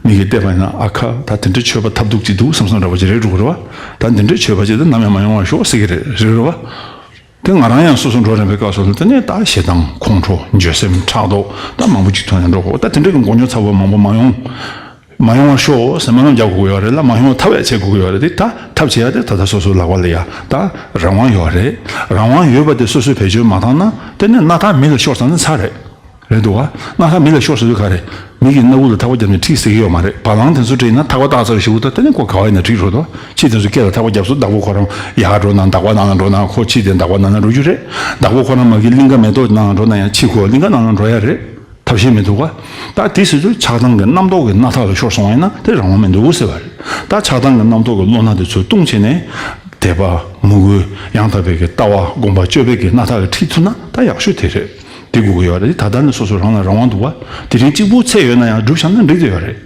མི་གིས་བལྟས་པ་ཡིན་ན་ཨ་ཁ་ད་དེ་འདྲའི་ཆོས་པ་ཐབས་སྡུག་ཅིག་འདུག་བསམ་བསམ་འདྲ་པོ་ཅིག་རེད་འགྲོ་གི་རེད་བ། ད་འདི་འདྲའི་ཆོས་པ་ཅིག་ད་ནམ་ཡང་མ་ཡོང་བར་ཤོག་ཟེར་གི་རེད། རེད་རེད་བ། དེ་ང་རང་ཡང་སོ་སོ་འགྲོ་རན་པའི་སྐབས་སུ་དེ་ནས་ད་ཞེ་སྡང་ཁོང་ཁྲོ་འགྱོད་སེམས་ཕྲག་དོག་ད་མང་པོ་ཅིག་ཐོན་ནས་འགྲོ་གོ། ད་དེ་འདྲ་གི་མགོ་རྙོག་ཚ་པོ་མང་པོ་མ་ཡོང་མ་ཡོང་བར་ཤོག་ཟེར་སྨོན་ལམ་རྒྱག་དགོས་ཀྱི་ཡོད་རེད་ལ། མ་ཡོང་བ་ཐབས་ཡང་བྱེད་དགོས་ཀྱི་ཡོད་རེད། དེ་ད་ཐབས་བྱེད་ཡ་དེ་ད་ལྟ་སོ་སོའི་ལག་པ་ལ་ཡ་ད་རང་དབང་ཡོད་རེད། རང་དབང་ཡོད་པ་དེ་སོ་སོས་བེད་སྤྱོད་མ་བཏང་ན་དེ་ནས་སྣ་ཐག་མི་ལ་ཤོར་ཚར་ན་ཚར་རེད། རེད་འདུག་བ། སྣ་ཐག་མི་ལ་ཤོར་ཟེར་དུས་ག་རེ། མི་གི་སྣ་ཁུག་ལ་ཐག་པ་བརྒྱབ་ནས་ཁྲིད་ཟེར་གྱི་ཡོད་མ་རེད། བ་ལང་དེ་ཚོ་ཁྲིད་ན་ཐག་པ་བཏགས་ཚར་ཞིག་འུ་ད་དེ་ནས་ཁོ་ག་བ་ཡིན་ན་ཁྲིད་འགྲོ་དོ། ཁྱི་དེ་ཚོ་སྐེ་ལ་ཐག་པ་བརྒྱབ་སོང་། བདག་པོ་ཁོ་རང་ཡར་འགྲོ་ན་འདག་པ་ནང་ལ་འགྲོ་ན་ཁོ་ཁྱི་དེ་འདག་པ་ནང་ལ་འགྲོ་རྒྱུ་རེད། བདག་པོ་ཁོ་རང་མ་གི་གླིང་ག་མེ་ཏོག་ནང་འགྲོ་ན་ཡང་ཁྱི་ཁོ་གླིང་ག་ནང་ལ་འགྲོ་ཡ་རེད། ཐབས་ཤེས་མི་འདུག་ག། ད་དེ་ཟེར་དུས་ཆགས་སྡང་གི་རྣམ་རྟོག་གི་སྣ་ཐག་ལ་ཤོར་སོང་བ་ཡིན་ན་དེ་རང་དབང་མི་འདུག་ཟེར་བ་རེད། ད་ཆགས་སྡང་གི་རྣམ་རྟོག་གི་བློ་སྣ་དེ་ཚོ་བཏུང་བྱས་ནས་དད་པ་མོས་གུས་ཡང་དག་པའི་གི་ལྟ་བ་སྒོམ་པ་སྤྱོད་པའི་གི་སྣ་ཐག་གི་ཁྲིད་ཐུབ་ན་ད་ཡག་ཤོས་དེ་རེད། དེ་དགོས་ཀྱི་ཡོད་རེད། ད་ལྟ་ནས་སོ་སོ་རང་ལ་རང་དབང་འདུག་བ། དེ་རིང་གཅིག་པུ་ཚད་ཡོད་ན་ཡང་སྒྲུབ་བཞག་ན་འགྲིག་བསྡད་ཡོད་རེད།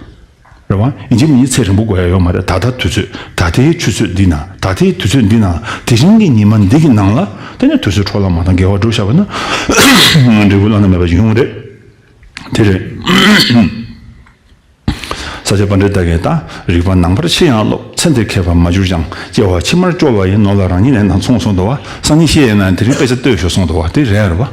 རེད་བ། ཡིན་གཅིག་མིན་གཅིག་ཚད་རིང་པོ་དགོས་ཡ་ཡོད་མ་རེད། ད་ལྟ་དུས་ཚོད་ད་ལྟའི་ཆུ་ཚོད་འདི་ན་ད་ལྟའི་དུས་ཚོད་འདི་ན་དེ་རིང་གི་ཉི་མ་འདི་གི་ནང་ལ་དེ་ནས་དུས་ཚོད་འཕྲོ་བརླག་མ་བཏང་དགེ་བ་སྒྲུབ་བཞག་པ་ན་འབྲས་བུ་བླ་ན་མེད་པ་ཞིག་ཡོང་གི་རེད། དེ་རེད། ས་སྐྱ་པཎྜི་ཏ་གིས་ད་རིག་པ་ནང་པར་ཆེ་ཡང་སློབ། ཚེ་འདིར་མཁས་པར་མ་གྱུར་ཀྱང་། སྐྱེ་བ་ཕྱི་མར་སྐྱོ་བ་ཡི། ནོར་ལ་རང་ཉིད་ལས་དང་མཚུངས་གསུངས་འདུག་བ། སང་ཉིན་ཤི་ཡས་ན་དེ་རིང་དཔེ་ཆ་ལྟོས་ཤོག་གསུངས་འདུག་བ། དེ་རེད་རེད་བ།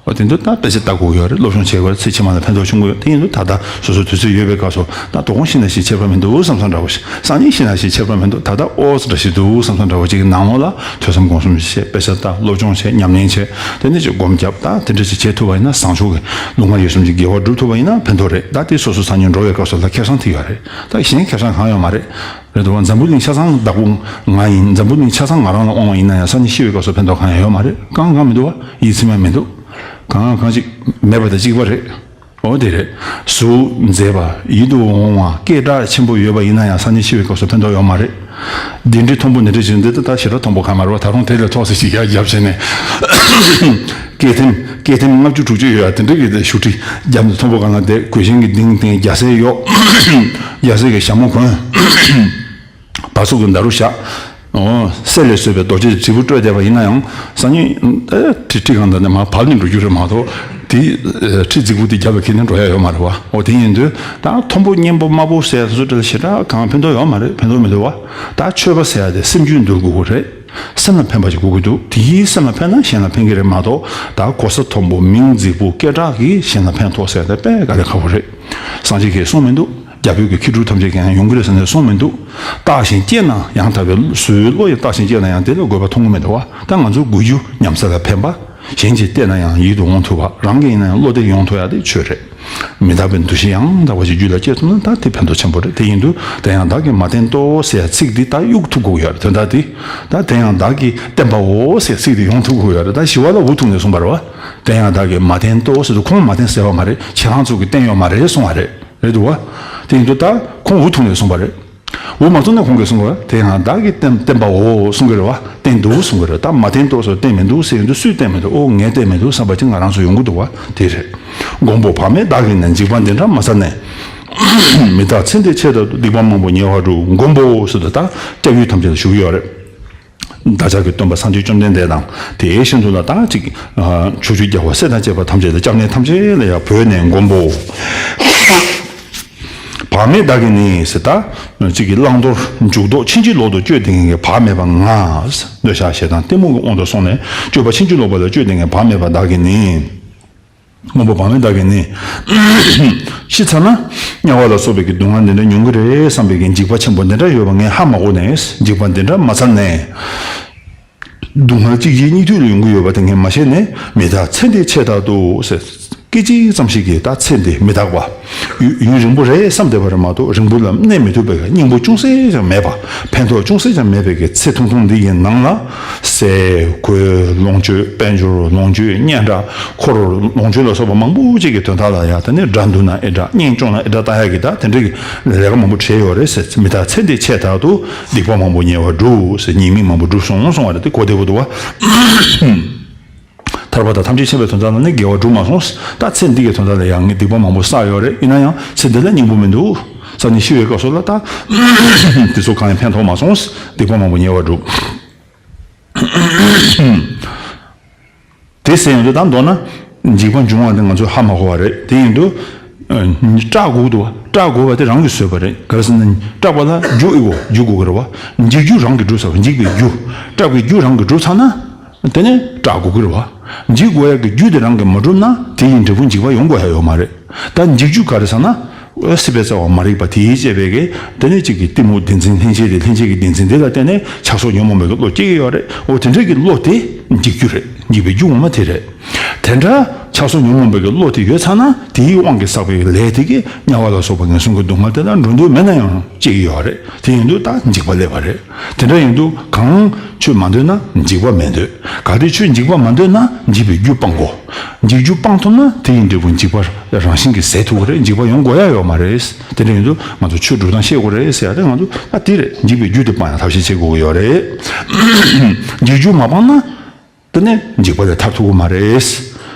འོ་དེ་འདུག་ད་དཔེ་ཆ་ལྟ་དགོས་ཡོད་རེད། སློབ་སྦྱོང་བྱེད་དགོས་རེད། ཚེ་ཕྱི་མ་ལ་ཕན་ཐོགས་བྱུང་གི་ཡོད། དེ་ཡིན་དུས་ད་ལྟ་སོ་སོ་དུས་ཚོད་ཡོད་པའི་སྐབས་སུ་ད་དོ་དགོང་ཤི་ན་ཤི་ཁྱད་པར་མི་འདུག་བསམ་བསམ་འདྲ་བོ་ཞིག་སང་ཉིན་ཤི་ན་ཤི་ཁྱད་པར་མི་འདུག་ད་ལྟ་ཨོ་ཙི་འདྲ་ཞིག་འདུག་བསམ་བསམ་འདྲ་བོ་ཅིག་གི་ནང་ལོགས་ལ་ཐོས་བསམ་སྒོམ་གསུམ་བྱེད། དཔེ་ཆ་ལྟ། སློབ་སྦྱོང་བྱེད། ཉམས་ལེན་བྱེད། དེ་ནས་ཅིག་སྒོམ་རྒྱབ། ད་དེ་འདྲ་ཞིག་བྱེད་ཐུབ་པ་ཡིན་ན་བཟང་ཕྱོགས་ཀྱི་ལུང་པ་ཡོད་གསུམ་གྱི་དགེ་བ་སྒྲུབ་ཐུབ་པ་ཡིན་ན་ཕན་ཐོགས་རེད། ད་དེ་སོ་སོ་སང་ཉིན་འགྲོ་བའི་སྐབས་སུ་ལ་ཁེ་བཟང་དེ་ཡོད་རེད། ད་གཞན་ཁེ་བཟང་གང་ཡོད་མ་རེད། རེད་འདུག་བ། འཛམ་བུ་གླིང་ཆ་ཚང་བདག་པོ་ང་ཡིན། འཛམ་བུ་གླིང་ཆ་ཚང་ང་རང་ལ་དབང་བ་ཡིན་ན་ཡང་སང་ཉིན་ཤི་བའི་སྐབས་སུ་ཕན་ཐོགས་གང་ཡང་ཡོད་མ་རེད། གང་གང་མི་འདུག་བ། ཡིད་ཚིམ་ཡང་མི་འདུག་གང་གང་ཅིག་མེད་པ་དང་གཅིག་པ་རེད། འོ་དེ་རེད། གཟུགས་མཛེས་པ། ཡིད་དུ་འོང་བ། སྐད་གྲགས་ཆེན་པོ་ཡོད་པ་ཡིན་ན་ཡང་སང་ཉིན་ཤི་བའི་སྐབས་སུ་ཕན་ཐོགས་ཡོད་མ་རེད། འདི་འདྲའི་མཐོན་པོ་འདི་འདྲ་ཞིག་འདི་ལྟ་ཞེ་དྲག་མཐོན་པོ་གང་མ་རེད་བ། ད་རུང་དེ་ལས་མཐོ་ས་ཞིག་ཡར་རྒྱབ་བྱས་ནས་སྐས་ཐེམ་སྐས་ཐེམ་ལྔ་བཅུ་དྲུག་ཅུ་ཡོད་ཡ་དེ་འདྲ་གི་དེ་བཞུགས་ཁྲི་རྒྱབ་ནས་མཐོན་པོ་གང་ལ་བསྡད། གོས་ཆེན་གྱི་གདིང་བསྟན། རྒྱ་སེར་གཡོགས། རྒྱ་སེར་གྱི་ཞྭ་མོ་གོན། བ་སོ་གི་མདའ་རུ་བཞག་འོ། གསེར་ལས་བཟོས་པའི་རྡོ་རྗེ་དྲིལ་བུ་སྤྲོད་བསྡད་པ་ཡིན་ན་ཡང་སང་ཉིན་ཨེ་ཁྲི་ཁྲི་གང་དང་ནས་མར་བབས་ནས་འགྲོ་རྒྱུ་རེད་མ་གཏོགས་དེ་ཨེ་ཁྲི་རྫིག་པོ་དེ་རྒྱབ་ལ་འཁྱེར་ནས་འགྲོ་ཡ་ཡོད་མ་རེད་བ། འོ་དེ་ཡིན་དུས་ད་མཐོན་པོ་སྙན་པོ་དམའ་པོ་ཟེར་ཡ་སོ་སོ་དེ་ལ་ཞེ་དྲག་གང་ཕན་ཐོགས་ཡོད་མ་རེད། ཕན་ཐོགས་མི་འདུག་བ། ད་ཆོས་པ་ཟེར་ཡ་དེ་སེམས་རྒྱུད་འདུལ་དགོས་ཀྱི་རེད། སེམས་ལ་ཕན་པ་ཞིག་དགོས་ཀྱི་འདུག་དེ་ཡིས་སེམས་ལ་ཕན་ན་གཞན་ལ་ཕན་གྱི་རེད་མ་གཏོགས། ད་གོ་ས་མཐོན་པོ་མིང་རྫིག་པོ་སྐད་གྲགས་ཀྱིས་གཞན་ལ་ཕན་ཐོགས་ཟེར་ཡ་དེ་དཔེ་དཀའ་ལས་ཁག་པོ་རེད། སངས་རྒྱས་ཀྱིས་གསུངས་མི་འདུག་རྒྱ་བོད་ཀྱི་མཁས་གྲུབ་ཐམས་ཅད་ཀྱིས་ཡང་ཡོང་གི་རེད་ཟེར་ནས་གསུངས་མི་འདུག་བརྟགས་ཤིང་དཔྱད་ན་ཡང་། ད་བོད་སུའི་བློ་ཡིས་བརྟགས་ཤིང་དཔྱད་ན་ཡང་། དེ་ལ་དགོས་པ་མཐོང་གི་མི་འདུག་བ། ད་ང་ཚོ་དགོས་རྒྱུ་ཉམས་སད་ལ་ཕན་པ། གཞན་གྱིས་བལྟས་ན་ཡང་ཡིད་དུ་འོང་ཐུབ་པ། རང་གི་ཡིན་ན་ཡང་བློ་གཏད་ཡོང་ཐུབ་ཡ་དེ་ཆོས་རེད། མི་རྟག་པའི་འདུ་ཤེས་ཡང་དག་པ་ཞིག་རྒྱུད་ལ་སྐྱེས་ཐུབ་ན་ད་དེ་ཕན་ཐོགས་ཆེན་པོ་རེད། དེ་ཡིན་དུས་དེ་ཡང་བདག་གིས་མ་བསྟེན་ཏོ་ཟེར་ཡ་ཚིག་འདི་ད་གཡུག་ཐུབ་དགོས་ཡོད་རེད། དོན་དག་འདི། ད་དེ་ཡང་བདག་གིས་བསྟེན་པའོ་ཟེར་ཚིག་འདི་ཡོང་ཐུབ་དགོས་ཡོད་རེད། ད་ཞི་བ་ལྷས་འུ་ཐུག་ནས་གསུངས་པ་རེད་བ། དེ་ཡང་བདག་གིས་མ་བསྟེན་ཏོ་ཟེར་དུས་ཁོང་མ་བསྟེན་ཟེར་བ་མ་རེད། ཁྱེད་རང་ཚོ་གིས་བསྟེན་ཡོད་མ་རེད་གསུངས་པ་རེད། རེད་འདུག་བ། དེ་ཡིན་དུས་ད་ཁོང་འུ་ཐུག་ནས་གསུངས་པ་རེད། འུ་མ་ཐུག་ནས་ཁོང་གིས་གསུངས་པ་རེད། དེ་ཡང་བདག་གིས་བསྟེན་བསྟེན་པའོ་གསུང་གི་རེད་བ། བསྟེན་འདུག་གསུང་གི་རེད། ད་མ་བསྟེན་ཏོ་ཟེར་བསྟེན་མི་འདུག་ཟེར་ཡོང་དུས་སུས་བསྟེན་མི་འདུག་ཨོ་ངས་བསྟེན་མི་འདུག་བསམ་པ་ཅིག་ང་རང་ཚོ་ཡོང་གི་འདུག་བ། དེ་རེད། མགོན་པོ་བག་མེད་བདག་གིས་ནི། འཇིགས་པ་འདི་འདྲ་མ་བསལ་ནས། མི་རྟག་ཚེ་འདིའི་ཆེད་དུ། སྡིག་པ་མང་པོ་ཉེ་བར་བསྒྲུབས། མགོན་པོ་ཟེར་དུས་ད་སྐྱབས་ཡུལ་ཐམས་ཅད་ལ་ཞུ་གི་ཡོད་རེད། བདག་ཅག་གི་སྟོན་པ་སངས་རྒྱས་བཅོམ་ལྡན་འདས་དང་དེའི་ཤིན་ཏུ་ལ་ད་ཅིག་ཕྱོགས་བཅུའི་རྒྱལ་བ་སྲས་དང་བཅས་པ་ཐམས་ཅད་ལ་སྐྱབས་གནས་ཐམས་ཅད་ལ་ཡང་བོས་ནས་མགོན་པོ། བག་མེད་བདག་གིས་ནི་ཟེར་ད། གཅིག་གིས་བླང་དོར་འཇུག་ལྡོག་ཕྱིན་ཅི་ལོག་ཏུ་སྤྱོད་དེ་མཁན་གྱི་བག་མེད་པ་ང་། འདོད་ཆགས་ཞེ་སྡང་གཏི་མུག་གི་དབང་དུ་སོང་ནས་སྤྱོད་པ་ཕྱིན་ཅི་ལོག་པ་ལ་སྤྱོད་དེ་མཁན་བག་མེད་པ་བདག་གིས་ནི། མགོན་པོ་བག་མེད་བདག་གིས་ནི། ཤི་ཚར་ན། དམྱལ་བ་ལ་སོགས་པའི་གི་སྡུག་བསྔལ་འདི་འདྲ་མྱོང་གི་རེད་བསམ་པའི་གི་འཇིགས་པ་ཆེན་པོ་འདི་འདྲ་ཡོད་པ་ངས་ཧ་མ་གོ་ནས། འཇིགས་པ་འདི་འདྲ་མ་ཚར་ནས། སྡུག་བསྔལ་གཅིག་རྗེས་གཉིས་མཐུད་ལ་ཡོང་གི་ཡོད་པ་དེ་ངས་མ་ཤེས་ནས། མི་རྟག་ཚེ་འདིའི་ཆེད་དུ་ཟེར། སྐད་ཅིག་ཙམ་ཞིག་གིས་ད་ཚེ་འདི་མི་རྟག་པ། ཡུན་ཡུན་རིང་པོ་རེད་བསམ་བསྡད་པ་རེད་མ་གཏོགས། རིང་པོ་ལ་གནས་མི་ཐུབ་པའི་སྙིང་པོ་ཅུང་ཟད་ཀྱང་མེད་པ། ཕན་ཐོགས་ཅུང་ཟད་ཀྱང་མེད་པའི་གི་ཚེ་ཐུང་ཐུང་འདི་ཡི་ནང་ལ། ཟས་གོས་ལོངས་སྤྱོད། དཔལ་འབྱོར་ལོངས་སྤྱོད། སྙན་གྲགས། འཁོར། ལོངས་སྤྱོད་ལ་སོགས་པ་མང་པོ་ཅིག་གི་དོན་དག་ལ་ཡང་དེ་ནས་དགྲ་འདུལ་ན་ཨེ་དྲག་གཉེན་སྐྱོང་ན་ཨེ་དྲག་ལྟ་ཡག་གི་ད་དེ་འདྲའི་གི་ལས་ཀ་མང་པོ་བྱས་ཡོད་རེད་ཟེར། མི་རྟག་ཚེ་འདིའི་ཆེད་དུ་སྡིག་པ་མང་པོ་ཉེ་བར་བསྒྲུབས་ཟེར། ཉེས་དམིགས་མང་པོ་བསྒྲུབས་སོང་གསུང་བ་རེད། དེ་གོ་བདེ་པོ་འདུག་བ། ཐར་པ་དང་ཐམས་ཅད་མཁྱེན་པའི་དོན་དག་ལ་ནི་དགེ་བ་བསྒྲུབས་མ་སོང་། ད་ཚེ་འདི་གི་དོན་དག་ལ་ཡང་ངས་སྡིག་པ་མང་པོ་བསགས་ཡོད་རེད། ཡིན་ན་ཡང་ཚེ་འདི་ལ་སྙིང་པོ་མི་འདུག་ས་ནས་ཤི་བའི་སྐབས་སུ་ལ་ད་དེ་ཚོ་གང་ཡང་ཕན་ཐོགས་མ་སོང་། སྡིག་པ་མང་པོ་ཉེ་བར་བསྒྲུབས། དེ་ཟེར་ཡོང་དུས་ད་མདོར་ན། འཇིགས་པ་འབྱུང་བ་དེ་ང་ཚོས་ཧ་མ་གོ་བ་རེད། དེ་ཡིན་དུས། ཨ། སྐྲག་དགོས་འདུག་བ། སྐྲག་དགོས་པ་དེ་རང་གིས་བཟོས་པ་རེད། ག་རེ་ཟེར་ན། སྐྲག་པ་ལ་རྒྱུ་ཨེ་དགོས། རྒྱུ་དགོས་ཀྱི་རེད་བ། འཇིགས་རྒྱུ་རང་གིས་སྒྲུབ་ཚར་བ། འཇིགས་པའི་རྒྱུ། སྐྲག་པའི་རྒྱུ་རང་གིས་སྒྲུབ་ཚར་ན། དེ་ནས་སྐྲག་དགོས་ཀྱི་རེད་བ། འཇིགས་དགོས་ཡག་གི་རྒྱུ་དེ་རང་གིས་མ་བསྒྲུབས་ན་དེ་ཡི་འབྲས་བུ་འཇིགས་པ་ཡོང་དགོས་ཡག་ཡོད་མ་རེད། ད་འཇིགས་རྒྱུ་ག་རེ་ཟེར་ན། སྲིད་པའི་རྩ་བ་མ་རིག་པ་དེས་བསྐྱེད་པའི་གི། དེ་ནས་གཅིག་གི་གཏི་མུག་བདེན་འཛིན་ལྷན་སྐྱེས་དེ། ལྷན་སྐྱེས་ཀྱི་བདེན་འཛིན་དེ་ལ་བརྟེན་ནས་ཆགས་སོགས་ཉོན་མོངས་པའི་གི་བློ་སྐྱེ་གི་ཡོད་རེད། འོ་དེ་འདྲའི་གི་བློ་དེ་འཇིགས་རྒྱུ་རེད། འཇིགས་པའི་རྒྱུ་ངོ་མ་དེ་རེད། དེ་འདྲ་ཆགས་སོགས་ཉོན་མོངས་པའི་གི་བློ་དེ་ཡོད་ཚར་ན། དེའི་དབང་གིས་བསགས་པའི་ལས་དེ་གིས་དམྱལ་བ་ལ་སོགས་པ་ངན་སོང་གི་སྡུག་བསྔལ་དེ་ལ་འགྲོ་འདོད་མེད་ན་ཡང་སྐྱེ་གི་ཡོད་རེད། དེ་ཡིན་དུས་ད་འཇིགས་པ་སླེབས་པ་རེད། དེ་འདྲ་ཡིན་དུས་གང་ཆོས་མ་འདོད་ན་འཇིགས་པ་མི་འདོད། གལ་ཏེ་ཆོས་འཇིགས་པ་མ་འདོད་ན་འཇིགས་པའི་རྒྱུ་སྤང་དགོས། འཇིགས་རྒྱུ་སྤང་ཐུབ་ན་དེ་ཡི་འབྲས་བུ་འཇིགས་པ་རང་བཞིན་གྱིས་ཟད་ཐུབ་ཀྱི་རེད། འཇིགས་པ་ཡོང་དགོས་ཡ་ཡོད་མ་རེད། དེ་འདྲ་ཡིན་དུས་ང་ཚོ་ཆོས་སྒྲུབ་སྟངས་ཤེས་དགོས་རེད་ཟེར་ཡ་དེ། ང་ཚོ་ད་དེ་རེད། འཇིགས་པའི་རྒྱུ་དེ་སྤང་ཡ་ཐབས་ཤེས་བྱེད་དགོས་ཀྱི་ཡོད་རེད། འཇིགས་རྒྱུ་མ་སྤངས་ན། དེ་ནས་འཇིགས་པ་ལས་ཐར་ཐུབ་ཀྱི་མ་རེད།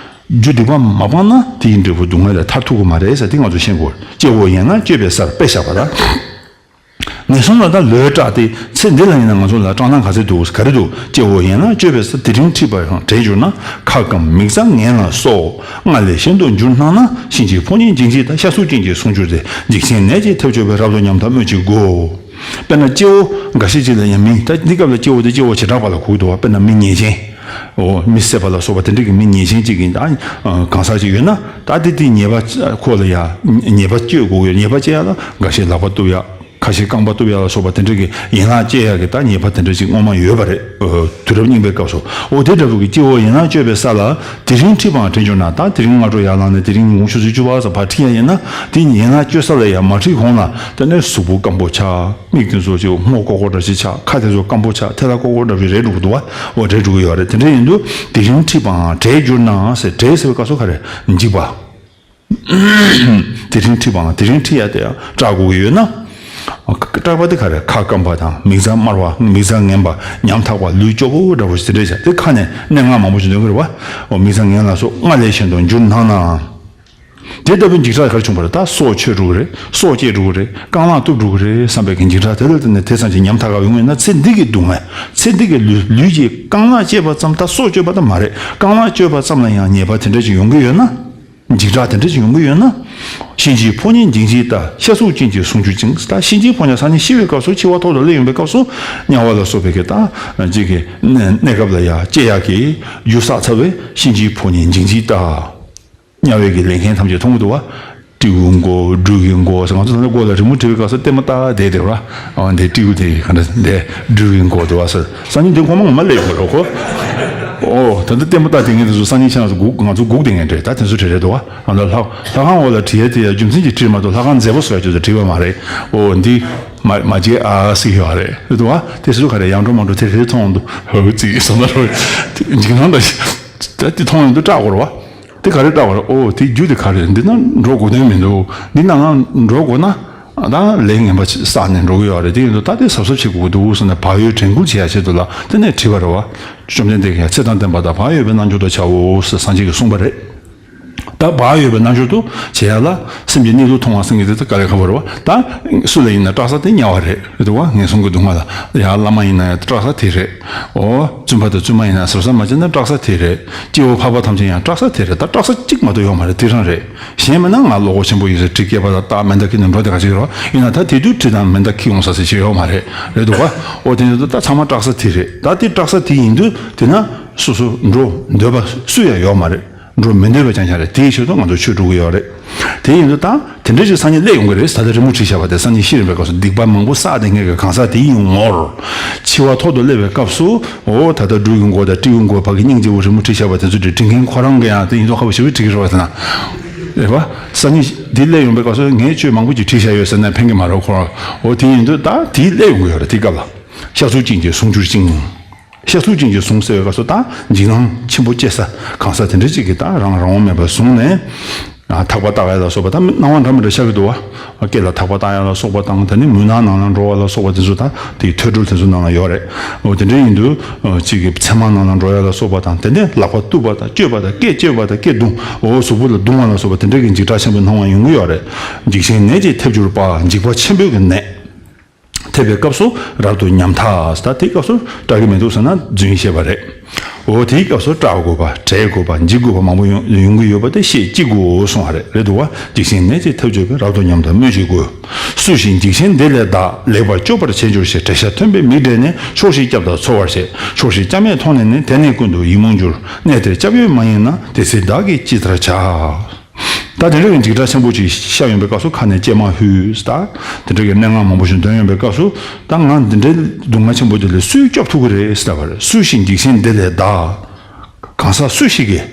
རྒྱུ་སྡིག་པ་མ་སྤངས་ན་དེ་ཡི་འབྲས་བུ་སྡུག་བསྔལ་ལས་ཐར་ཐུབ་ཀྱི་མ་རེད་ཟེར། དེ་ང་ཚོ་ཤེས་དགོས། སྐྱེ་བོ་ཡིན་ན་སྤྱོད་པའི་སར་དཔེ་བཞག་པ་དང་། ངན་སོང་ལ་ད་ལོས་སྐྲག་སྟེ། ཚེ་འདི་ལ་ཡིན་ན་ང་ཚོ་ལ་སྐྲག་སྣང་ག་ཚོད་འདུག་ག་རེ་འདུག་སྐྱེ་བོ་ཡིན་ན་སྤྱོད་པའི་སར། དེ་རིང་འཁྲིད་པའང་བྲེལ་གྱུར་ན། ཁ་སྐམ་མིག་རྩ་ངན་ལ་སོགས། སྔར་ལས་ཞན་དུ་འགྱུར་སྣང་ན། གཤིན་རྗེའི་ཕོ་ཉའི་འཇིགས་བྱེད་དང་། ཤ་ཟུག་ཅན་གྱི་གསུང་སྒྱུར་ཏེ། འཇིགས་ཆེན་ནད་ཀྱིས་ཐེབས་སྐྱོ་བའི། རབ་ཏུ་ཉམ་ཐག་སྨོས་ཅི་དགོས། དཔེར་ན་སྐྱེ་བོ་འགའ་ཤས་ཅིག་ལ་ཡང་མི། ད་འདི་སྐབས་ལ་སྐྱེ་བོ་དེ་སྐྱེ་བོ་བྱེ་བྲག་པ་ལ་གོ་གི་འདུག་བ། དཔེར་ན་མི་ཉེས་ཅན། འོ་མི་བསད་པ་ལ་སོགས་པ་དེ་འདྲ་གི་མི་ཉེས་ཅན་ཅིག་གིས། ད་གང་ཟག་ཅིག་ཡོད་ན། ད་དེ་དེ་ཉེས་པ་ཁོ་ལ་ཡ་ཉེས་པ་སྤྱོད་དགོས་ཡོད། ཉེས་པ་སྤྱད་ཡ་ལ་འགའ་ཤས་ལག་པ་གཏུབ་ཡ། ཁ་ཤས་རྐང་པ་གཏུབ་ཡ་ལ་སོགས་པ་དེ་འདྲ་གི་ཡན་ལག་བཅད་ཡ་གི་ད་ཉེས་པ་དེ་འདྲ་ཅིག་སྔོན་མ་ཡོད་པ་རེད། དུས་རབས་རྙིང་པའི་སྐབས་སུ། འོ་དེ་འདྲ་བོ་གི་སྐྱེ་བོ་ཡན་ལག་གཅོད་པའི་ས་ལ། དེ་རིང་འཁྲིད་པའང་བྲེལ་གྱུར་ན། ད་དེ་རིང་སྔ་དྲོ་ཡར་ལངས་ནས་དེ་རིང་ཉིན་གུང་ཆུ་ཚོད་བཅུ་པ་ཙམ་ཕར་ཁྲིད་ཡ་ཡིན་ན། དེ་ཡན་ལག་གཅོད་ས་ལ་ཡ་མ་ཁྲིད་གོང་ལ་དེ་ནས་གཟུགས་པོ་སྐམ་པོ་ཆགས། མིག་དེ་ཚོ་ཅིག་སྔོ་ཀོག་ཀོག་འདྲ་ཞིག་ཆགས། ཁ་དེ་ཚོ་སྐམ་པོ་ཆགས། ཐལ་ལ་ཀོག་ཀོག་འདྲ་བའི་རེད་འགྲོ་གི་འདུག་བ། འོ་རེད་འགྲོ་གི་ཡོད་རེད། དེ་འདྲ་ཡིན་དུས་དེ་རིང་འཁྲིད་པའང་བྲེལ་གྱུར་ན་ཟེར། བྲེལ་ཟེར་བའི་སྐབས་སུ་ག་རེ། འཇིགས་པ། དེ་རིང་འཁྲིད་པའང་། དེ་རིང་འཁྲིད་ཡ་དེ་ཡང་སྐྲག་དགོས་ཀྱི་ཡོད་ན། སྐྲག་པ་དེ་ག་རེ། ཁ་སྐམ་པ་དང་། མིག་རྩ་དམར་བ། མིག་རྩ་ངན་པ། ཉམ་ཐག་པ། ལུས་སྐྱོ་བོ་འདྲ་བོ་ཞིག་དེ་འདྲ་བྱས། དེ་ཁ་ནས་སྣེ་ལྔ་མང་པོ་ཞིག་འདོན་གྱི་རེད་བ། འོ་མིག་རྩ་ངན་ལ་སོགས། སྔར་ལས་ཞན་དུ་འགྱུར་སྣང་ན། དེ་ལྟ་བུའི་འཇིགས་སྐྲག་ག་རེ་བྱུང་བ་རེད། ད་སྲོག་ཆད་འགྲོ་གི་རེད། སྲོག་བཅད་འགྲོ་གི་རེད། རྐང་ལག་གཏུབ་འགྲོ་གི་རེད་བསམ་པའི་གི་འཇིགས་སྐྲག་དེ་ལ་བརྟེན་ནས་དེ་ཙམ་གྱི་ཉམ་ཐག་པ་ཡོང་ཡོད་ན། ཚེ་འདི་གི་སྡུག་བསྔལ། ཚེ་འདི་གི་ལུས། ལུས་ཀྱི་རྐང་ལག་བཅད་པ་ཙམ། ད་སྲོག་གཅོད་པ་ད་མ་རེད། རྐང་ལག་གཅོད་པ་ཙམ་ལ་ཡང་ཉེས་པ་དེ་འདྲ་ཅིག་ཡོང་གི་ཡོད་ན། འཇིགས་སྐྲག་དེ་འདྲ་ཞིག་ཡོང་གི་ཡོད་ན། གཤིན་རྗེའི་ཕོ་ཉ་འཇིགས་བྱེད་ལྟ། ཤ་ཚུགས་ཅན་གྱི་ཟུངས་གྱུར་ཅིང་། ད་གཤིན་རྗེའི་ཕོ་ཉ་སང་ཉིན་ཤི་བའི་སྐབས་སུ། འཆི་བ་ཐོག་ཏུ་སླེབས་ཡོང་བའི་སྐབས་སུ། དམྱལ་བ་ལ་སོགས་པའི་གི་ད་ཅིག་གི་གནས་སྐབས་ལ་ཡ་སྐྱེ་ཡག་གི་རྒྱུ་བསགས་ཚར་བའི་གཤིན་རྗེའི་ཕོ་ཉ་འཇིགས་བྱེད་ལྟ། དམྱལ་བའི་གི་ལས་མཁན་ཐམས་ཅད་མཐོང་གི་འདུག་བ། སྤྲེའུའི་མགོ། སྦྲུལ་གྱི་མགོ་ཟེར། ང་ཚོ་ད་ལྟ་མགོ་ལ་རི་མོ་བྲིས་པའི་སྐབས་སུ་ལྟད་མོ་ལྟ་བསྡད་དེ་ར། འོ་འདི་སྤྲེའུ་དེ་ག་འདྲ་འདི་སྦྲུལ་གྱི་མགོ་འདུག་བ་ཟེར། སང་ཉིན་འདི་ཁོ་མ་ངོ་མ་སླེབས་ཡོང་གི་རེད་ཁོ། ཨོ་ད་ལྟ་ལྟད་མོ་ལྟ་བསྡད་མཁན་དེ་ཚོ་སང་ཉིན་ཁྱེད་རང་ཚོ་སྒུག་ང་ཚོ་སྒུག་བསྡད་མཁན་རེད། ད་དེ་ཚོ་བྲིས་རེད་འདུག་བ། ང་ཚོ་ལྷ་ལྷ་ཁང་འོག་ལ་བྲིས་ཡ་དེ་ཡ་རྒྱུ་མཚན་གྱིས་བྲིས་མ་གཏོགས་ལྷ་ཁང་མཛེས་པོ་བཟོ་ཡ་ཅིག་ཏུ་བྲིས་པ་མ་རེད། ཨོ་འདི་མ་མ་བརྗེད་ཨ་ཟེར་ཡོད་རེད། རེད་འདུག་བ། དེ་ཚོ་ག་རེ་ཡང་སྒྲོལ་མ་སྒྲོལ་དེ་རེད་མཐོང་འདུག་ཧོ་ཙི་བསམ་པ་རེད། འཇིགས་སྣང་འདྲ་ཞིག་ད་དེ་མཐོང་ཡོང་དུས་སྐྲག་དགོས་རེད་བ། དེ་ག་རེ་ལྟ་བར། ཨོ་དེ་རྒྱུ་དེ་ག་རེ། འདི་ན་འགྲོ་དགོས་དོན་མི་འདུག་འདི་ནང་ལ་འགྲོ་དགོས་ན་ད་ལས་ངན་པ་བསགས་ནས་འགྲོ་གི་ཡོད་རེད། དེ་ཡིན་དུས་ད་དེ་གཟབ་གཟབ་བྱེད་དགོས་ཀྱི་འདུག་ཟེར་ནས་བག་ཡོད་དྲན་སྐུལ་བྱེད་ཡ་ཆེད་དུ་ལ་དེ་ནས་བྲིས་པ་རེད་བ། བཅོམ་ལྡན་འདས་ཀྱིས་ཚེ་དང་ལྡན་པ་དང་བག་ཡོད་པའི་རྣལ་འབྱོར་དུ་བྱའོ་ཟེར་སངས་རྒྱས་ཀྱིས་གསུངས་པ་རེད། ད་བག་ཡོད་པའི་རྣལ་འབྱོར་དུ་བྱེད་ཡ་ལ་སེམས་ཀྱི་གནས་ལུགས་མཐོང་བ་སེམས་ཀྱི་དེ་ཚོ་དཀའ་ལས་ཁག་པོ་རེད་བ། ད་སུ་ལ་ཡིན་ན་སྐྲག་ས་དེ་དམྱལ་བ་རེད། རེད་འདུག་བ། ངན་སོང་གི་སྡུག་བསྔལ་ལ་ཡ་བླ་མ་ཡིན་ན་ཡང་སྐྲག་ས་དེ་རེད། ཨོ། བཙུན་པ་དང་བཙུན་མ་ཡིན་ན་གཟབ་གཟབ་མ་བྱས་ན་སྐྲག་ས་དེ་རེད། སྐྱེ་བོ་འཕགས་པ་ཐམས་ཅད་ཡང་སྐྲག་ས་དེ་རེད། ད་སྐྲག་ས་གཅིག་མ་གཏོགས་ཡོད་མ་རེད། དེ་རང་རེད། གཞན་མིན་ན་ང་བློ་ཁོག་ཆེན་པོ་ཡིན་ཟེར་གྲི་བཀལ་བ་དང་རྟགས་མེ་མདའ་འཁྱེར་ནས་འགྲོ་དེ་ག་ཅིག་རེད། ཡིན་ན་ད་དེ་དུས་གྲི་དང་མེ་མདའ་འཁྱེར་ཡོང་ས་ཟེར་ཞིག་ཡོད་མ་རེད། རེད་འདུག་བ། ཨོ་དེ་ཡིན་དུས་ད་ཚང་མ་སྐྲག་ས་དེ་རེད། ད་དེ་སྐྲག་ས་དེ་ཡིན་དུས་དེ་ན་སོ་སོ་འགྲོ་འདོད་པ་སུ་ཡང་ཡོད་མ་རེད། འགྲོ་མི་འདོད་པ་རྐྱང་རྐྱང་རེད། དེའི་ཕྱིར་དུ་ང་ཚོ་ཆོས་སྒྲུབ་ཀྱི་ཡོད་རེད། དེ་ཡིན་དུས་ད་དེ་འདྲ་ཞིག་སང་ཉིན་སླེབས་ཡོང་གི་རེད། ད་ལྟ་རི་མོ་བྲིས་བཞག་པ་དེ་སང་ཉིན་ཤི་རན་པའི་སྐབས་སུ་སྡིག་པ་མང་པོ་བསགས་བསྡད་མཁན་གྱི་གང་ཟག་དེ་ཡི་ངོར་འཆི་བ་ཐོག་ཏུ་སླེབས་པའི་སྐབས་སུ། འོ་ད་ལྟ་སྦྲུལ་གྱི་མགོ་དང་སྤྲེའུའི་མགོ་ཕ་གི་སྙིང་རྗེ་བོ་རི་མོ་བྲིས་བཞག་པ་དེ་ཚོ་དེ་འབྲི་མཁན་ཁོ་རང་གི་ཡང་དེ་ཡིན་མདོག་ཁ་པོ་ཞེ་པོ་བྲིས་ཀྱི་རེད་བ། དེ་ན་རེད་བ། སང་ཉིན་འདི་སླེབས་ཡོང་པའི་སྐབས་སུ་ངས་ཆོས་མང་པོ་ཅིག་བྲིས་བཞག་ཡོད་ཟེར་ན་ཕན་གྱི་མ་རེད་ཁོ་རང་། འོ་དེ་ཡིན་དུས་ད་དེ་སླེབས་ཡོང་གི་ཡོད་རེད། དེ་སྐབས་ལ་ཤ་ཚུགས་ཅན་གྱི་ཟུངས་གྱུར་ཅིང་། ཤ་ཚུགས་ཅན་གྱི་ཟུངས་ཟེར་བའི་སྐབས་སུ་ད་འཇིགས་སྣང་ཆེན་པོ་སྐྱེ་ས་གང་ཟག་དེ་འདྲ་ཅིག་གིས་ད་རང་རང་དབང་མེད་པར་བཟུང་ནས། ཨ་ཐག་པ་བཏགས་ཡ་ལ་སོགས་པ་ད་སྣང་བ་འདྲ་མི་འདྲ་ཤར་གྱི་འདུག་བ། སྐེ་ལ་ཐག་པ་བཏགས་ཡ་ལ་སོགས་པ་དང་། དེ་ནས་མུན་ནག་ནང་ལ་འགྲོ་བ་ལ་སོགས་པ་དེ་ཚོ་ད་དེའི་ཐོས་གྲོལ་དེ་ཚོ་ནང་ལ་ཡོད་རེད། འོ་དེ་འདྲ་ཡིན་དུས་ཅིག་གི་མཚན་མ་ནང་ལ་འགྲོ་ཡ་ལ་སོགས་པ་དང་། དེ་ནས་ལག་པ་གཏུབ་པ་དང་གཅོད་པ་དང་སྐེ་གཅོད་པ་དང་སྐེ་བརྡུང་། འོ་གཟུགས་པོ་ལ་བརྡུང་བ་ལ་སོགས་པ་དེ་འདྲ་གི་འཇིགས་སྐྲག་ཆེན་པོ་སྣང་བ་ཡོང་གི་ཡོད་རེད། འཇིགས་ཆེན་ནད་ཀྱིས་ཐེབས་གྱུར་པ། འཇིགས་པ་ཆེན་པོའི་གི་ནད། ཐེབས་པའི་སྐབས་སུ་རབ་ཏུ་ཉམས་ཐག། ད་དེའི་སྐབས་སུ་སྐྲག་གི་མི་འདུག་ཟེར་ན་རྫུན་བཤད་པ་རེད། འོ་དེའི་སྐབས་སུ་སྐྲག་དགོས་པ། བྲེལ་དགོས་པ། འཇིགས་དགོས་པ་མང་པོ་ཡོང་ཡོང་གི་ཡོད་པ་དེ་ཤེས་ཅི་དགོས་གསུང་བ་རེད། རེད་འདུག་བ། འཇིགས་ཆེན་ནད་ཀྱིས་ཐེབས་གྱུར་པའི། རབ་ཏུ་ཉམས་དང་སྨོས་ཅི་དགོས། སུ་ཞིག་འཇིགས་ཆེན་འདི་ལས་བདག། ལེགས་པར་སྐྱོབ་པར་བྱེད་འགྱུར་ཞེས། བྲེད་ཤ་ཐོན་པའི་མིག་བགྲད་ནས། ཆོག་ཤེས་སྐྱབས་དང་འཚོ་བར་བྱེད། ཆོག་ཤེས་སྐྱབས་མེད་མཐོང་ནས་ནི། དེ་ནི་ཀུན་ཏུ་ཡིད་མུག་འགྱུར། གནས་དེར་སྐྱབས་ཡོད་མ་ཡིན་ན། དེ་ཚེ་བདག་གིས་ཅི་ལྟར་བྱ། ད་དེ་འདྲ་བའི་འཇིགས་སྐྲག་ཆེན་པོ་ཅིག་ཤར་ཡོང་པའི་སྐབས་སུ་ཁ་ནས་ཀྱེ་མ་ཧུད་ཟེར། ད་དེ་འདྲ་གི་གནད་འགག་མང་པོ་ཞིག་འདོན་ཡོང་པའི་སྐབས་སུ། ད་ང་འདི་འདྲའི་སྡུག་བསྔལ་ཆེན་པོ་འདི་ལས་སུས་སྐྱོབ་ཐུབ་ཀྱི་རེད་ཟེར་བ་རེད། སུ་ཞིག་འཇིགས་ཆེན་འདི་ལས་བདག། གང་ཟག་སུ་ཞིག་གིས་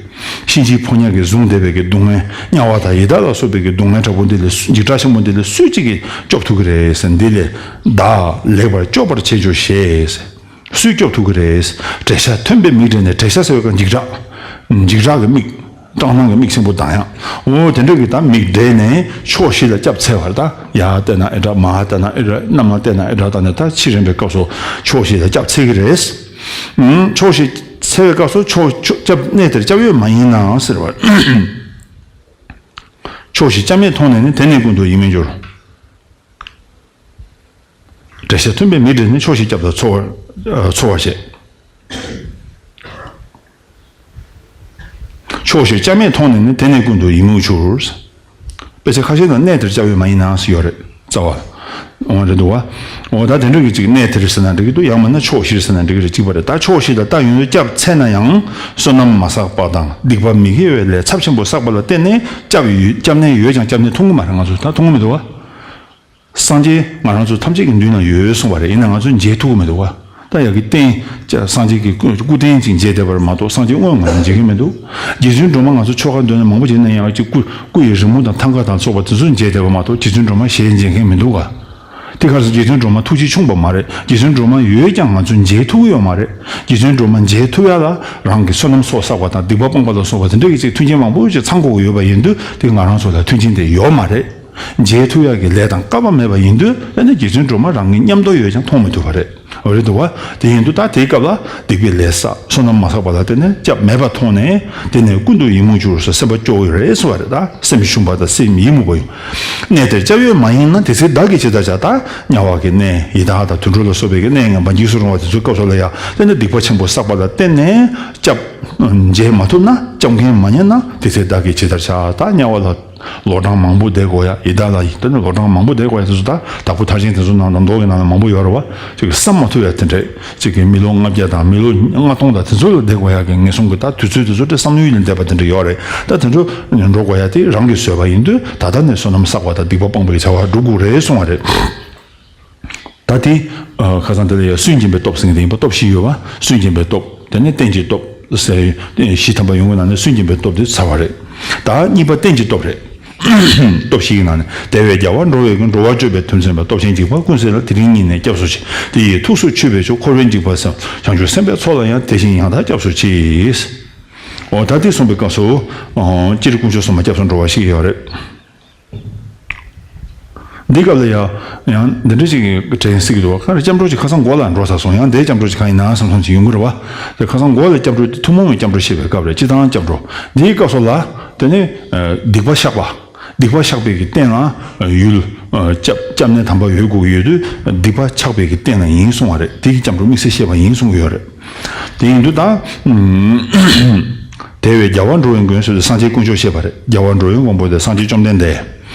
གཤིན་རྗེའི་ཕོ་ཉ་གིས་བཟུང་བསྡད་པའི་གི་སྡུག་བསྔལ། དམྱལ་བ་དང་ཡི་དྭགས་ལ་སོགས་པའི་གི་སྡུག་བསྔལ་དྲག་པོ་འདི་ལས་སུ། འཇིགས་སྐྲག་ཆེན་པོ་འདི་ལས་སུ་གཅིག་གིས་སྐྱོབ་ཐུབ་ཀྱི་རེད་ཟེར། འདི་ལས་བདག་ལེགས་པར་སྐྱོབ་པར་བྱེད་འགྱུར་ཞེས། སུས་སྐྱོབ་ཐུབ་ཀྱི་རེད། བྲེད་ཤ་ཐོན་པའི་མིག་བགྲད་ནས། བྲེད་ཤ་ཟེར་བའི་སྐབས་འཇིགས་སྐྲག་འཇིགས་སྐྲག་གི་མིག་སྐྲག་སྣང་གི་མིག་ཆེན་པོ་ལྡང་ཡག་འོ་དེ་འདྲ་གི་ད་མིག་བགྲད་ནས་ཕྱོགས་བཞི་ལ་སྐྱབས་འཚོལ་བར། ད་ཡར་བལྟས་ན་ཨེ་དྲག་མར་བལྟས་ན་ཨེ་དྲག་གནམ་ལ་བལྟས་ན་ཨེ་དྲག་ད་ནི་ད་འཆི་རན་པའི་སྐབས་སུ་ཕྱོགས་བཞི་ལ་སྐྱབས་འཚོལ་གྱི་རེད། ཨུམ། ཕྱོགས་བཞི་འཚོལ་བའི་སྐབས་སུ་ཕྱོགས་ཕྱོགས་སྐྱབས་གནས་དེར་སྐྱབས་ཡོད་མ་ཡིན་ན་ཟེར་བར། ཕྱོགས་བཞི་སྐྱབས་མེད་མཐོང་ནས་ནི། དེ་ནི་ཀུན་ཏུ་ཡིད་མུག་འགྱུར། བྲེད་ཤ་ཐོན་པའི་མིག་བགྲད་ནས། ཆོག་ཤེས་སྐྱབས་དང་འཚོ་བར་འཚོ་བར་བྱེད། ཕྱོགས་བཞིར་སྐྱབས་མེད་མཐོང་ནས་ནི། དེ་ནི་ཀུན་ཏུ་ཡིད་མུག་འགྱུར། དཔེ་ཆ་ཁ་ཤས་ནང་གནས་དེར་སྐྱབས་ཡོད་མ་ཡིན་ན་ཟེར་ཡོད་རེད། རྩ་བ། འོ་རེད་འདུག་བ། འོ་ད་དེ་འདྲ་གི་ཅིག་གནས་དེར་ཟེར་ན་འགྲིག་གི་འདུག་ཡང་མིན་ན་ཕྱོགས་བཞིར་ཟེར་ན་འགྲིག་གི་རེད། གཅིག་པ་རེད། ད་ཕྱོགས་བཞི་ལ་ད་ཡོང་དུས་སྐྱབས་འཚོལ་ན་ཡང་བསོད་ནམས་མ་བསགས་པ་དང་སྡིག་པ་མི་དགེ་བའི་ལས་ཚབས་ཆེན་པོ་བསགས་པ་ལ་བརྟེན་ནས་སྐྱབས་ཡོད། སྐྱབས་གནས་ཡོད་ཀྱང་སྐྱབས་གནས་མཐོང་གི་མ་རེད། ང་ཚོ་ད་མཐོང་གི་མི་འདུག་བ། སངས་རྒྱས་ང་རང་ཚོ་ཐམས་ཅད་ཀྱི་མདུན་ན་ཡོད་གསུངས་པ་རེད། ཡིན་ན་ང་ཚོ་མཇལ་ཐུབ་ཀྱི་མི་འདུག་བ། ད་ཡ་གི་རྟེན་ཅིག་སངས་རྒྱས་ཀྱི་སྐུ་སྐུ་རྟེན་ཅིག་མཇལ་བསྡད་པ་རེད་མ་གཏོགས་སངས་རྒྱས་དངོས་ང་ཚོ་མཇལ་གྱི་མི་འདུག་རྗེ་བཙུན་སྒྲོལ་མ་ང་ཚོ་ཆོ་ག་འདོན་ན་མང་པོ་བྱས་ན་ཡང་ཅིག་སྐུ་སྐུ་ཡི་རི་མོ་དང་ཐང་ག་དང་སོགས་པ་དེ་ཚོ་མཇལ་བསྡད་པ་མ་གཏོགས་རྗེ་བཙུན་སྒྲོལ་མ་ཞལ་མཇལ་མཁན་མི་འདུག་ག་དེ་ག་རེ་ཟེར། རྗེ་བཙུན་སྒྲོལ་མ་ཐུགས་རྗེ་ཆུང་པ་མ་རེད། རྗེ་བཙུན་སྒྲོལ་མ་ཡོད་ཀྱང་ང་ཚོ་མཇལ་ཐུབ་ཀྱི་ཡོད་མ་རེད། རྗེ་བཙུན་སྒྲོལ་མ་མཇལ་ཐུབ་ཡ་ལ་རང་གི་བསོད་ནམས་ཚོགས་བསགས་པ་དང་སྡིག་པ་སྤངས་པ་ལ་སོགས་པ་དེ་འདྲ་གི་ཅིག་མཐུན་རྐྱེན་མང་པོ་ཅིག་ཚང་དགོས་ཀྱི་ཡོད་པ་ཡིན་དུས་དེ་ང་རང་ཚོ་ལ་མཐུན་རྐྱེན་དེ་ཡོད་མ་རེད། མཇལ་ཐུབ་ཡག་གི་ལས་དང་སྐལ་པ་མེད་པ་ཡིན་དུས་ཨ་ནི་རྗེ་བཙུན་སྒྲོལ་མ་རང་གི་མཉམ་དུ་ཡོད་ཀྱང་མཐོང་མི་ཐུབ་པ་རེད། འོ་རེད་འདུག་བ། དེ་ཡིན་དུས་ད་དེའི་སྐབས་ལ་སྡིག་པའི་ལས་བསགས་བསོད་ནམས་མ་བསགས་པ་ལ་བརྟེན་ནས་སྐྱབས་མེད་པ་མཐོང་ནས། དེ་ནས་ཀུན་ཏུ་ཡིད་མུག་གྱུར་སོགས་སེམས་པ་སྐྱོ་བོ་རེད་གསུངས་པ་རེད། ད་སེམས་ཞུམ་པ་དང་སེམས་ཡིད་མུག་པ་ཡོང་། གནས་དེར་སྐྱབས་ཡོད་མ་ཡིན་ན། དེ་ཚེ་བདག་གིས་ཇི་ལྟར་བྱ། ད་དམྱལ་བ་གི་གནས་ཡི་དྭགས་དང་དུད་འགྲོ་ལ་སོགས་པའི་གི་གནས་ངན་པ་འཇིགས་སུ་རུང་བ་དེ་ཚོའི་སྐབས་སུ་ལ་ཡང་དེ་ནས་སྡིག་པ་ཆེན་པོ་བསགས་པ་ལ་བརྟེན་ནས་སྐྱབས་མཇལ་མ་ཐུབ་ན། སྐྱབས་མཁན་མ་རྙེད་ན། དེ་ཚེ་བདག་གིས་ཇི་ལྟར་བྱ། ད་དམྱལ་བ་ལ་ལོ་གྲངས་མང་པོ་བསྡད་དགོས་ཡ། ཡི་དྭགས་ལ་ཡི་དྭགས་ནི་ལོ་གྲངས་མང་པོ་བསྡད་དགོས་ཡ། དེ་ཚོ་ད་བདག་པོ་མཐར་ཕྱིན་དེ་ཚོ་ནང་དང་མདོ་གི་ནང་ལ་མང་པོ་ཡོད་རེད་བ། ཅིག་བསམ་མ་ཐུབ་ཡ་དེ་འདྲས། ཅིག་གི་མི་ལོ་ལྔ་བརྒྱ་དང་མི་ལོ་ལྔ་སྟོང་དང་དེ་ཚོ་ལ་བསྡད་དགོས་ཡ་གི་ངེས་བཟུང་གི་ད་དུས་ཚོད་དེ་ཚོ་དེ་བསམ་ཡུལ་ལས་འདས་པ་དེ་འདྲས་ཡོད་རེད། ད་དེ་ཚོ་འགྲོ་དགོས་ཡ་དེ་རང་གིས་བཟོས་པ་ཡིན་དུས། ད་ལྟ་ནས་བསོད་ནམས་བསགས་པ་དང་སྡིག་པ་སྤང་བའི་བྱ་བ་སྒྲུབ་དགོས་རེད་གསུང་བ་རེད། ད་དེ་ཁ་སང་དེ་ལ་ཡ་སུན་འབྱིན་པའི་སྟོབས་ཟེར་མཁན་དེ་ཡིན་པ། སྟོབས་བཞི་ཡོད་པ། སུན་འབྱིན་པའི་སྟོབས། དེ་ནས་རྟེན་གྱི་སྟོབས་ཟེར། བཞི་ཐམ་པ་ཡོང་གི་ནང་ནས་སུན་འབྱིན་པའི་སྟོབས་དེ་ཚར་བ་རེད། ད་གཉིས་པ་རྟེན་གྱི་སྟོབས་རེད། སྟོབས་བཞི་ཡི་ནང་ནས། དེ་བས་རྒྱལ་བ་འགྲོ་བའི་མགོན། འགྲོ་བ་སྐྱོབ་པའི་དོན་མཛད་པ། སྟོབས་ཆེན་འཇིགས་པ་ཀུན་སེལ་ལ། དེ་རིང་ཉིད་ནས་སྐྱབས་སུ་མཆི། དེ་ཡི་ཐུགས་སུ་ཆུད་པའི་མཆོག་འཁོར་བའི་འཇིགས་པ་སེལ། བྱང་ཆུབ་སེམས་དཔའི་ཚོགས་ལ་ཡང་། དེ་བཞིན་ཡང་དག་སྐྱབས་སུ་མཆི། འོ་ད་དེ་གསུངས་པའི་སྐབས་སུ། སྤྱིར་དཀོན་མཆོག་གསུམ་ལ་སྐྱབས་སུ་འགྲོ་བ་ཞིག་ཡོད་རེད། འདི་སྐབས་ལ་ཡང་ཡང་འདི་འདྲ་ཞིག་གི་དྲན་སྲིད་ཀྱི་འདུག་བ། ཁ་རེ་སྐྱབས་འགྲོ་ཅིག་ཁ་སང་མགོ་ལ་འགྲོ་ཚར་སོང་། ཡང་འདིའི་སྐྱབས་འགྲོ་ཅིག་གང་ཡིན་ན་བསམ་བསམ་ཅིག་ཡོང་གི་རེད་བ། དེ་ཁ་སང་མགོ་ལ་སྐྱབས་འགྲོ་དེ་ཐུན་མོང་བའི་སྐྱབས་འགྲོ་བཤད་པའི་སྐབས་རེད། སྤྱིར་བཏང་སྐྱབས་འགྲོ། འདིའི་སྐབས་སུ་ལ་དེ་ནི་སྡིག་པ་བཤགས་པ། སྡིག་པ་བཤགས་པའི་གི་རྟེན་ལ་ཡུལ་སྐྱབས་སྐྱབས་གནས་དམ་པ་ཡོད་དགོས་ཀྱི་ཡོད་དུས། སྡིག་པ་བཤགས་པའི་གི་རྟེན་ལ་ཡིན་གསུང་བ་རེད། དེ་གི་སྐྱབས་འགྲོ་དམིགས་བསལ་བཤད་པ་ཡིན་གསུང་གི་ཡོད་རེད། དེ་ཡིན་དུས་ད། དེ་བས་རྒྱལ་བ་འགྲོ་བའི་མགོན་ཟེར་དུས་སངས་རྒྱས་དཀོན་མཆོག་བཤད་པ་རེད། རྒྱལ་བ་འགྲོ་བའི་མགོན་པོ་དེ་སངས་རྒྱས་བཅོམ་ལྡན་འདས།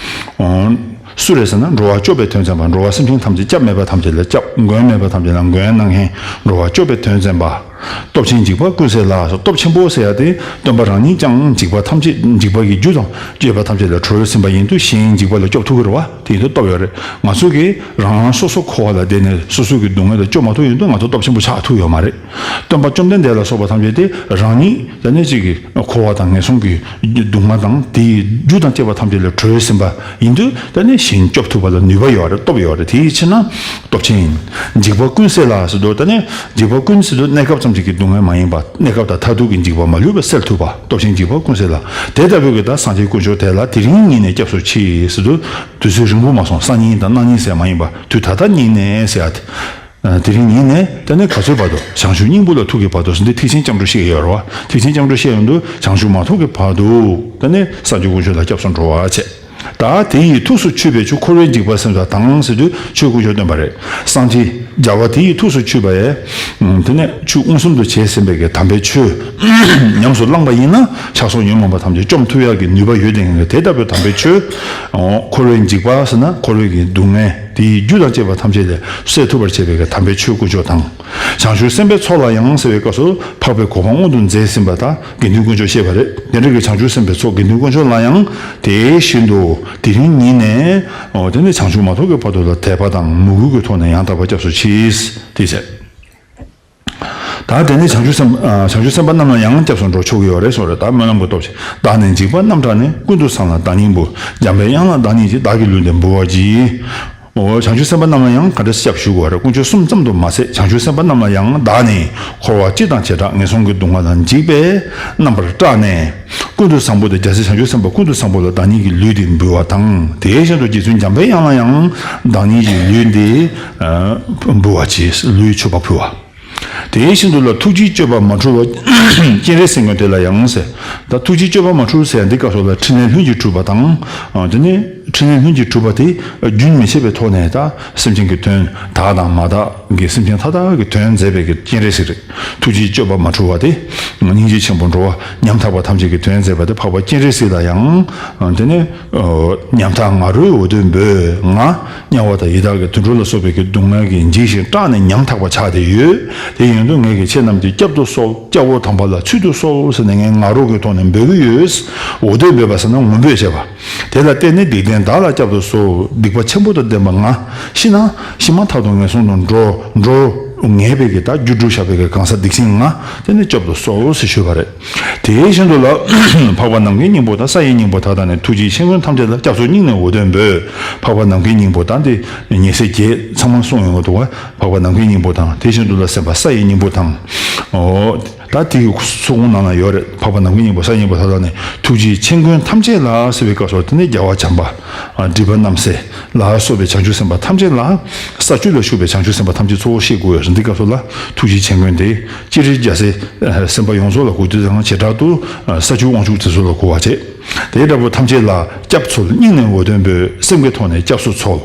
འོ། སུ་རེད་ཟེར་ན། འགྲོ་བ་སྐྱོབ་པའི་དོན་མཛད་པ། འགྲོ་བ་སེམས་ཅན་ཐམས་ཅད། སྐྱབས་མེད་པ་ཐམས་ཅད་ལ་སྐྱབས། མགོན་མེད་པ་ཐམས་ཅད་ལ་མགོན་གནང་མཁན། འགྲོ་བ་སྐྱོབ་པའི་དོན་མཛད་པ། སྟོབས་ཆེན་འཇིགས་པ་ཀུན་སེལ་ལ། སྟོབས་ཆེན་པོ་ཟེར་ཡ་དེ་སྟོན་པ་རང་ཉིད་ཀྱང་འཇིགས་པ་ཐམས་ཅད། འཇིགས་པ་གི་རྒྱུ་དང་བཅས་པ་ཐམས་ཅད་ལས་གྲོལ་ཟིན་པ་ཡིན་དུས། གཞན་འཇིགས་པ་ལས་སྐྱོབ་ཐུབ་ཀྱི་རེད་བ། དེ་ཡིན་དུས་སྟོབས་ཡོད་རེད། ང་ཚོ་གིས་རང་རང་སོ་སོ་འཁོར་བ་ལ་བསྡད་ནས་སོ་སོ་གི་སྡུག་བསྔལ་ལ་སྐྱོབ་མ་ཐུབ་ཡོང་དུས། ང་ཚོ་སྟོབས་ཆེན་པོ་ཆགས་ཐུབ་ཡོད་མ་རེད། སྟོན་པ་བཅོམ་ལྡན་འདས་ལ་སོགས་པ་ཐམས་ཅད་དེ་རང་ཉིད་ད་ནི་གཅིག་གི་འཁོར་བ་དང་ངན་སོང་གི་སྡུག་བསྔལ་དང་དེའི་རྒྱུ་དང་བཅས་པ་ཐམས་ཅད་ལས་གྲོལ་ཟིན་པ་ཡིན་དུས། ད་ནི་གཞན་སྐྱོབ་ཐུབ་པ་ལ་ནུས་པ་ཡོད་རེད། སྟོབས་ཡོད་རེད། དེའི་ཕྱིར་ན་སྟོབས་ཆེན། འཇིགས་པ་ཀུན་སེལ་ལ་ཟེར་དུས། ད་ནི་འཇིགས་པ་ཀུན་ཟེར་དུས་གནས་སྐབས་ཙམ་ཞིག་གི་སྡུག་བསྔལ་མ་ཡིན་པ། གནས་སྐབས་དང་མཐར་ཐུག་གི་འཇིགས་པ་མ་ལུས་པ་སེལ་ཐུབ་པ། སྟོབས་ཆེན་འཇིགས་པ་ཀུན་སེལ་ལ། དེ་ལྟ་བུའི་གི་ད་སངས་རྒྱས་དཀོན་མཆོག་དེ་ལ་དེ་རིང་ཉིད་ནས་སྐྱབས་སུ་མཆི་ཟེར་དུས། དུས་ཚོད་རིང་པོ་མ་སོང་། སང་ཉིན་དང་གནངས་ཉིན་ཟེར་མ་ཡིན་པ། དུས་ད་ལྟ་ཉིད་ནས་ཟེར་ཡ་དེ། དེ་རིང་ཉིད་ནས་ད་ནི་ག་ཚོད་བར་དུ། བྱང་ཆུབ་སྙིང་པོ་ལ་ཐུག་གི་བར་དུ་ཟེར། འདི་ཐེག་ཆེན་སྐྱབས་འགྲོ་བཤད་ཡོད་རེད་བ། ཐེག་ཆེན་སྐྱབས་འགྲོ་བཤད་ཡོང་དུས། བྱང་ཆུབ་མ་ཐོབ་ཀྱི་བར་དུ་ད་ནི་སངས་རྒྱས་དཀོན་མཆོག་ལ་སྐྱབས་སུ་འགྲོ་བ་བྱས། ད་དེ་ཡི་ཐུགས་སུ་ཆུད་པའི་ཆོས། འཁོར་བའི་འཇིགས་པ་སེལ་བ་དང་ཟེར་དུས། ཆོས་དཀོན་མཆོག་སྟོན་པ་རེད། སངས་རྒྱས་རྒྱལ་བ་དེ་ཡི་ཐུགས་སུ་ཆུད་པ་ཡི། དེ་ནས་ཆོས་མངོན་སུམ་དུ་བྱས་ཟིན་པའི་གི་དམ་པའི་ཆོས་ཉམས་སུ་བླངས་པ་ཡིན་ན། ཆགས་སོགས་ཉོན་མོངས་པ་ཐམས་ཅད་བཅོམ་ཐུབ་ཡག་གི་ནུས་པ་ཡོད་དེ། ངས་དེ་ལྟ་བུའི་དམ་པའི་ཆོས། འཁོར་བའི་འཇིགས་པ་ཟེར་ན་འཁོར་བའི་གི་སྡུག་བསྔལ། དེའི་རྒྱུ་དང་བཅས་པ་ཐམས་ཅད་ལས་སེལ་ཐུབ་པར་བྱེད་པའི་གི་དམ་པའི་ཆོས་དཀོན་མཆོག་དང་། བྱང་ཆུབ་སེམས་དཔའི་ཚོགས་ལ་ཡང་ཟེར་བའི་སྐབས་སུ། འཕགས་པའི་གོ་འཕང་མངོན་དུ་མཛད་ཟིན་པ་དང་དགེ་འདུན་དཀོན་མཆོག་བཤད་པ་རེད། དེ་འདྲ་གི་བྱང་ཆུབ་སེམས་དཔའི་ཚོགས་དགེ་འདུན་དཀོན་མཆོག་ལ་ཡང་དེ་བཞིན་དུ་དེ་རིང་ཉིད་ནས། འོ། དེ་ནས་བྱང་ཆུབ་མ་ཐོབ་ཀྱི་བར་དུ་ལ་དད་པ་དང་མོས་གུས་ཀྱི་ཐོག་ནས་ཡང་དག་པར་སྐྱབས་སུ་མཆི། དེ་ཟེར། ད་དེ་ནས་བྱང་ཆུབ་སེམས། ཨ། བྱང་ཆུབ་སེམས་དཔའ་རྣམས་ལ་ཡང་སྐྱབས་སུ་འགྲོ་ཆོག་གི་ཡོད་རེད་གསུངས་རེད། ད་སྨོན་ལམ་གྱི་སྟོབས་ཀྱིས། བདག་ནི་འཇིགས་པ་རྣམ་དག་ནས། ཀུན་ཏུ་བསམ་ལ་བདག་སྙིང་པོ། འཇམ་པའི་དབྱངས་ལ་བདག་ཉིད་ཀྱིས། བདག་གི་ལུས་འདི་འབུལ་བར་བགྱི། འོ། བྱང་ཆུབ་སེམས་དཔའ་རྣམས་ལ་ཡང་ག་འདྲ་སྐྱབས་ཞུ་དགོས་རེད། དཀོན་མཆོག་གསུམ་ཙམ་དུ་མ་ཟད། བྱང་ཆུབ་སེམས་དཔའ་རྣམས་ལ་ཡང་བདག་ནི་འཁོར་བ་སྤྱི་དང་བྱེ་བྲག་ངན་སོང་གི་སྡུག་བསྔལ་ལ་འཇིགས་པས་རྣམ་པར་སྐྲག་ནས། ཀུན་ཏུ་བཟང་པོ་དེ། རྒྱལ་སྲས་བྱང་ཆུབ་སེམས་དཔའ་ཀུན་ཏུ་བཟང་པོ་ལ་བདག་ཉིད་ཀྱི་ལུས་འདི་འབུལ་བ་དང་། དེ་བཞིན་དུ་རྗེ་བཙུན་འཇམ་པའི་དབྱངས་ལ་ཡང་བདག་ཉིད་ཀྱི་ལུས་འདི། ཨ། འབུལ་བར་བགྱི། ལུས་མཆོད་པ་ཕུལ་བ། དེ་བཞིན་དུ་ལ་ཐུགས་རྗེའི་སྤྱོད་པ་མ་འཁྲུལ་བ། སྤྱན་རས་གཟིགས་མགོན་དེ་ལ་ཡང་ཟེར། ད་ཐུགས་རྗེའི་སྤྱོད་པ་མ་འཁྲུལ་ཟེར་ཡ་འདི་སྐབས་སུ་ལ་ཕྲིན་ལས་ལྷུན་གྱིས་གྲུབ་པ་དང་། ཨ། དེ་ནས་ཕྲིན་ལས་ལྷུན་གྱིས་གྲུབ་པ་དེ་རྒྱུན་མི་ཆད་པའི་ཐོག་ནས་ད་སེམས་ཅན་གྱི་དོན། དག་དང་མ་དག་གི་སེམས་ཅན་མཐའ་དག་གི་དོན་མཛད་པའི་གི་སྤྱན་རས་གཟིགས་རེད། ཐུགས་རྗེའི་སྤྱོད་པ་མ་འཁྲུལ་བ་དེ། སྙིང་རྗེ་ཆེན་པོ་འགྲོ་བ་ཉམ་ཐག་པ་ཐམས་ཅད་ཀྱི་དོན་མཛད་པ་དེ་འཕགས་པ་སྤྱན་རས་གཟིགས་ལ་ཡང་། ཨ། དེ་ནས། ཨོ། ཉམ་ཐག་ང་རོས་འོ་དོད་འབོད། ང་དམྱལ་བ་དང་ཡི་དྭགས་ཀྱི་དུད་འགྲོ་ལ་སོགས་པའི་གི་སྡུག་བསྔལ་གྱིས་འཇིགས་ཤིང་སྐྲག་ནས་ཉམ་ཐག་པ་ཆགས་ཏེ་ཡོད། དེ་ཡིན་དུས་ངེད་ཀྱིས་ཁྱེད་རྣམས་ཀྱི་སྐྱབས་སུ་གསོལ། སྐྱབས་འོ་དམ་པ་ལ་ཚུལ་དུ་གསོལ་ཟེར་ནས་ངས་ང་རོ་གི་ཐོག་ནས་འབོད་ཀྱི་ཡོད། འོ་དོད་འབོད་པ་ཟེར་ན་ངུ་འབོད་བྱས་པ། དེ་ལ་བརྟེན་ནས་སྡིག་ལྡན་བདག་ལ་སྐྱབས་སུ་གསོལ། སྡིག་པ་ཆེན་པོ་དང་ལྡན་པ་ང་ཤི་ན་ཤི་མ་ཐག་ཏུ་ངན་སོང་དུ་འགྲོ། འགྲོ་ངེས་པའི་གི་ད་རྒྱུ་སྒྲུབ་བྱ་བའི་གི་གང་ཟག་སྡིག་ཅན་ང་དེ་ནི་སྐྱབས་སུ་གསོལ་ཟེར་ཞུས་པ་རེད། དེ་བཞིན་དུ་ལ་འཕགས་པ་ནམ་མཁའི་སྙིང་པོ་དང་ས་ཡི་སྙིང་པོ་དག་དང་ནི། ཐུགས་རྗེའི་མཆེད་མགོན་ཐམས་ཅད་ལ། སྐྱབས་སུ་སྙིང་ནས་འོ་དོད་འབོད། འཕགས་པ་ནམ་མཁའི་སྙིང་པོ་དང་དེ་ཉེ་སྲས་བརྒྱད་ཚང་མ་གསུངས་ཡོང་གི་འདུག་བ། འཕགས་པ་ནམ་མཁའི་སྙིང་པོ་དང་། དེ་བཞིན་དུ་ལ་སེམས་དཔའ་ས་ཡི་སྙིང་པོ་དང་། འོ། ད་དེའི་ཚུར་ཁོང་ནང་ན་ཡོད་རེད། འཕགས་པ་ནམ་མཁའི་སྙིང་པོ་ས་སྙིང་པོ་ཐ་ཐ་ནས་ཐུགས་རྗེའི་མཆན་ཀུན་ཐམས་ཅད་ལ་ཟེར་བའི་སྐབས་སུ་དེ་ནས་རྒྱལ་བ་བྱམས་པ། སྒྲིབ་པ་རྣམ་སེལ་ལ་སོགས་པའི་བྱང་ཆུབ་སེམས་དཔའ་ཐམས་ཅད་ལ། ས་བཅུ་ལ་བཞུགས་པའི་བྱང་ཆུབ་སེམས་དཔའ་ཐམས་ཅད་གཙོ་བོ་བཤད་དགོས་ཡོད་རེད། འདི་སྐབས་སུ་ལ་ཐུགས་རྗེའི་མཆན་ཀུན་དེ་སྤྱིར་རྒྱལ་སྲས་སེམས་དཔའ་ཡོངས་རྫོགས་ལ་གོ་དུས་དང་བྱེ་བྲག་ཏུ་ས་བཅུའི་དབང་ཕྱུག་དེ་ཚོ་ལ་གོ་བ་བྱེད། དེ་འདྲ་པོ་ཐམས་ཅད་ལ་སྐྱབས་འཚོལ། སྙིང་ནས་འོ་དོད་འབོད། སེམས་ཀྱི་ཐོག་ནས་སྐྱབས་སུ་འཚོལ།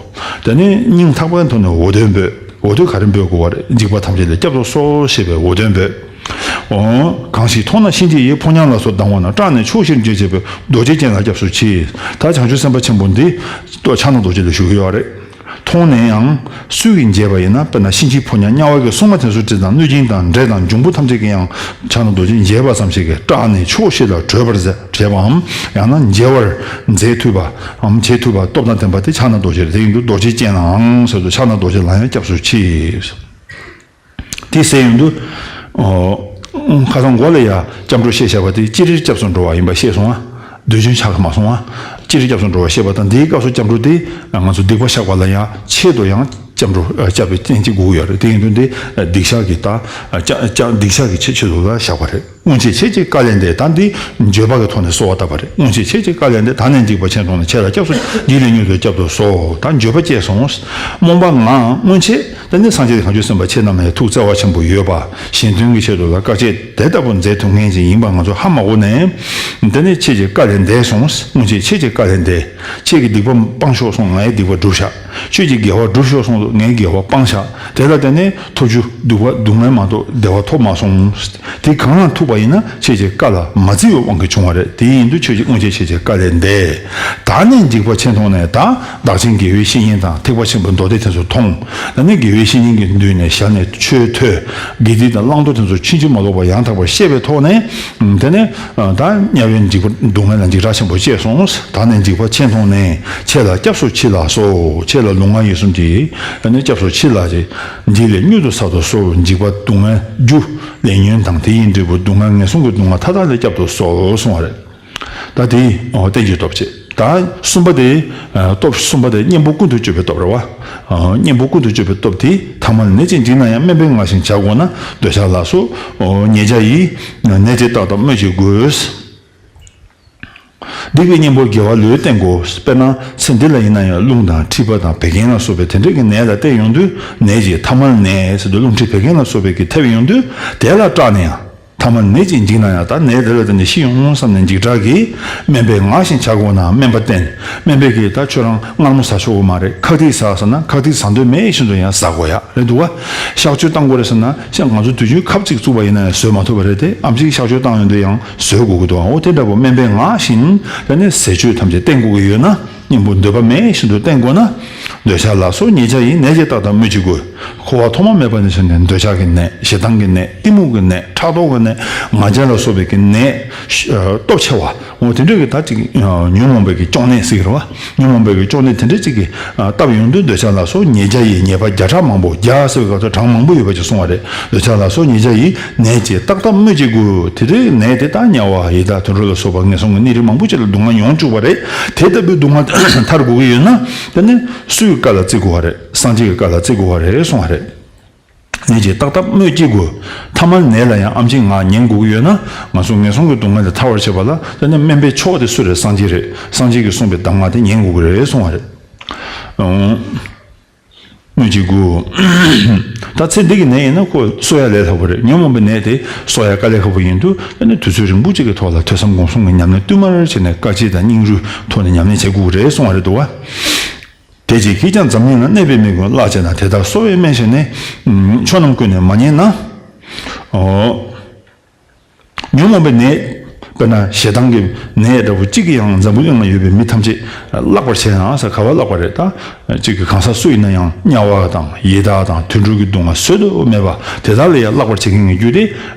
དེ་ནས་སྙིང་ཐག་པའི་ཐོག་ནས་འོ་དོད་འབོད། འོ་དོད་ག་རེ་འབོད་དགོས་པ་རེད། འཇིགས་པ་ཐམས་ཅད་ལས་སྐྱབས་སུ་གསོལ་ཞེས་པའི་འོ་དོད་འབོད། འོ། གང་ཞིག་མཐོང་ན་གཤིན་རྗེ་ཡི། ཕོ་ཉ་ལ་སོགས་སྡང་བ་རྣམས། སྐྲག་ནས་ཕྱོགས་བཞིར་འབྱེར་བྱེད་པའི། རྡོ་རྗེ་ཅན་ལ་སྐྱབས་སུ་མཆི། ད་བྱང་ཆུབ་སེམས་དཔའ་ཆེན་པོ་འདི་ཏོ་ཕྱག་ན་རྡོ་རྗེ་ལ་ཞུ་གི་ཡོད་རེད། མཐོང་ནས་ཡང་སུ་གིས་མཇལ་བ་ཡིན་ན། དཔེར་ན་གཤིན་རྗེའི་ཕོ་ཉ་དམྱལ་བ་གི་སྲུང་མ་དེ་ཚོ་དྲི་དང་གནོད་སྦྱིན་དང་འདྲེ་དང་འབྱུང་པོ་ཐམས་ཅད་ཀྱིས་ཡང་ཕྱག་ན་རྡོ་རྗེ་མཇལ་བ་ཙམ་ཞིག་གིས་སྐྲག་ནས་ཕྱོགས་བཞི་ལ་བྲོས་པར་བྱེད་བྱེད་པའམ། ཡང་ན་མཇལ་བར་མཛད་ཐུབ་པའམ་བྱེད་ཐུབ་པ་སྟོབས་དང་ལྡན་པ་དེ་ཕྱག་ན་རྡོ་རྗེ་རེད། དེ་ཡིན་དུས་རྡོ་རྗེ་ཅན་ལའང་ཟེར་དུས་ཕྱག་ན་རྡོ་རྗེ་ལ་ཡང་སྐྱབས་སུ་མཆི། དེ་ཟེར་ཡོང་དུས། ཁ་སང་མགོ་ལ་ཡ་སྐྱབས་འགྲོ་བཤད་བཞག་པ་དེ་སྤྱིར་སྐྱབས་སུ་འགྲོ་བ་ཡིན་པ་ཤེས་སོང་ང་། དུས་རྒྱུན་ཆགས་མ་སོང་ང་། སྤྱིར་སྐྱབས་སུ་འགྲོ་བ་བཤད་པ་དང་། འདིའི་སྐབས་སུ་སྐྱབས་འགྲོ་དེ་ང་ཚོ་སྡིག་པ་བཤགས་པ་ལ་ཡང་ཆེད་དུ་ཡང་སྐྱབས་འགྲོ་བསྐྱབ་པའི་རྐྱེན་གཅིག་དགོས་ཀྱི་ཡོད་རེད། དེ་ཡིན་དུས་འདི་སྡིག་བཤགས་ཀྱི་ད་སྐྱབས་སྡིག་བཤགས་ཀྱི་ཆེད་ཆེད་དུ་ལ་བཞག་པ་རེད། སྔོན་ཆད་ཁྱེད་ཀྱིས་བཀའ་ལན་འདེབས། ད་འདི་བརྗོད་པ་གི་ཐོག་ནས་གསོལ་བ་བཏབ་པ་རེད། སྔོན་ཆད་ཁྱེད་ཀྱིས་བཀའ་ལན་འདེབས། ད་ནི་འཇིགས་པ་ཆེ་མཐོང་ནས། ཁྱེད་ལ་སྐྱབས་སུ་འདི་ལས་མྱུར་དུ་བསྐྱབ་ཏུ་གསོལ། ད་འགྱོད་པ་སྐྱེས་སོང་། རྨོངས་པ་ངའང་སྔོན་ཆད་ད་ནི་སངས་རྒྱས་གང་བྱུང་སེམས་དཔའ་ཁྱེད་རྣམས་ལ་ཐུགས་བརྩེ་བ་ཆེན་པོ་ཡོད་པ། གཞན་དོན་གྱི་ཆེད་དུ་ལ་དཀའ་སྤྱད་དེ་ལྟ་བུ་མཛད་ཐུབ་མཁན་ཅིག་ཡིན་པ་ང་ཚོ་ཧ་མ་གོ་ནས། ད་ནི་ཁྱེད་ཀྱིས་བཀའ་ལན་འདེབས་སོང་། སྔོན་ཆད་ཁྱེད་ཀྱིས་བཀའ་ལན་འདེབས། ཁྱེད་ཀྱི་སྡིག་པ་སྤངས་ཤོག་གསུངས། ངའི་སྡིག་པ་སྒྲུབ་བཞག་ཁྱོད་ཀྱི་དགེ་བ་སྒྲུབ་ཤོག་གསུངས་འདུག་ངའི་དགེ་བ་སྤངས་བཞག་དེ་ལ་བརྟེན་ནས་ཐོབ་རྒྱུ་སྡུག་པ་སྡུག་བསྔལ་མ་གཏོགས་བདེ་བ་ཐོབ་མ་སོང་། དེ་གང་ལ་ཐུག་པ་ཡིན་ན་ཁྱེད་ཀྱི་བཀའ་ལ་མ་བརྩི་བའི་དབང་གིས་བྱུང་བ་རེད། དེ་ཡིན་དུས་ཁྱོད་ཀྱིས་སྔོན་ཆད་ཁྱེད་ཀྱི་བཀའ་ལན་འདེབས། ད་ནི་འཇིགས་པ་ཆེ་མཐོང་ནས། ད་བདག་ཆེན་དགེ་བའི་བཤེས་གཉེན་དང་ཐེག་པ་ཆེན་པོའི་མདོ་སྡེ་དེ་ཚོ་མཐོང་། ད་ནི་དགེ་བའི་བཤེས་གཉེན་གྱི་མདུན་ནས་ཞལ་ནས་ཆོས་ཐོས། དགེ་སྡིག་དང་བླང་དོར་དེ་ཚོ་ཕྱིན་ཅི་མ་ལོག་པ་ཡང་དག་པར་ཤེས་པའི་ཐོག་ནས། དེ་ནས་ད་དམྱལ་བའི་འཇིགས་པ་སྡུག་བསྔལ་ལ་འཇིགས་སྐྲག་ཆེན་པོ་སྐྱེས་སོང་། ད་ནི་འཇིགས་པ་ཆེ་མཐོང་ནས། ཁྱེད་ལ་སྐྱབས་སུ་མཆི་ལགས་སོ། ཁྱེད་ལ་ལུས་ངག་ཡིད་གསུམ་གྱིས་ད་ནི་སྐྱབས་སུ་མཆི་ལགས་ཀྱི། འདི་ལས་མྱུར་དུ་ཚར་དུ་གསོལ། འཇིགས་པ་སྡུག་བསྔལ་རྒྱུ་ལས་ཉོན་དང་། དེ་ཡི་འབྲས་བུ་སྡུག་བསྔལ་ངན་སོང་གི་སྡུག་བསྔལ་མཐའ་དག་ལས་བསྐྱབ་ཏུ་གསོལ་གསུངས་པ་རེད། ད་དེ་ཨོ་རྟེན་གྱི་སྟོབས་བྱེད། ད་གསུམ་པ་དེ། ཨ་སྟོབས་གསུམ་པ་དེ་གཉེན་པོ་ཀུན་ཏུ་སྤྱོད་པའི་སྟོབས་རེད་བ། ཨ་གཉེན་པོ་ཀུན་ཏུ་སྤྱོད་པའི་སྟོབས་དེ། ཐ་མལ་ནད་ཀྱིས་འཇིགས་ན་ཡང་། སྨན་པས་མངགས་ཤིང་བྱ་དགོས་ན། འདོད་ཆགས་ལ་སོགས་ཨོ་ཉེས་བྱ་ཡི། ནད་ཀྱིས་བརྟག་བརྟག་སྨོས་ཅི་དགོས། སྡིག་པའི་གཉེན་པོར་དགེ་བ་ལོས་བསྟེན་དགོས། དཔེར་ན་ཚེ་འདི་ལ་ཡིན་ན་ཡང་རླུང་དང་མཁྲིས་པ་དང་བད་ཀན་ལ་སོགས་པའི་དེ་འདྲ་གི་ནད་ལ་བལྟས་ཡོང་དུས། ནད་ཀྱིས་ཐ་མལ་ནད་ཟེར་དུས་རླུང་མཁྲིས་བད་ཀན་ལ་སོགས་པའི་གིས་ཐེབས་ཡོང་དུས། དེ་ལ་སྐྲག་ནས་ཡང་། ཐ་མལ་ནད་ཀྱིས་འཇིགས་ན་ཡང་། ད་ནད་དེ་ལ་བརྟེན་ནས་ཤི་ཡོང་བསམ་ནས་འཇིགས་སྐྲག་གིས། སྨན་པས་མངགས་ཤིང་བྱ་དགོས་ན། སྨན་པ་བསྟེན། སྨན་པས་གིས་ད་ཁྱོད་རང་མངར་མོ་ཟ་ཆོག་གི་མ་རེད། ཁག་ཐིག་ཟ་ཟེར་ན་ཁག་ཐིག་ཟ་འདོད་མེད་བཞིན་དུ་ཡང་ཟ་དགོས་ཡ་རེད་འདུག་བ། གཤག་བཅོས་བཏང་དགོས་རེད་ཟེར་ན། ཤ་ང་ཚོ་དུས་རྒྱུན་ཁབ་གཅིག་བཙུགས་པ་ཡིན་ན་ཡང་ཟོས་མ་ཐུབ་པ་རེད་དེ། ཨེམ་ཆིས་གཤག་བཅོས་བཏང་ཡོང་དུས་ཡང་ཟོས་དགོས་ཀྱི་འདུག་འོ་དེ་འདྲ་པོ་སྨན་པས་མངགས་ཤིང་། དེ་ནས་ཟས་སྤྱོད་ཐམས་ཅད་བསྟེན་དགོས་ཀྱི་ཡོད་ན། གཉེན་པོ་འདོད་པ་མེད་བཞིན་དུ་བསྟེན་དགོས་ན། འདོད་ཆགས་ལ་སོགས་ཉེས་བྱ་ཡི། ནད་ཀྱིས་བརྟག་བརྟག་སྨོས་ཅི་དགོས། འཁོར་བ་ཐོག་མ་མེད་པ་ནས་བྱུང་ནས་འདོད་ཆགས་ཀྱི་ནད། ཞེ་སྡང་གི་ནད། གཏི་མུག་གི་ནད། ཕྲག་དོག་གི་ནད། ང་རྒྱལ་ལ་སོགས་པའི་གི་ནད། ཨ་སྟོབས་ཆེ་བ། འོ་དེ་འདྲ་གི་ད་ཅིག་ཨ་ཉོན་མོངས་པའི་གི་གཅོང་ནད་ཟེར་གི་རེད་བ། ཉོན་མོངས་པའི་གི་གཅོང་ནད་དེ་འདྲ་ཅིག་གིས་ཨ་བཏབ་ཡོང་དུས། འདོད་ཆགས་ལ་སོགས་ཉེས་བྱ་ཡི། ཉེས་པ་བརྒྱ་ཕྲག་མང་པོ། བརྒྱ་ཟེར་བའི་སྐབས་སུ་གྲངས་མང་པོ་ཡོད་པ་ཅིག་གསུངས་པ་རེད། འདོད་ཆགས་ལ་སོགས་ཉེས་བྱ་ཡི། ནད་ཀྱིས་བརྟག་བརྟག་སྨོས་ཅི་དགོས། དེ་འདྲའི་ནད་དེ་ད་དམྱལ་བ་ཡི་དྭགས་དུད་འགྲོ་ལ་སོགས་པ་ངན་སོང་གི་གནས་རིས་མང་པོ་ཅིག་ལ་སྡུག་བསྔལ་མྱོང་བཅུག་པ་རེད། དེ་ལྟ་བུའི་སྡུག་བསྔལ་ཐར་དགོས་ཀྱི་ཡོད་ན། དེ་ནི་སུའི་བཀའ་ལ་བརྩི་དགོས་པ་རེད། སངས་རྒྱས་ཀྱི་བཀའ་ལ་བརྩི་དགོས་པ་རེད་གསུངས་པ་རེད། ནད་ཀྱིས་བརྟག་བརྟག་སྨོས་ཅི་དགོས། ཐ་མལ་ནད་ལ་ཡང་ཨེམ་ཆིས་ངར་ཉན་དགོས་ཀྱི་ཡོད་ན། ང་ཚོ་ངན་སོང་གི་སྡུག་བསྔལ་ལས་ཐར་བར་བྱེད་པ་ལ། དེ་ནི་སྨན་པའི་མཆོག་དེ་སུ་རེད། སངས་རྒྱས་རེད། སངས་རྒྱས་ཀྱིས་གསུངས་པའི་གདམས་ངག་དེ་ཉན་དགོས་ཀྱི་རེད་གསུངས་པ་རེད། ཨང་། སྨོས་ཅི་དགོས། ད་ཚེ་འདི་གི་ནད་ཡིན་ན་ཁོ་གསོ་ཡ་ལས་སླ་པོ་རེད། ཉོན་མོངས་པའི་ནད་དེ་གསོ་ཡ་དཀའ་ལས་ཁག་པོ་ཡིན་དུས། དེ་ནི་དུས་ཚོད་རིང་པོ་ཅིག་གི་ཐོག་ལ་ཐོས་བསམ་སྒོམ་གསུམ་གྱི་ཉམས་ལེན་བསྟུད་མར་བྱས་ནས། དཀའ་སྤྱད་དང་སྙིང་རུས་ཐོག་ནས་ཉམས་ལེན་བྱེད་དགོས་ཀྱི་རེད་གསུངས་པ་རེད་འདུག་བ། དེ་ཕྱིར་ཁྱེད་ཀྱང་འཛམ་གླིང་ན་གནས་པའི་མི་ཀུན་བརླག་བྱེད་ན། དེ་དག་གསོ་བའི་སྨན་བྱས་ནས། ཕྱོགས་རྣམས་ཀུན་ནས་མ་ཉེས་ན། ཨོ། ཉོན་མོངས་པའི་ནད། དཔེར་ན་ཞེ་སྡང་གི་ནད་འདྲ་པོ་གཅིག་གིས་ཡང་འཛམ་བུ་གླིང་ན་ཡོད་པའི་མི་ཐམས་ཅད་བརླག་པར་བྱེད་ཡང་ཟེར། ག་པར་བརླག་པ་རེད། ད་གཅིག་གི་གང་ཟག་སུ་ཡིན་ན་ཡང་དམྱལ་བ་དང་ཡི་དྭགས་དང་དུད་འགྲོ་གི་སྡུག་བསྔལ་བཟོད་དུ་མེད་པ་དེ་དག་ལ་ཡང་བརླག་པར་བྱེད་མཁན་གྱི་རྒྱུ་དེ་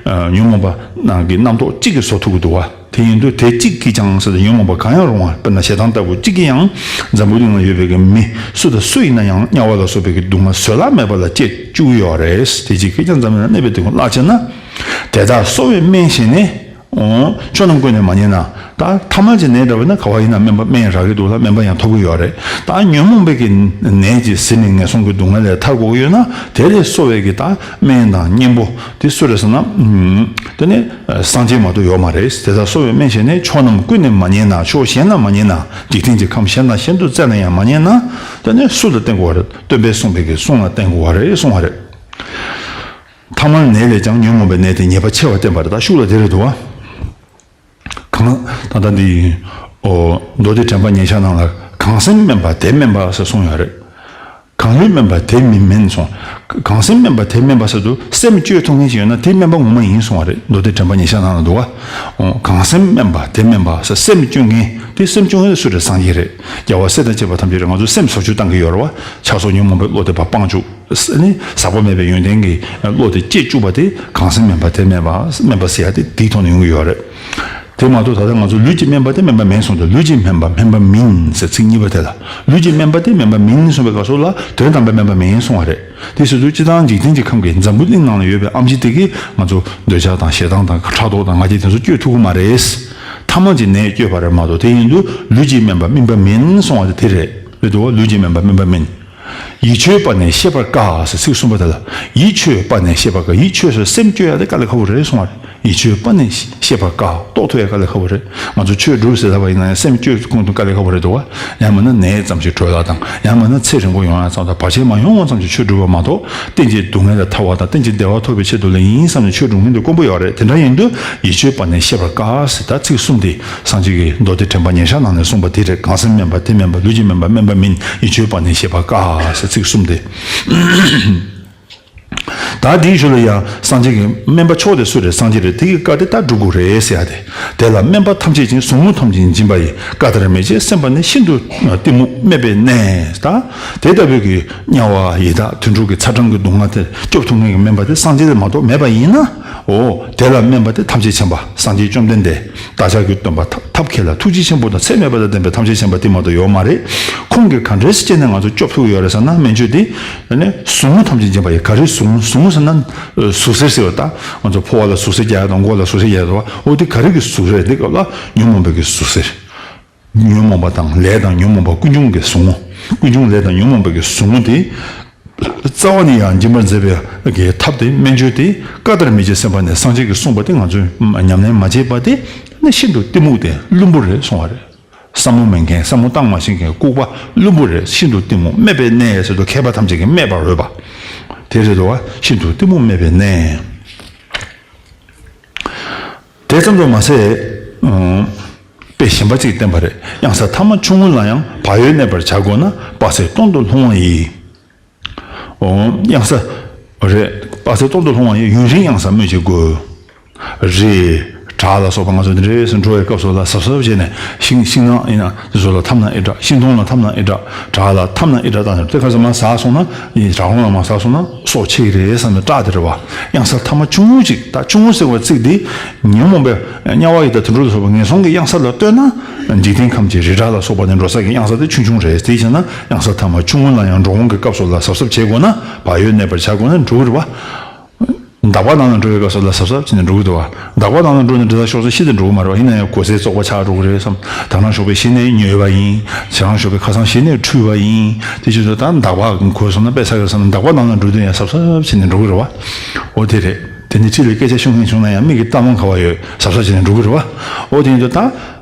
ཉོན་མོངས་པ་ནང་གི་རྣམ་རྟོག་གཅིག་གིས་བཟོ་ཐུབ་ཀྱི་འདུག་བ། དེ་ཡིན་དུས་དེ་གཅིག་གིས་ཀྱང་ཟེར་ཏེ་ཉོན་མོངས་པ་གང་ཡང་རུང་བ། དཔེར་ན་ཞེ་སྡང་ལྟ་བུ་གཅིག་གིས་ཡང་འཛམ་བུ་གླིང་ལ་ཡོད་པའི་གི་མི་སུ་དང་སུ་ཡིན་ན་ཡང་དམྱལ་བ་ལ་སོགས་པའི་གི་སྡུག་བསྔལ་བཟོད་གླགས་མེད་པ་ལ་སྐྱེ་བཅུག་ཡོད་རེད། དེ་ཕྱིར་ཁྱེད་ཀྱང་འཛམ་གླིང་ན་གནས་པའི་དུས་ཀུན་བརླག་བྱེད་ན། དེ་དག་གསོ་བའི་སྨན་བྱས་ནས། ཆོས་རྣམས་ཀུན་ནས་མ་ཉེས་ན། ད་ཐ་མལ་གྱི་ནད་འདྲ་བོ་ན་ག་བ་ཡིན་ན་སྨན་པ་སྨན་རག་གི་འདུག་ལ་སྨན་པ་ཡང་ཐོབ་ཀྱི་ཡོད་རེད། ད་ཉོན་མོངས་པའི་གི་ནད་ཀྱིས་ཟིན་ནས་ངན་སོང་གི་སྡུག་བསྔལ་ལས་ཐར་དགོས་ཀྱི་ཡོད་ན། དེ་ལས་གསོ་བའི་གི་ད་སྨན་དང་གཉེན་པོ་དེ་སུ་རེད་ཟེར་ན། དེ་ནི་སངས་རྒྱས་མ་གཏོགས་ཡོད་མ་རེད། དེ་ལྟར་གསོ་བའི་སྨན་གཞན་ནི། ཕྱོགས་རྣམས་ཀུན་ནས་མ་ཉེས་ན། ཕྱོགས་གཞན་ན་མ་ཉེས་ན། འཇིག་རྟེན་གྱི་ཁམས་གཞན་དང་གཞན་དུ་བཙལ་ན་ཡང་མ་ཉེས་ན། དེ་ནི་སུ་ལ་བརྟེན་དགོས་པ་རེད། སྟོན་པས་གསུངས་པའི་གི་གསུང་ལ་བརྟེན་དགོས་པ་རེད་གསུང་བ་རེད། ཐ་མལ་ནད་ལས་ཀྱང་ཉོན་མོངས་པའི་ནད་དེ་ཉེས་པ་ཆེ་བར་བསྟན་པ་རེད། ད་ཤུགས་ལ་དེ་རེད་འདུག་བ། གང་ད་ལྟ་འདི། ཨོ། མདོ་སྡེ་དྲན་པ་ཉེར་བཞག་ནང་ལ་གང་སེམས་དམན་པ་དེ་དམན་པ་ཟེར་གསུངས་ཡོད་རེད། གང་ལུས་དམན་པ་དེ་མིན་མིན་གསུངས། གང་སེམས་དམན་པ་དེ་དམན་པ་ཟེར་དུས་སེམས་བཅོས་ཐུབ་མཁན་ཞིག་ཡོད་ན་དེ་དམན་པ་ངོ་མ་ཡིན་གསུངས་པ་རེད། མདོ་སྡེ་དྲན་པ་ཉེར་བཞག་ནང་ལ་འདུག་བ། ཨོ། གང་སེམས་དམན་པ་དེ་དམན་པ་ཟེར་སེམས་བཅོས་མཁན་དེ་སེམས་བཅོས་མཁན་དེ་སུ་རེད། སངས་རྒྱས་རེད། རྒྱལ་བ་སྲས་དང་བཅས་པ་ཐམས་ཅད་རེད། ང་ཚོ་སེམས་བཟོ་བཅོས་བཏང་གི་ཡོད་རེད་བ། ཆགས་སོགས་ཉོན་མོངས་པའི་བློ་དེ་ཕར་སྤང་བཅུག་ནི་ཟག་པ་མེད་པའི་ཡོན་ཏན་གྱི་བློ་དེ་སྐྱེ་བཅུག་པ་དེ་གང་སེམས་དམན་པ་དེ་དམན་པ་དམན་པ་ཟེར་ཡ་དེ་དེའི་ཐོག་ནས་ཡོང་གི་ཡོད་རེད། དེ་མ་གཏོགས་ད་ལྟ་ང་ཚོ་ལུས་ཀྱི་དམན་པ་དེ་དམན་པ་མིན་གསུངས་ཏེ། ལུས་ཀྱི་དམན་པ་དམན་པ་མིན་ཟེར་ཚིག་གཉིས་པ་དེ་ལ། ལུས་ཀྱི་དམན་པ་དེ་དམན་པ་མིན་གསུངས་པའི་སྐབས་སུ་ལ་དོན་དམ་པའི་དམན་པ་མིན་གསུང་བ་རེད། དེ་ཟེར་དུས་སྤྱིར་བཏང་འཇིག་རྟེན་གྱི་ཁམས་ཀྱི་འཛམ་བུ་གླིང་ནང་ལ་ཡོད་པའི་ཨེམ་ཆི་དེ་གིས་ང་ཚོ་འདོད་ཆགས་དང་ཞེ་སྡང་དང་ཕྲག་དོག་དང་ང་རྒྱལ་དེ་ཚོ་བཅོས་ཐུབ་ཀྱི་མ་རེད། ཐ་མལ་གྱི་ནད་བཅོས་པ་རེད་མ་གཏོགས། དེ་ཡིན་དུས་ལུས་ཀྱི་དམན་པ་དམན་པ་མིན་གསུང་བ་དེ་རེད། རེད་དོ། ལུས་ཀྱི་དམན་པ་དམན་པ་མིན། ཡིད་ཆོས་པ་ནི་ཤེས་པར་དཀའ་ཟེར་ཚིག་གསུམ་པ་དེ་ལ། ཡིད་ཆོས་པ་ནི་ཤེས་པར་དཀའ། ཡིད་ཆོས་ཟེར་སེམས་བཅོས་ཡ་དེ་དཀའ་ལས་ཁག་པོ་རེད་གསུང་བ་རེད། ཡིད་ཆོས་པ་ནི་ཤེས་པར་དཀའ། རྟོགས་ཐུབ་ཡ་དཀའ་ལས་ཁག་པོ་རེད། ང་ཚོ་ཆོས་སྒྲུབ་ཟེར་ལབ་པ་ཡིན་ན་ཡང་སེམས་བཅོས་ཁུངས་དུ་དཀའ་ལས་ཁག་པོ་རེད་འདུག་བ། ཡང་མིན་ན་ནད་ཙམ་ཞིག་གྲོལ་ཡ་དང་། ཡང་མིན་ན་ཚེ་རིང་པོ་ཡོང་ཡ་ཙམ་དང་། བར་ཆད་མ་ཡོང་བ་ཙམ་ཞིག་ཆོས་སྒྲུབ་པ་མ་གཏོགས། གཏན་གྱི་སྡུག་བསྔལ་ལས་ཐར་བ་དང་གཏན་གྱི་བདེ་བ་ཐོབ་པའི་ཆེད་དུ་ལ་ཡིན་བསམ་ནས་ཆོས་སྒྲུབ་མཁན་དེ་དཀོན་པོ་ཡོད་རེད། དེ་འདྲ་ཡིན་དུས་ཡིད་ཆོས་པ་ནི་ཤེས་པར་དཀའ་ཟེར་ད་ཚིག་གསུམ་དེ་སངས་རྒྱས་ཀྱིས་མདོ་སྡེ་དྲན་པ་ཉེར་བཞག་ནང་ནས་གསུངས་པ་དེ་རེད། གང་སེམས་དམན་པ་དེ་དམན་པ། ལུས་ཀྱི་དམན་པ་དམན་པ་མིན། ཡིད་ཆོས་པ་ནི་ཤེས་པར་དཀའ་ཟེར་ཚིག་གསུམ་དེ། ད་དེའི་ཞོར་ལ་ཡང་སངས་རྒྱས་ཀྱི་སྨན་པ་མཆོག་དེ་སུ་རེད། སངས་རྒྱས་རེད། དེ་གི་བཀའ་དེ་ད་སྒྲུབ་དགོས་རེད་ཟེར་ཡ་དེ། དེ་ལ་སྨན་པ་ཐམས་ཅད་ཀྱིས། ཟུག་རྔུ་ཐམས་ཅད་འབྱིན་པ་ཡི། བཀའ་ལྟར་མི་བྱེད་སེམས་པ་ནི། ཤིན་ཏུ་གཏི་མུག་སྨད་པའི་གནས། ད་དེ་ལྟ་བུའི་གི་དམྱལ་བ་ཡི་དྭགས་དུད་འགྲོ་གི་ཚ་གྲང་གི་སྡུག་བསྔལ་དེ་སྐྱོབ་ཐུབ་མཁན་གྱི་སྨན་པ་དེ་སངས་རྒྱས་དེ་མ་གཏོགས་མེད་པ་ཡིན་ན། འོ། དེ་ལ་སྨན་པ་དེ་ཐམས་ཅད་མཁྱེན་པ་སངས་རྒྱས་བཅོམ་ལྡན་འདས། བདག་ཅག་གི་སྟོན་པ་ཐབས་ཐབས་མཁས་ལ་ཐུགས་རྗེ་ཆེན་པོ་དང་ཚད་མེད་པ་དང་ལྡན་པའི་ཐམས་ཅད་མཁྱེན་པ་དེ་མ་གཏོགས་ཡོད་མ་རེད། ཁོང་གིས་ག་འདྲས་སེ་བྱས་ནས་ང་ཚོ་སྐྱོབ་ཐུབ་ཡོད་རེད་ཟེར་ན། སྨན་བཅོས་དེ་ནི་ཟུག་རྔུ་ཐམས་ཅད་འབྱིན་པ་ཡི། ག་རེ་ཟུག་རྔུ། ཟུག་རྔུ་ཟེར་ན་ཟུག་གཟེར་ཟེར་བ། ད་ང་ཚོ་ཕོ་བ་ལ་ཟུག་གཟེར་རྒྱག་ཡ་དང་མགོ་ལ་ཟུག་གཟེར་རྒྱག་ཡ་དང་། འོ་དེ་ག་རེ་གི་ཟུག་གཟེར་རེད། དེ་སྐབས་ལ་ཉོན་མོངས་པའི་གི་ཟུག་གཟེར། ཉོན་མོངས་པ་དང་ལས་དང་ཉོན་མོངས་པ་ཀུན་འབྱུང་གི་ཟུག་རྔུ། ཀུན་འབྱུང་ལས་དང་ཉོན་མོངས་པའི་གི་ཟུག་རྔུ་དེ། རྩ་བ་ནས་ཡང་འབྱིན་པར་མཛད་པའི་གི་ཐབས་དེ། སྨན་བཅོས་དེ་བཀའ་ལྟར་མི་བྱེད་སེམས་པ་ནི། སངས་རྒྱས་ཀྱིས་གསུངས་པ་དེ་ང་ཚོས་ཉམས་ལེན་མ་བྱས་པ་དེ་ནི་ཤིན་ཏུ་གཏི་མུག་དེ་བླུན་པོ་རེད་གསུང་བ་རེད། བསམ་བློ་མེད་མཁན། བསམ་བློ་བཏང་མ་ཤེས་མཁན་ལྐུགས་པ་བླུན་པོ་རེད། ཤིན་ཏུ་གཏི་མུག་སྨད་པའི་གནས་ཟེར་དུས་མཁས་པ་ཐམས་ཅད་ཀྱིས་སྨད་པར་འོས་པ་དེ་རེད་དོ། ཤིན་ཏུ་གཏི་མུག་སྨད་པའི་གནས། དེ་ཙམ་དུ་མ་ཟད། ཨང་། དཔེ་གཞན་པ་གཅིག་བསྟན་པ་རེད། གཡང་ས་ཐ་མ་ཆུང་ངུ་ལ་ཡང་། བག་ཡོད་གནས་པར་བྱ་དགོས་ན། དཔག་ཚད་སྟོང་དུ་ལྷུང་བ་ཡིས། ཨོ། གཡང་ས་རེད། དཔག་ཚད་སྟོང་དུ་ལྷུང་བ་ཡིས། ཡུན་རིང་གཡང་ས་སྨོས་བྱེད་དགོས། རེད། བྲག་ལ་སོགས་པ་ང་ཚོ་འདི་འདྲའི་སེ་འགྲོ་བའི་སྐབས་སུ་ལ་གཟབ་གཟབ་བྱས་ནས། ཤིང་ཤིང་ནགས་ཡིན་ན་དེ་ཚོ་ལ་འཐམ་ན་ཨེ་དྲག་ཤིང་སྡོང་ལ་འཐམ་ན་ཨེ་དྲག་བྲག་ལ་འཐམ་ན་ཨེ་དྲག་ད་ནི་དེ་ག་ཚོད་མར་ཟགས་སོང་ན། ཡིན་བྲག་ལུང་ལ་མར་ཟགས་སོང་ན་སྲོག་ཆད་ཀྱི་རེད་བསམ་ནས་སྐྲག་དེ་རེད་བ། གཡང་ས་ཐ་མ་ཆུང་ངུ་ཅིག་ད་ཆུང་ངུ་ཟེར་བ་ཚིག་འདི་ཉོན་མོངས་པའི་དམྱལ་བ་ཡི་དྭགས་དུད་འགྲོ་ལ་སོགས་པ་ངན་སོང་གི་གཡང་ས་ལ་ལྟོས་ན། འཇིག་རྟེན་ཁམས་ཀྱི་རི་བྲག་ལ་སོགས་པ་ནས་འགྲོ་ས་གི་གཡང་ས་དེ་ཆུང་ཆུང་རེད། དེ་བྱས་ན་གཡང་ས་ཐ་མ་ཆུང་ངུ་ལ་ཡང་འགྲོ་འོང་གི་སྐབས་སུ་ལ་གཟབ་གཟབ་བྱེད་དགོས་ན། བག་ཡོད་གནས་པར་བྱ་དགོས་ན་འགྲོ་གི་རེད་བ། འདག་པ་ནང་ལ་འགྲོ་བའི་སྐབས་སུ་ལ་གཟབ་གཟབ་བྱས་ནས་འགྲོ་གི་འདུག་བ། འདག་པ་ནང་ལ་འགྲོ་ནས་འདྲེ་ལ་ཤོར་ཚེ་ཤི་སྟེ་འགྲོ་གི་མ་རེད་བ། ཡིན་ན་ཡང་གོ་ས་བཙོག་པ་ཆགས་འགྲོ་གི་རེད་བསམ། ད་རང་ཞོགས་པའི་ཞི་གནས་ཉོས་པ་ཡིན། ད་རང་ཞོགས་པའི་ཁ་སང་ཞི་གནས་འཁྲུས་པ་ཡིན། དེ་ཆུ་ཚོད་ད་འདག་པ་གོས་སོང་ན་དཔེ་ཚ་གི་རེད་བསམ་ན། འདག་པ་ནང་ལ་འགྲོ་དུས་ཡང་གཟབ་གཟབ་བྱས་ནས་འགྲོ་གི་རེད་བ། འོ་དེ་རེད། དེ་ནི་ཕྱི་ལ་སྐད་ཆ་ཤོད་མཁན་བྱུང་ན་ཡང་མིག་གི་ལྟ་ལོང་ག་བ་ཡོད། གཟབ་གཟབ་བྱས་ནས་འགྲོ་གི་རེད་བ། འོ་དེ་ཡིན་དུས་ད་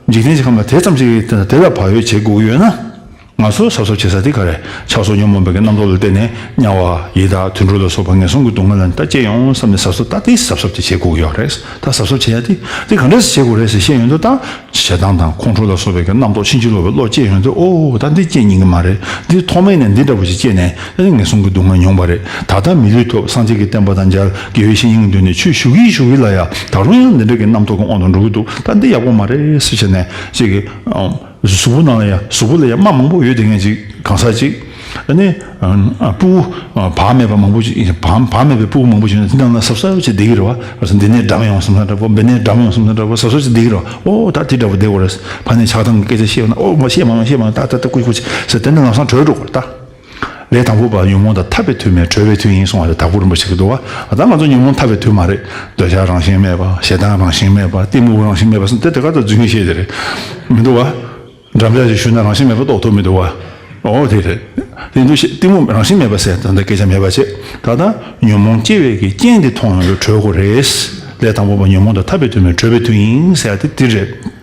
འཇིག་རྟེན་གྱི་ཁམས་ལ་དེ་ཙམ་ཅིག་དེ་ལ་བག་ཡོད་བྱེད་དགོས་ཀྱི་ཡོད་ན། ང་ཚོ་གཟབ་གཟབ་བྱེད་ས་དེ་ག་རེ། ཆགས་སོགས་ཉོན་མོངས་པའི་གི་རྣམ་རྟོག་ལ་བརྟེན་ནས་དམྱལ་བ་ཡི་དྭགས་དུད་འགྲོ་ལ་སོགས་པ་ངན་སོང་གི་སྡུག་བསྔལ་ལ་ད་སྐྱེ་ཡོང་བསམ་ནས་གཟབ་གཟབ་ད་དེ་གཟབ་གཟབ་དེ་བྱེད་དགོས་ཀྱི་ཡོད་རེད། ད་གཟབ་གཟབ་བྱེད་ཡ་དེ་དེ་ག་འདྲས་སེ་བྱེད་དགོས་རེད་ཟེར་བཤད་ཡོང་དུས་ད། ཞེ་སྡང་དང་ཁོང་ཁྲོ་ལ་སོགས་པའི་གི་རྣམ་རྟོག་ཕྱིན་ཅི་ལོག་པའི་བློ་སྐྱེ་ཡོང་དུས། ཨོ་ད་འདི་སྐྱེ་ཉན་གི་མ་རེད། འདི་ཐོག་མེད་ནས་འདི་འདྲ་བོ་ཞིག་སྐྱེས་ནས་ད་ངན་སོང་གི་སྡུག་བསྔལ་མྱོང་བ་རེད། ད་ལྟ་མི་ལུས་ཐོབ། སངས་རྒྱས་ཀྱི་བསྟན་པ་དང་མཇལ། དགེ་བའི་བཤེས་གཉེན་གྱི་མདུན་ནས་ཆོས་ཞུ་གི་ཞུ་གི་ལ་ཡ། ད་རུང་ཡང་འདི་འདྲ་གི་རྣམ་རྟོག་གི་དབང་དུ་འགྲོ་གི་འདུག་ད་འདི་ཡག་པོ་མ་རེད་ཟེར་བྱས་ནས་ཅིག་གི་གཟུགས་པོ་ནང་ལ་ཡ། གཟུགས་པོ་ལ་ཡ་རྨ་མང་པོ་ཡོད་དེ་ངན་ཅིག་གང་ཟག་ཅིག་ཨ་ནི། ཨ། སྤུ་གུ་བག་མེད་པ་མང་པོ་ཅིག་བག་བག་མེད་པའི་སྤུ་གུ་མང་པོ་ཅིག་ཡོད་ན་དེ་ནང་ལ་གཟབ་གཟབ་བྱས་བསྡད་ཀྱི་རེད་བ། འདི་ནས་འགྲམ་ཡོང་བསམ་ན་འདྲ་པོ། འདི་ནས་འགྲམ་ཡོང་བསམ་ན་འདྲ་པོ། གཟབ་གཟབ་བྱས་བསྡད་ཀྱི་རེད་བ། ཨོ་ད་དེ་འདྲ་པོ་བསྡད་དགོས་རེད། ཕ་ནས་ཆགས་སྡང་གི་སྐད་ཆ་བཤད་ཡོང་ན། ཨོ་མ་བཤད་མ་མ་བཤད་མ། ད་ད་ད་ཀུ་ཀུ་ཟེར་དེ་འདྲ་ལམ་སང་གྲོལ་འགྲོ་དགོས་རེད་ད། ལས་དང་པོ་པ་ཉོན་མོངས་དང་ཐར་པའི་དུས་མེད་གྲོལ་བའི་དུས་ཡིན་གསུང་བ་རེད། དྭགས་པོ་རིན་པོ་ཆེ་གི་འདུག་བ། ད་ང་ཚོ་ཉོན་མོངས་ཐར་པའི་དུས་མ་རེད། འདོད་ཆགས་རང་བཞིན་མེད་པ། ཞེ་སྡང་རང་བཞིན་མེད་པ། གཏི་མུག་རང་བཞིན་མེད་པ་སོགས་དེ་དེ་ག་ད་རྫུན་གྱི་བཤད་དེ་རེད། མི་འདུག་བ། འགྲམ་ལྕག་ཅིག་གཞུས་ན་རང་བཞིན་མེད་པ་རྟོགས་ཐུབ་མི་འདུག་བ། ཨོ་དེ་རེད། དེ་འདུག་བཤད། གཏི་མུག་རང་བཞིན་མེད་པ་ཟེར་ད་ལྟ་སྐད་ཆ་མེད་པ་བྱས། ད་ལྟ་ཉོན་མོངས་སྐྱེ་བའི་གི་རྐྱེན་དེ་མཐོང་ཡོང་དུས་གྲོལ་དགོས་རེད། ལས་དང་པོ་པ་ཉོན་མོངས་དང་ཐར་པའི་དུས་མེད་གྲོལ་བའི་དུས་ཡིན་ཟེར་ཡ་དེ་དེ་རེད།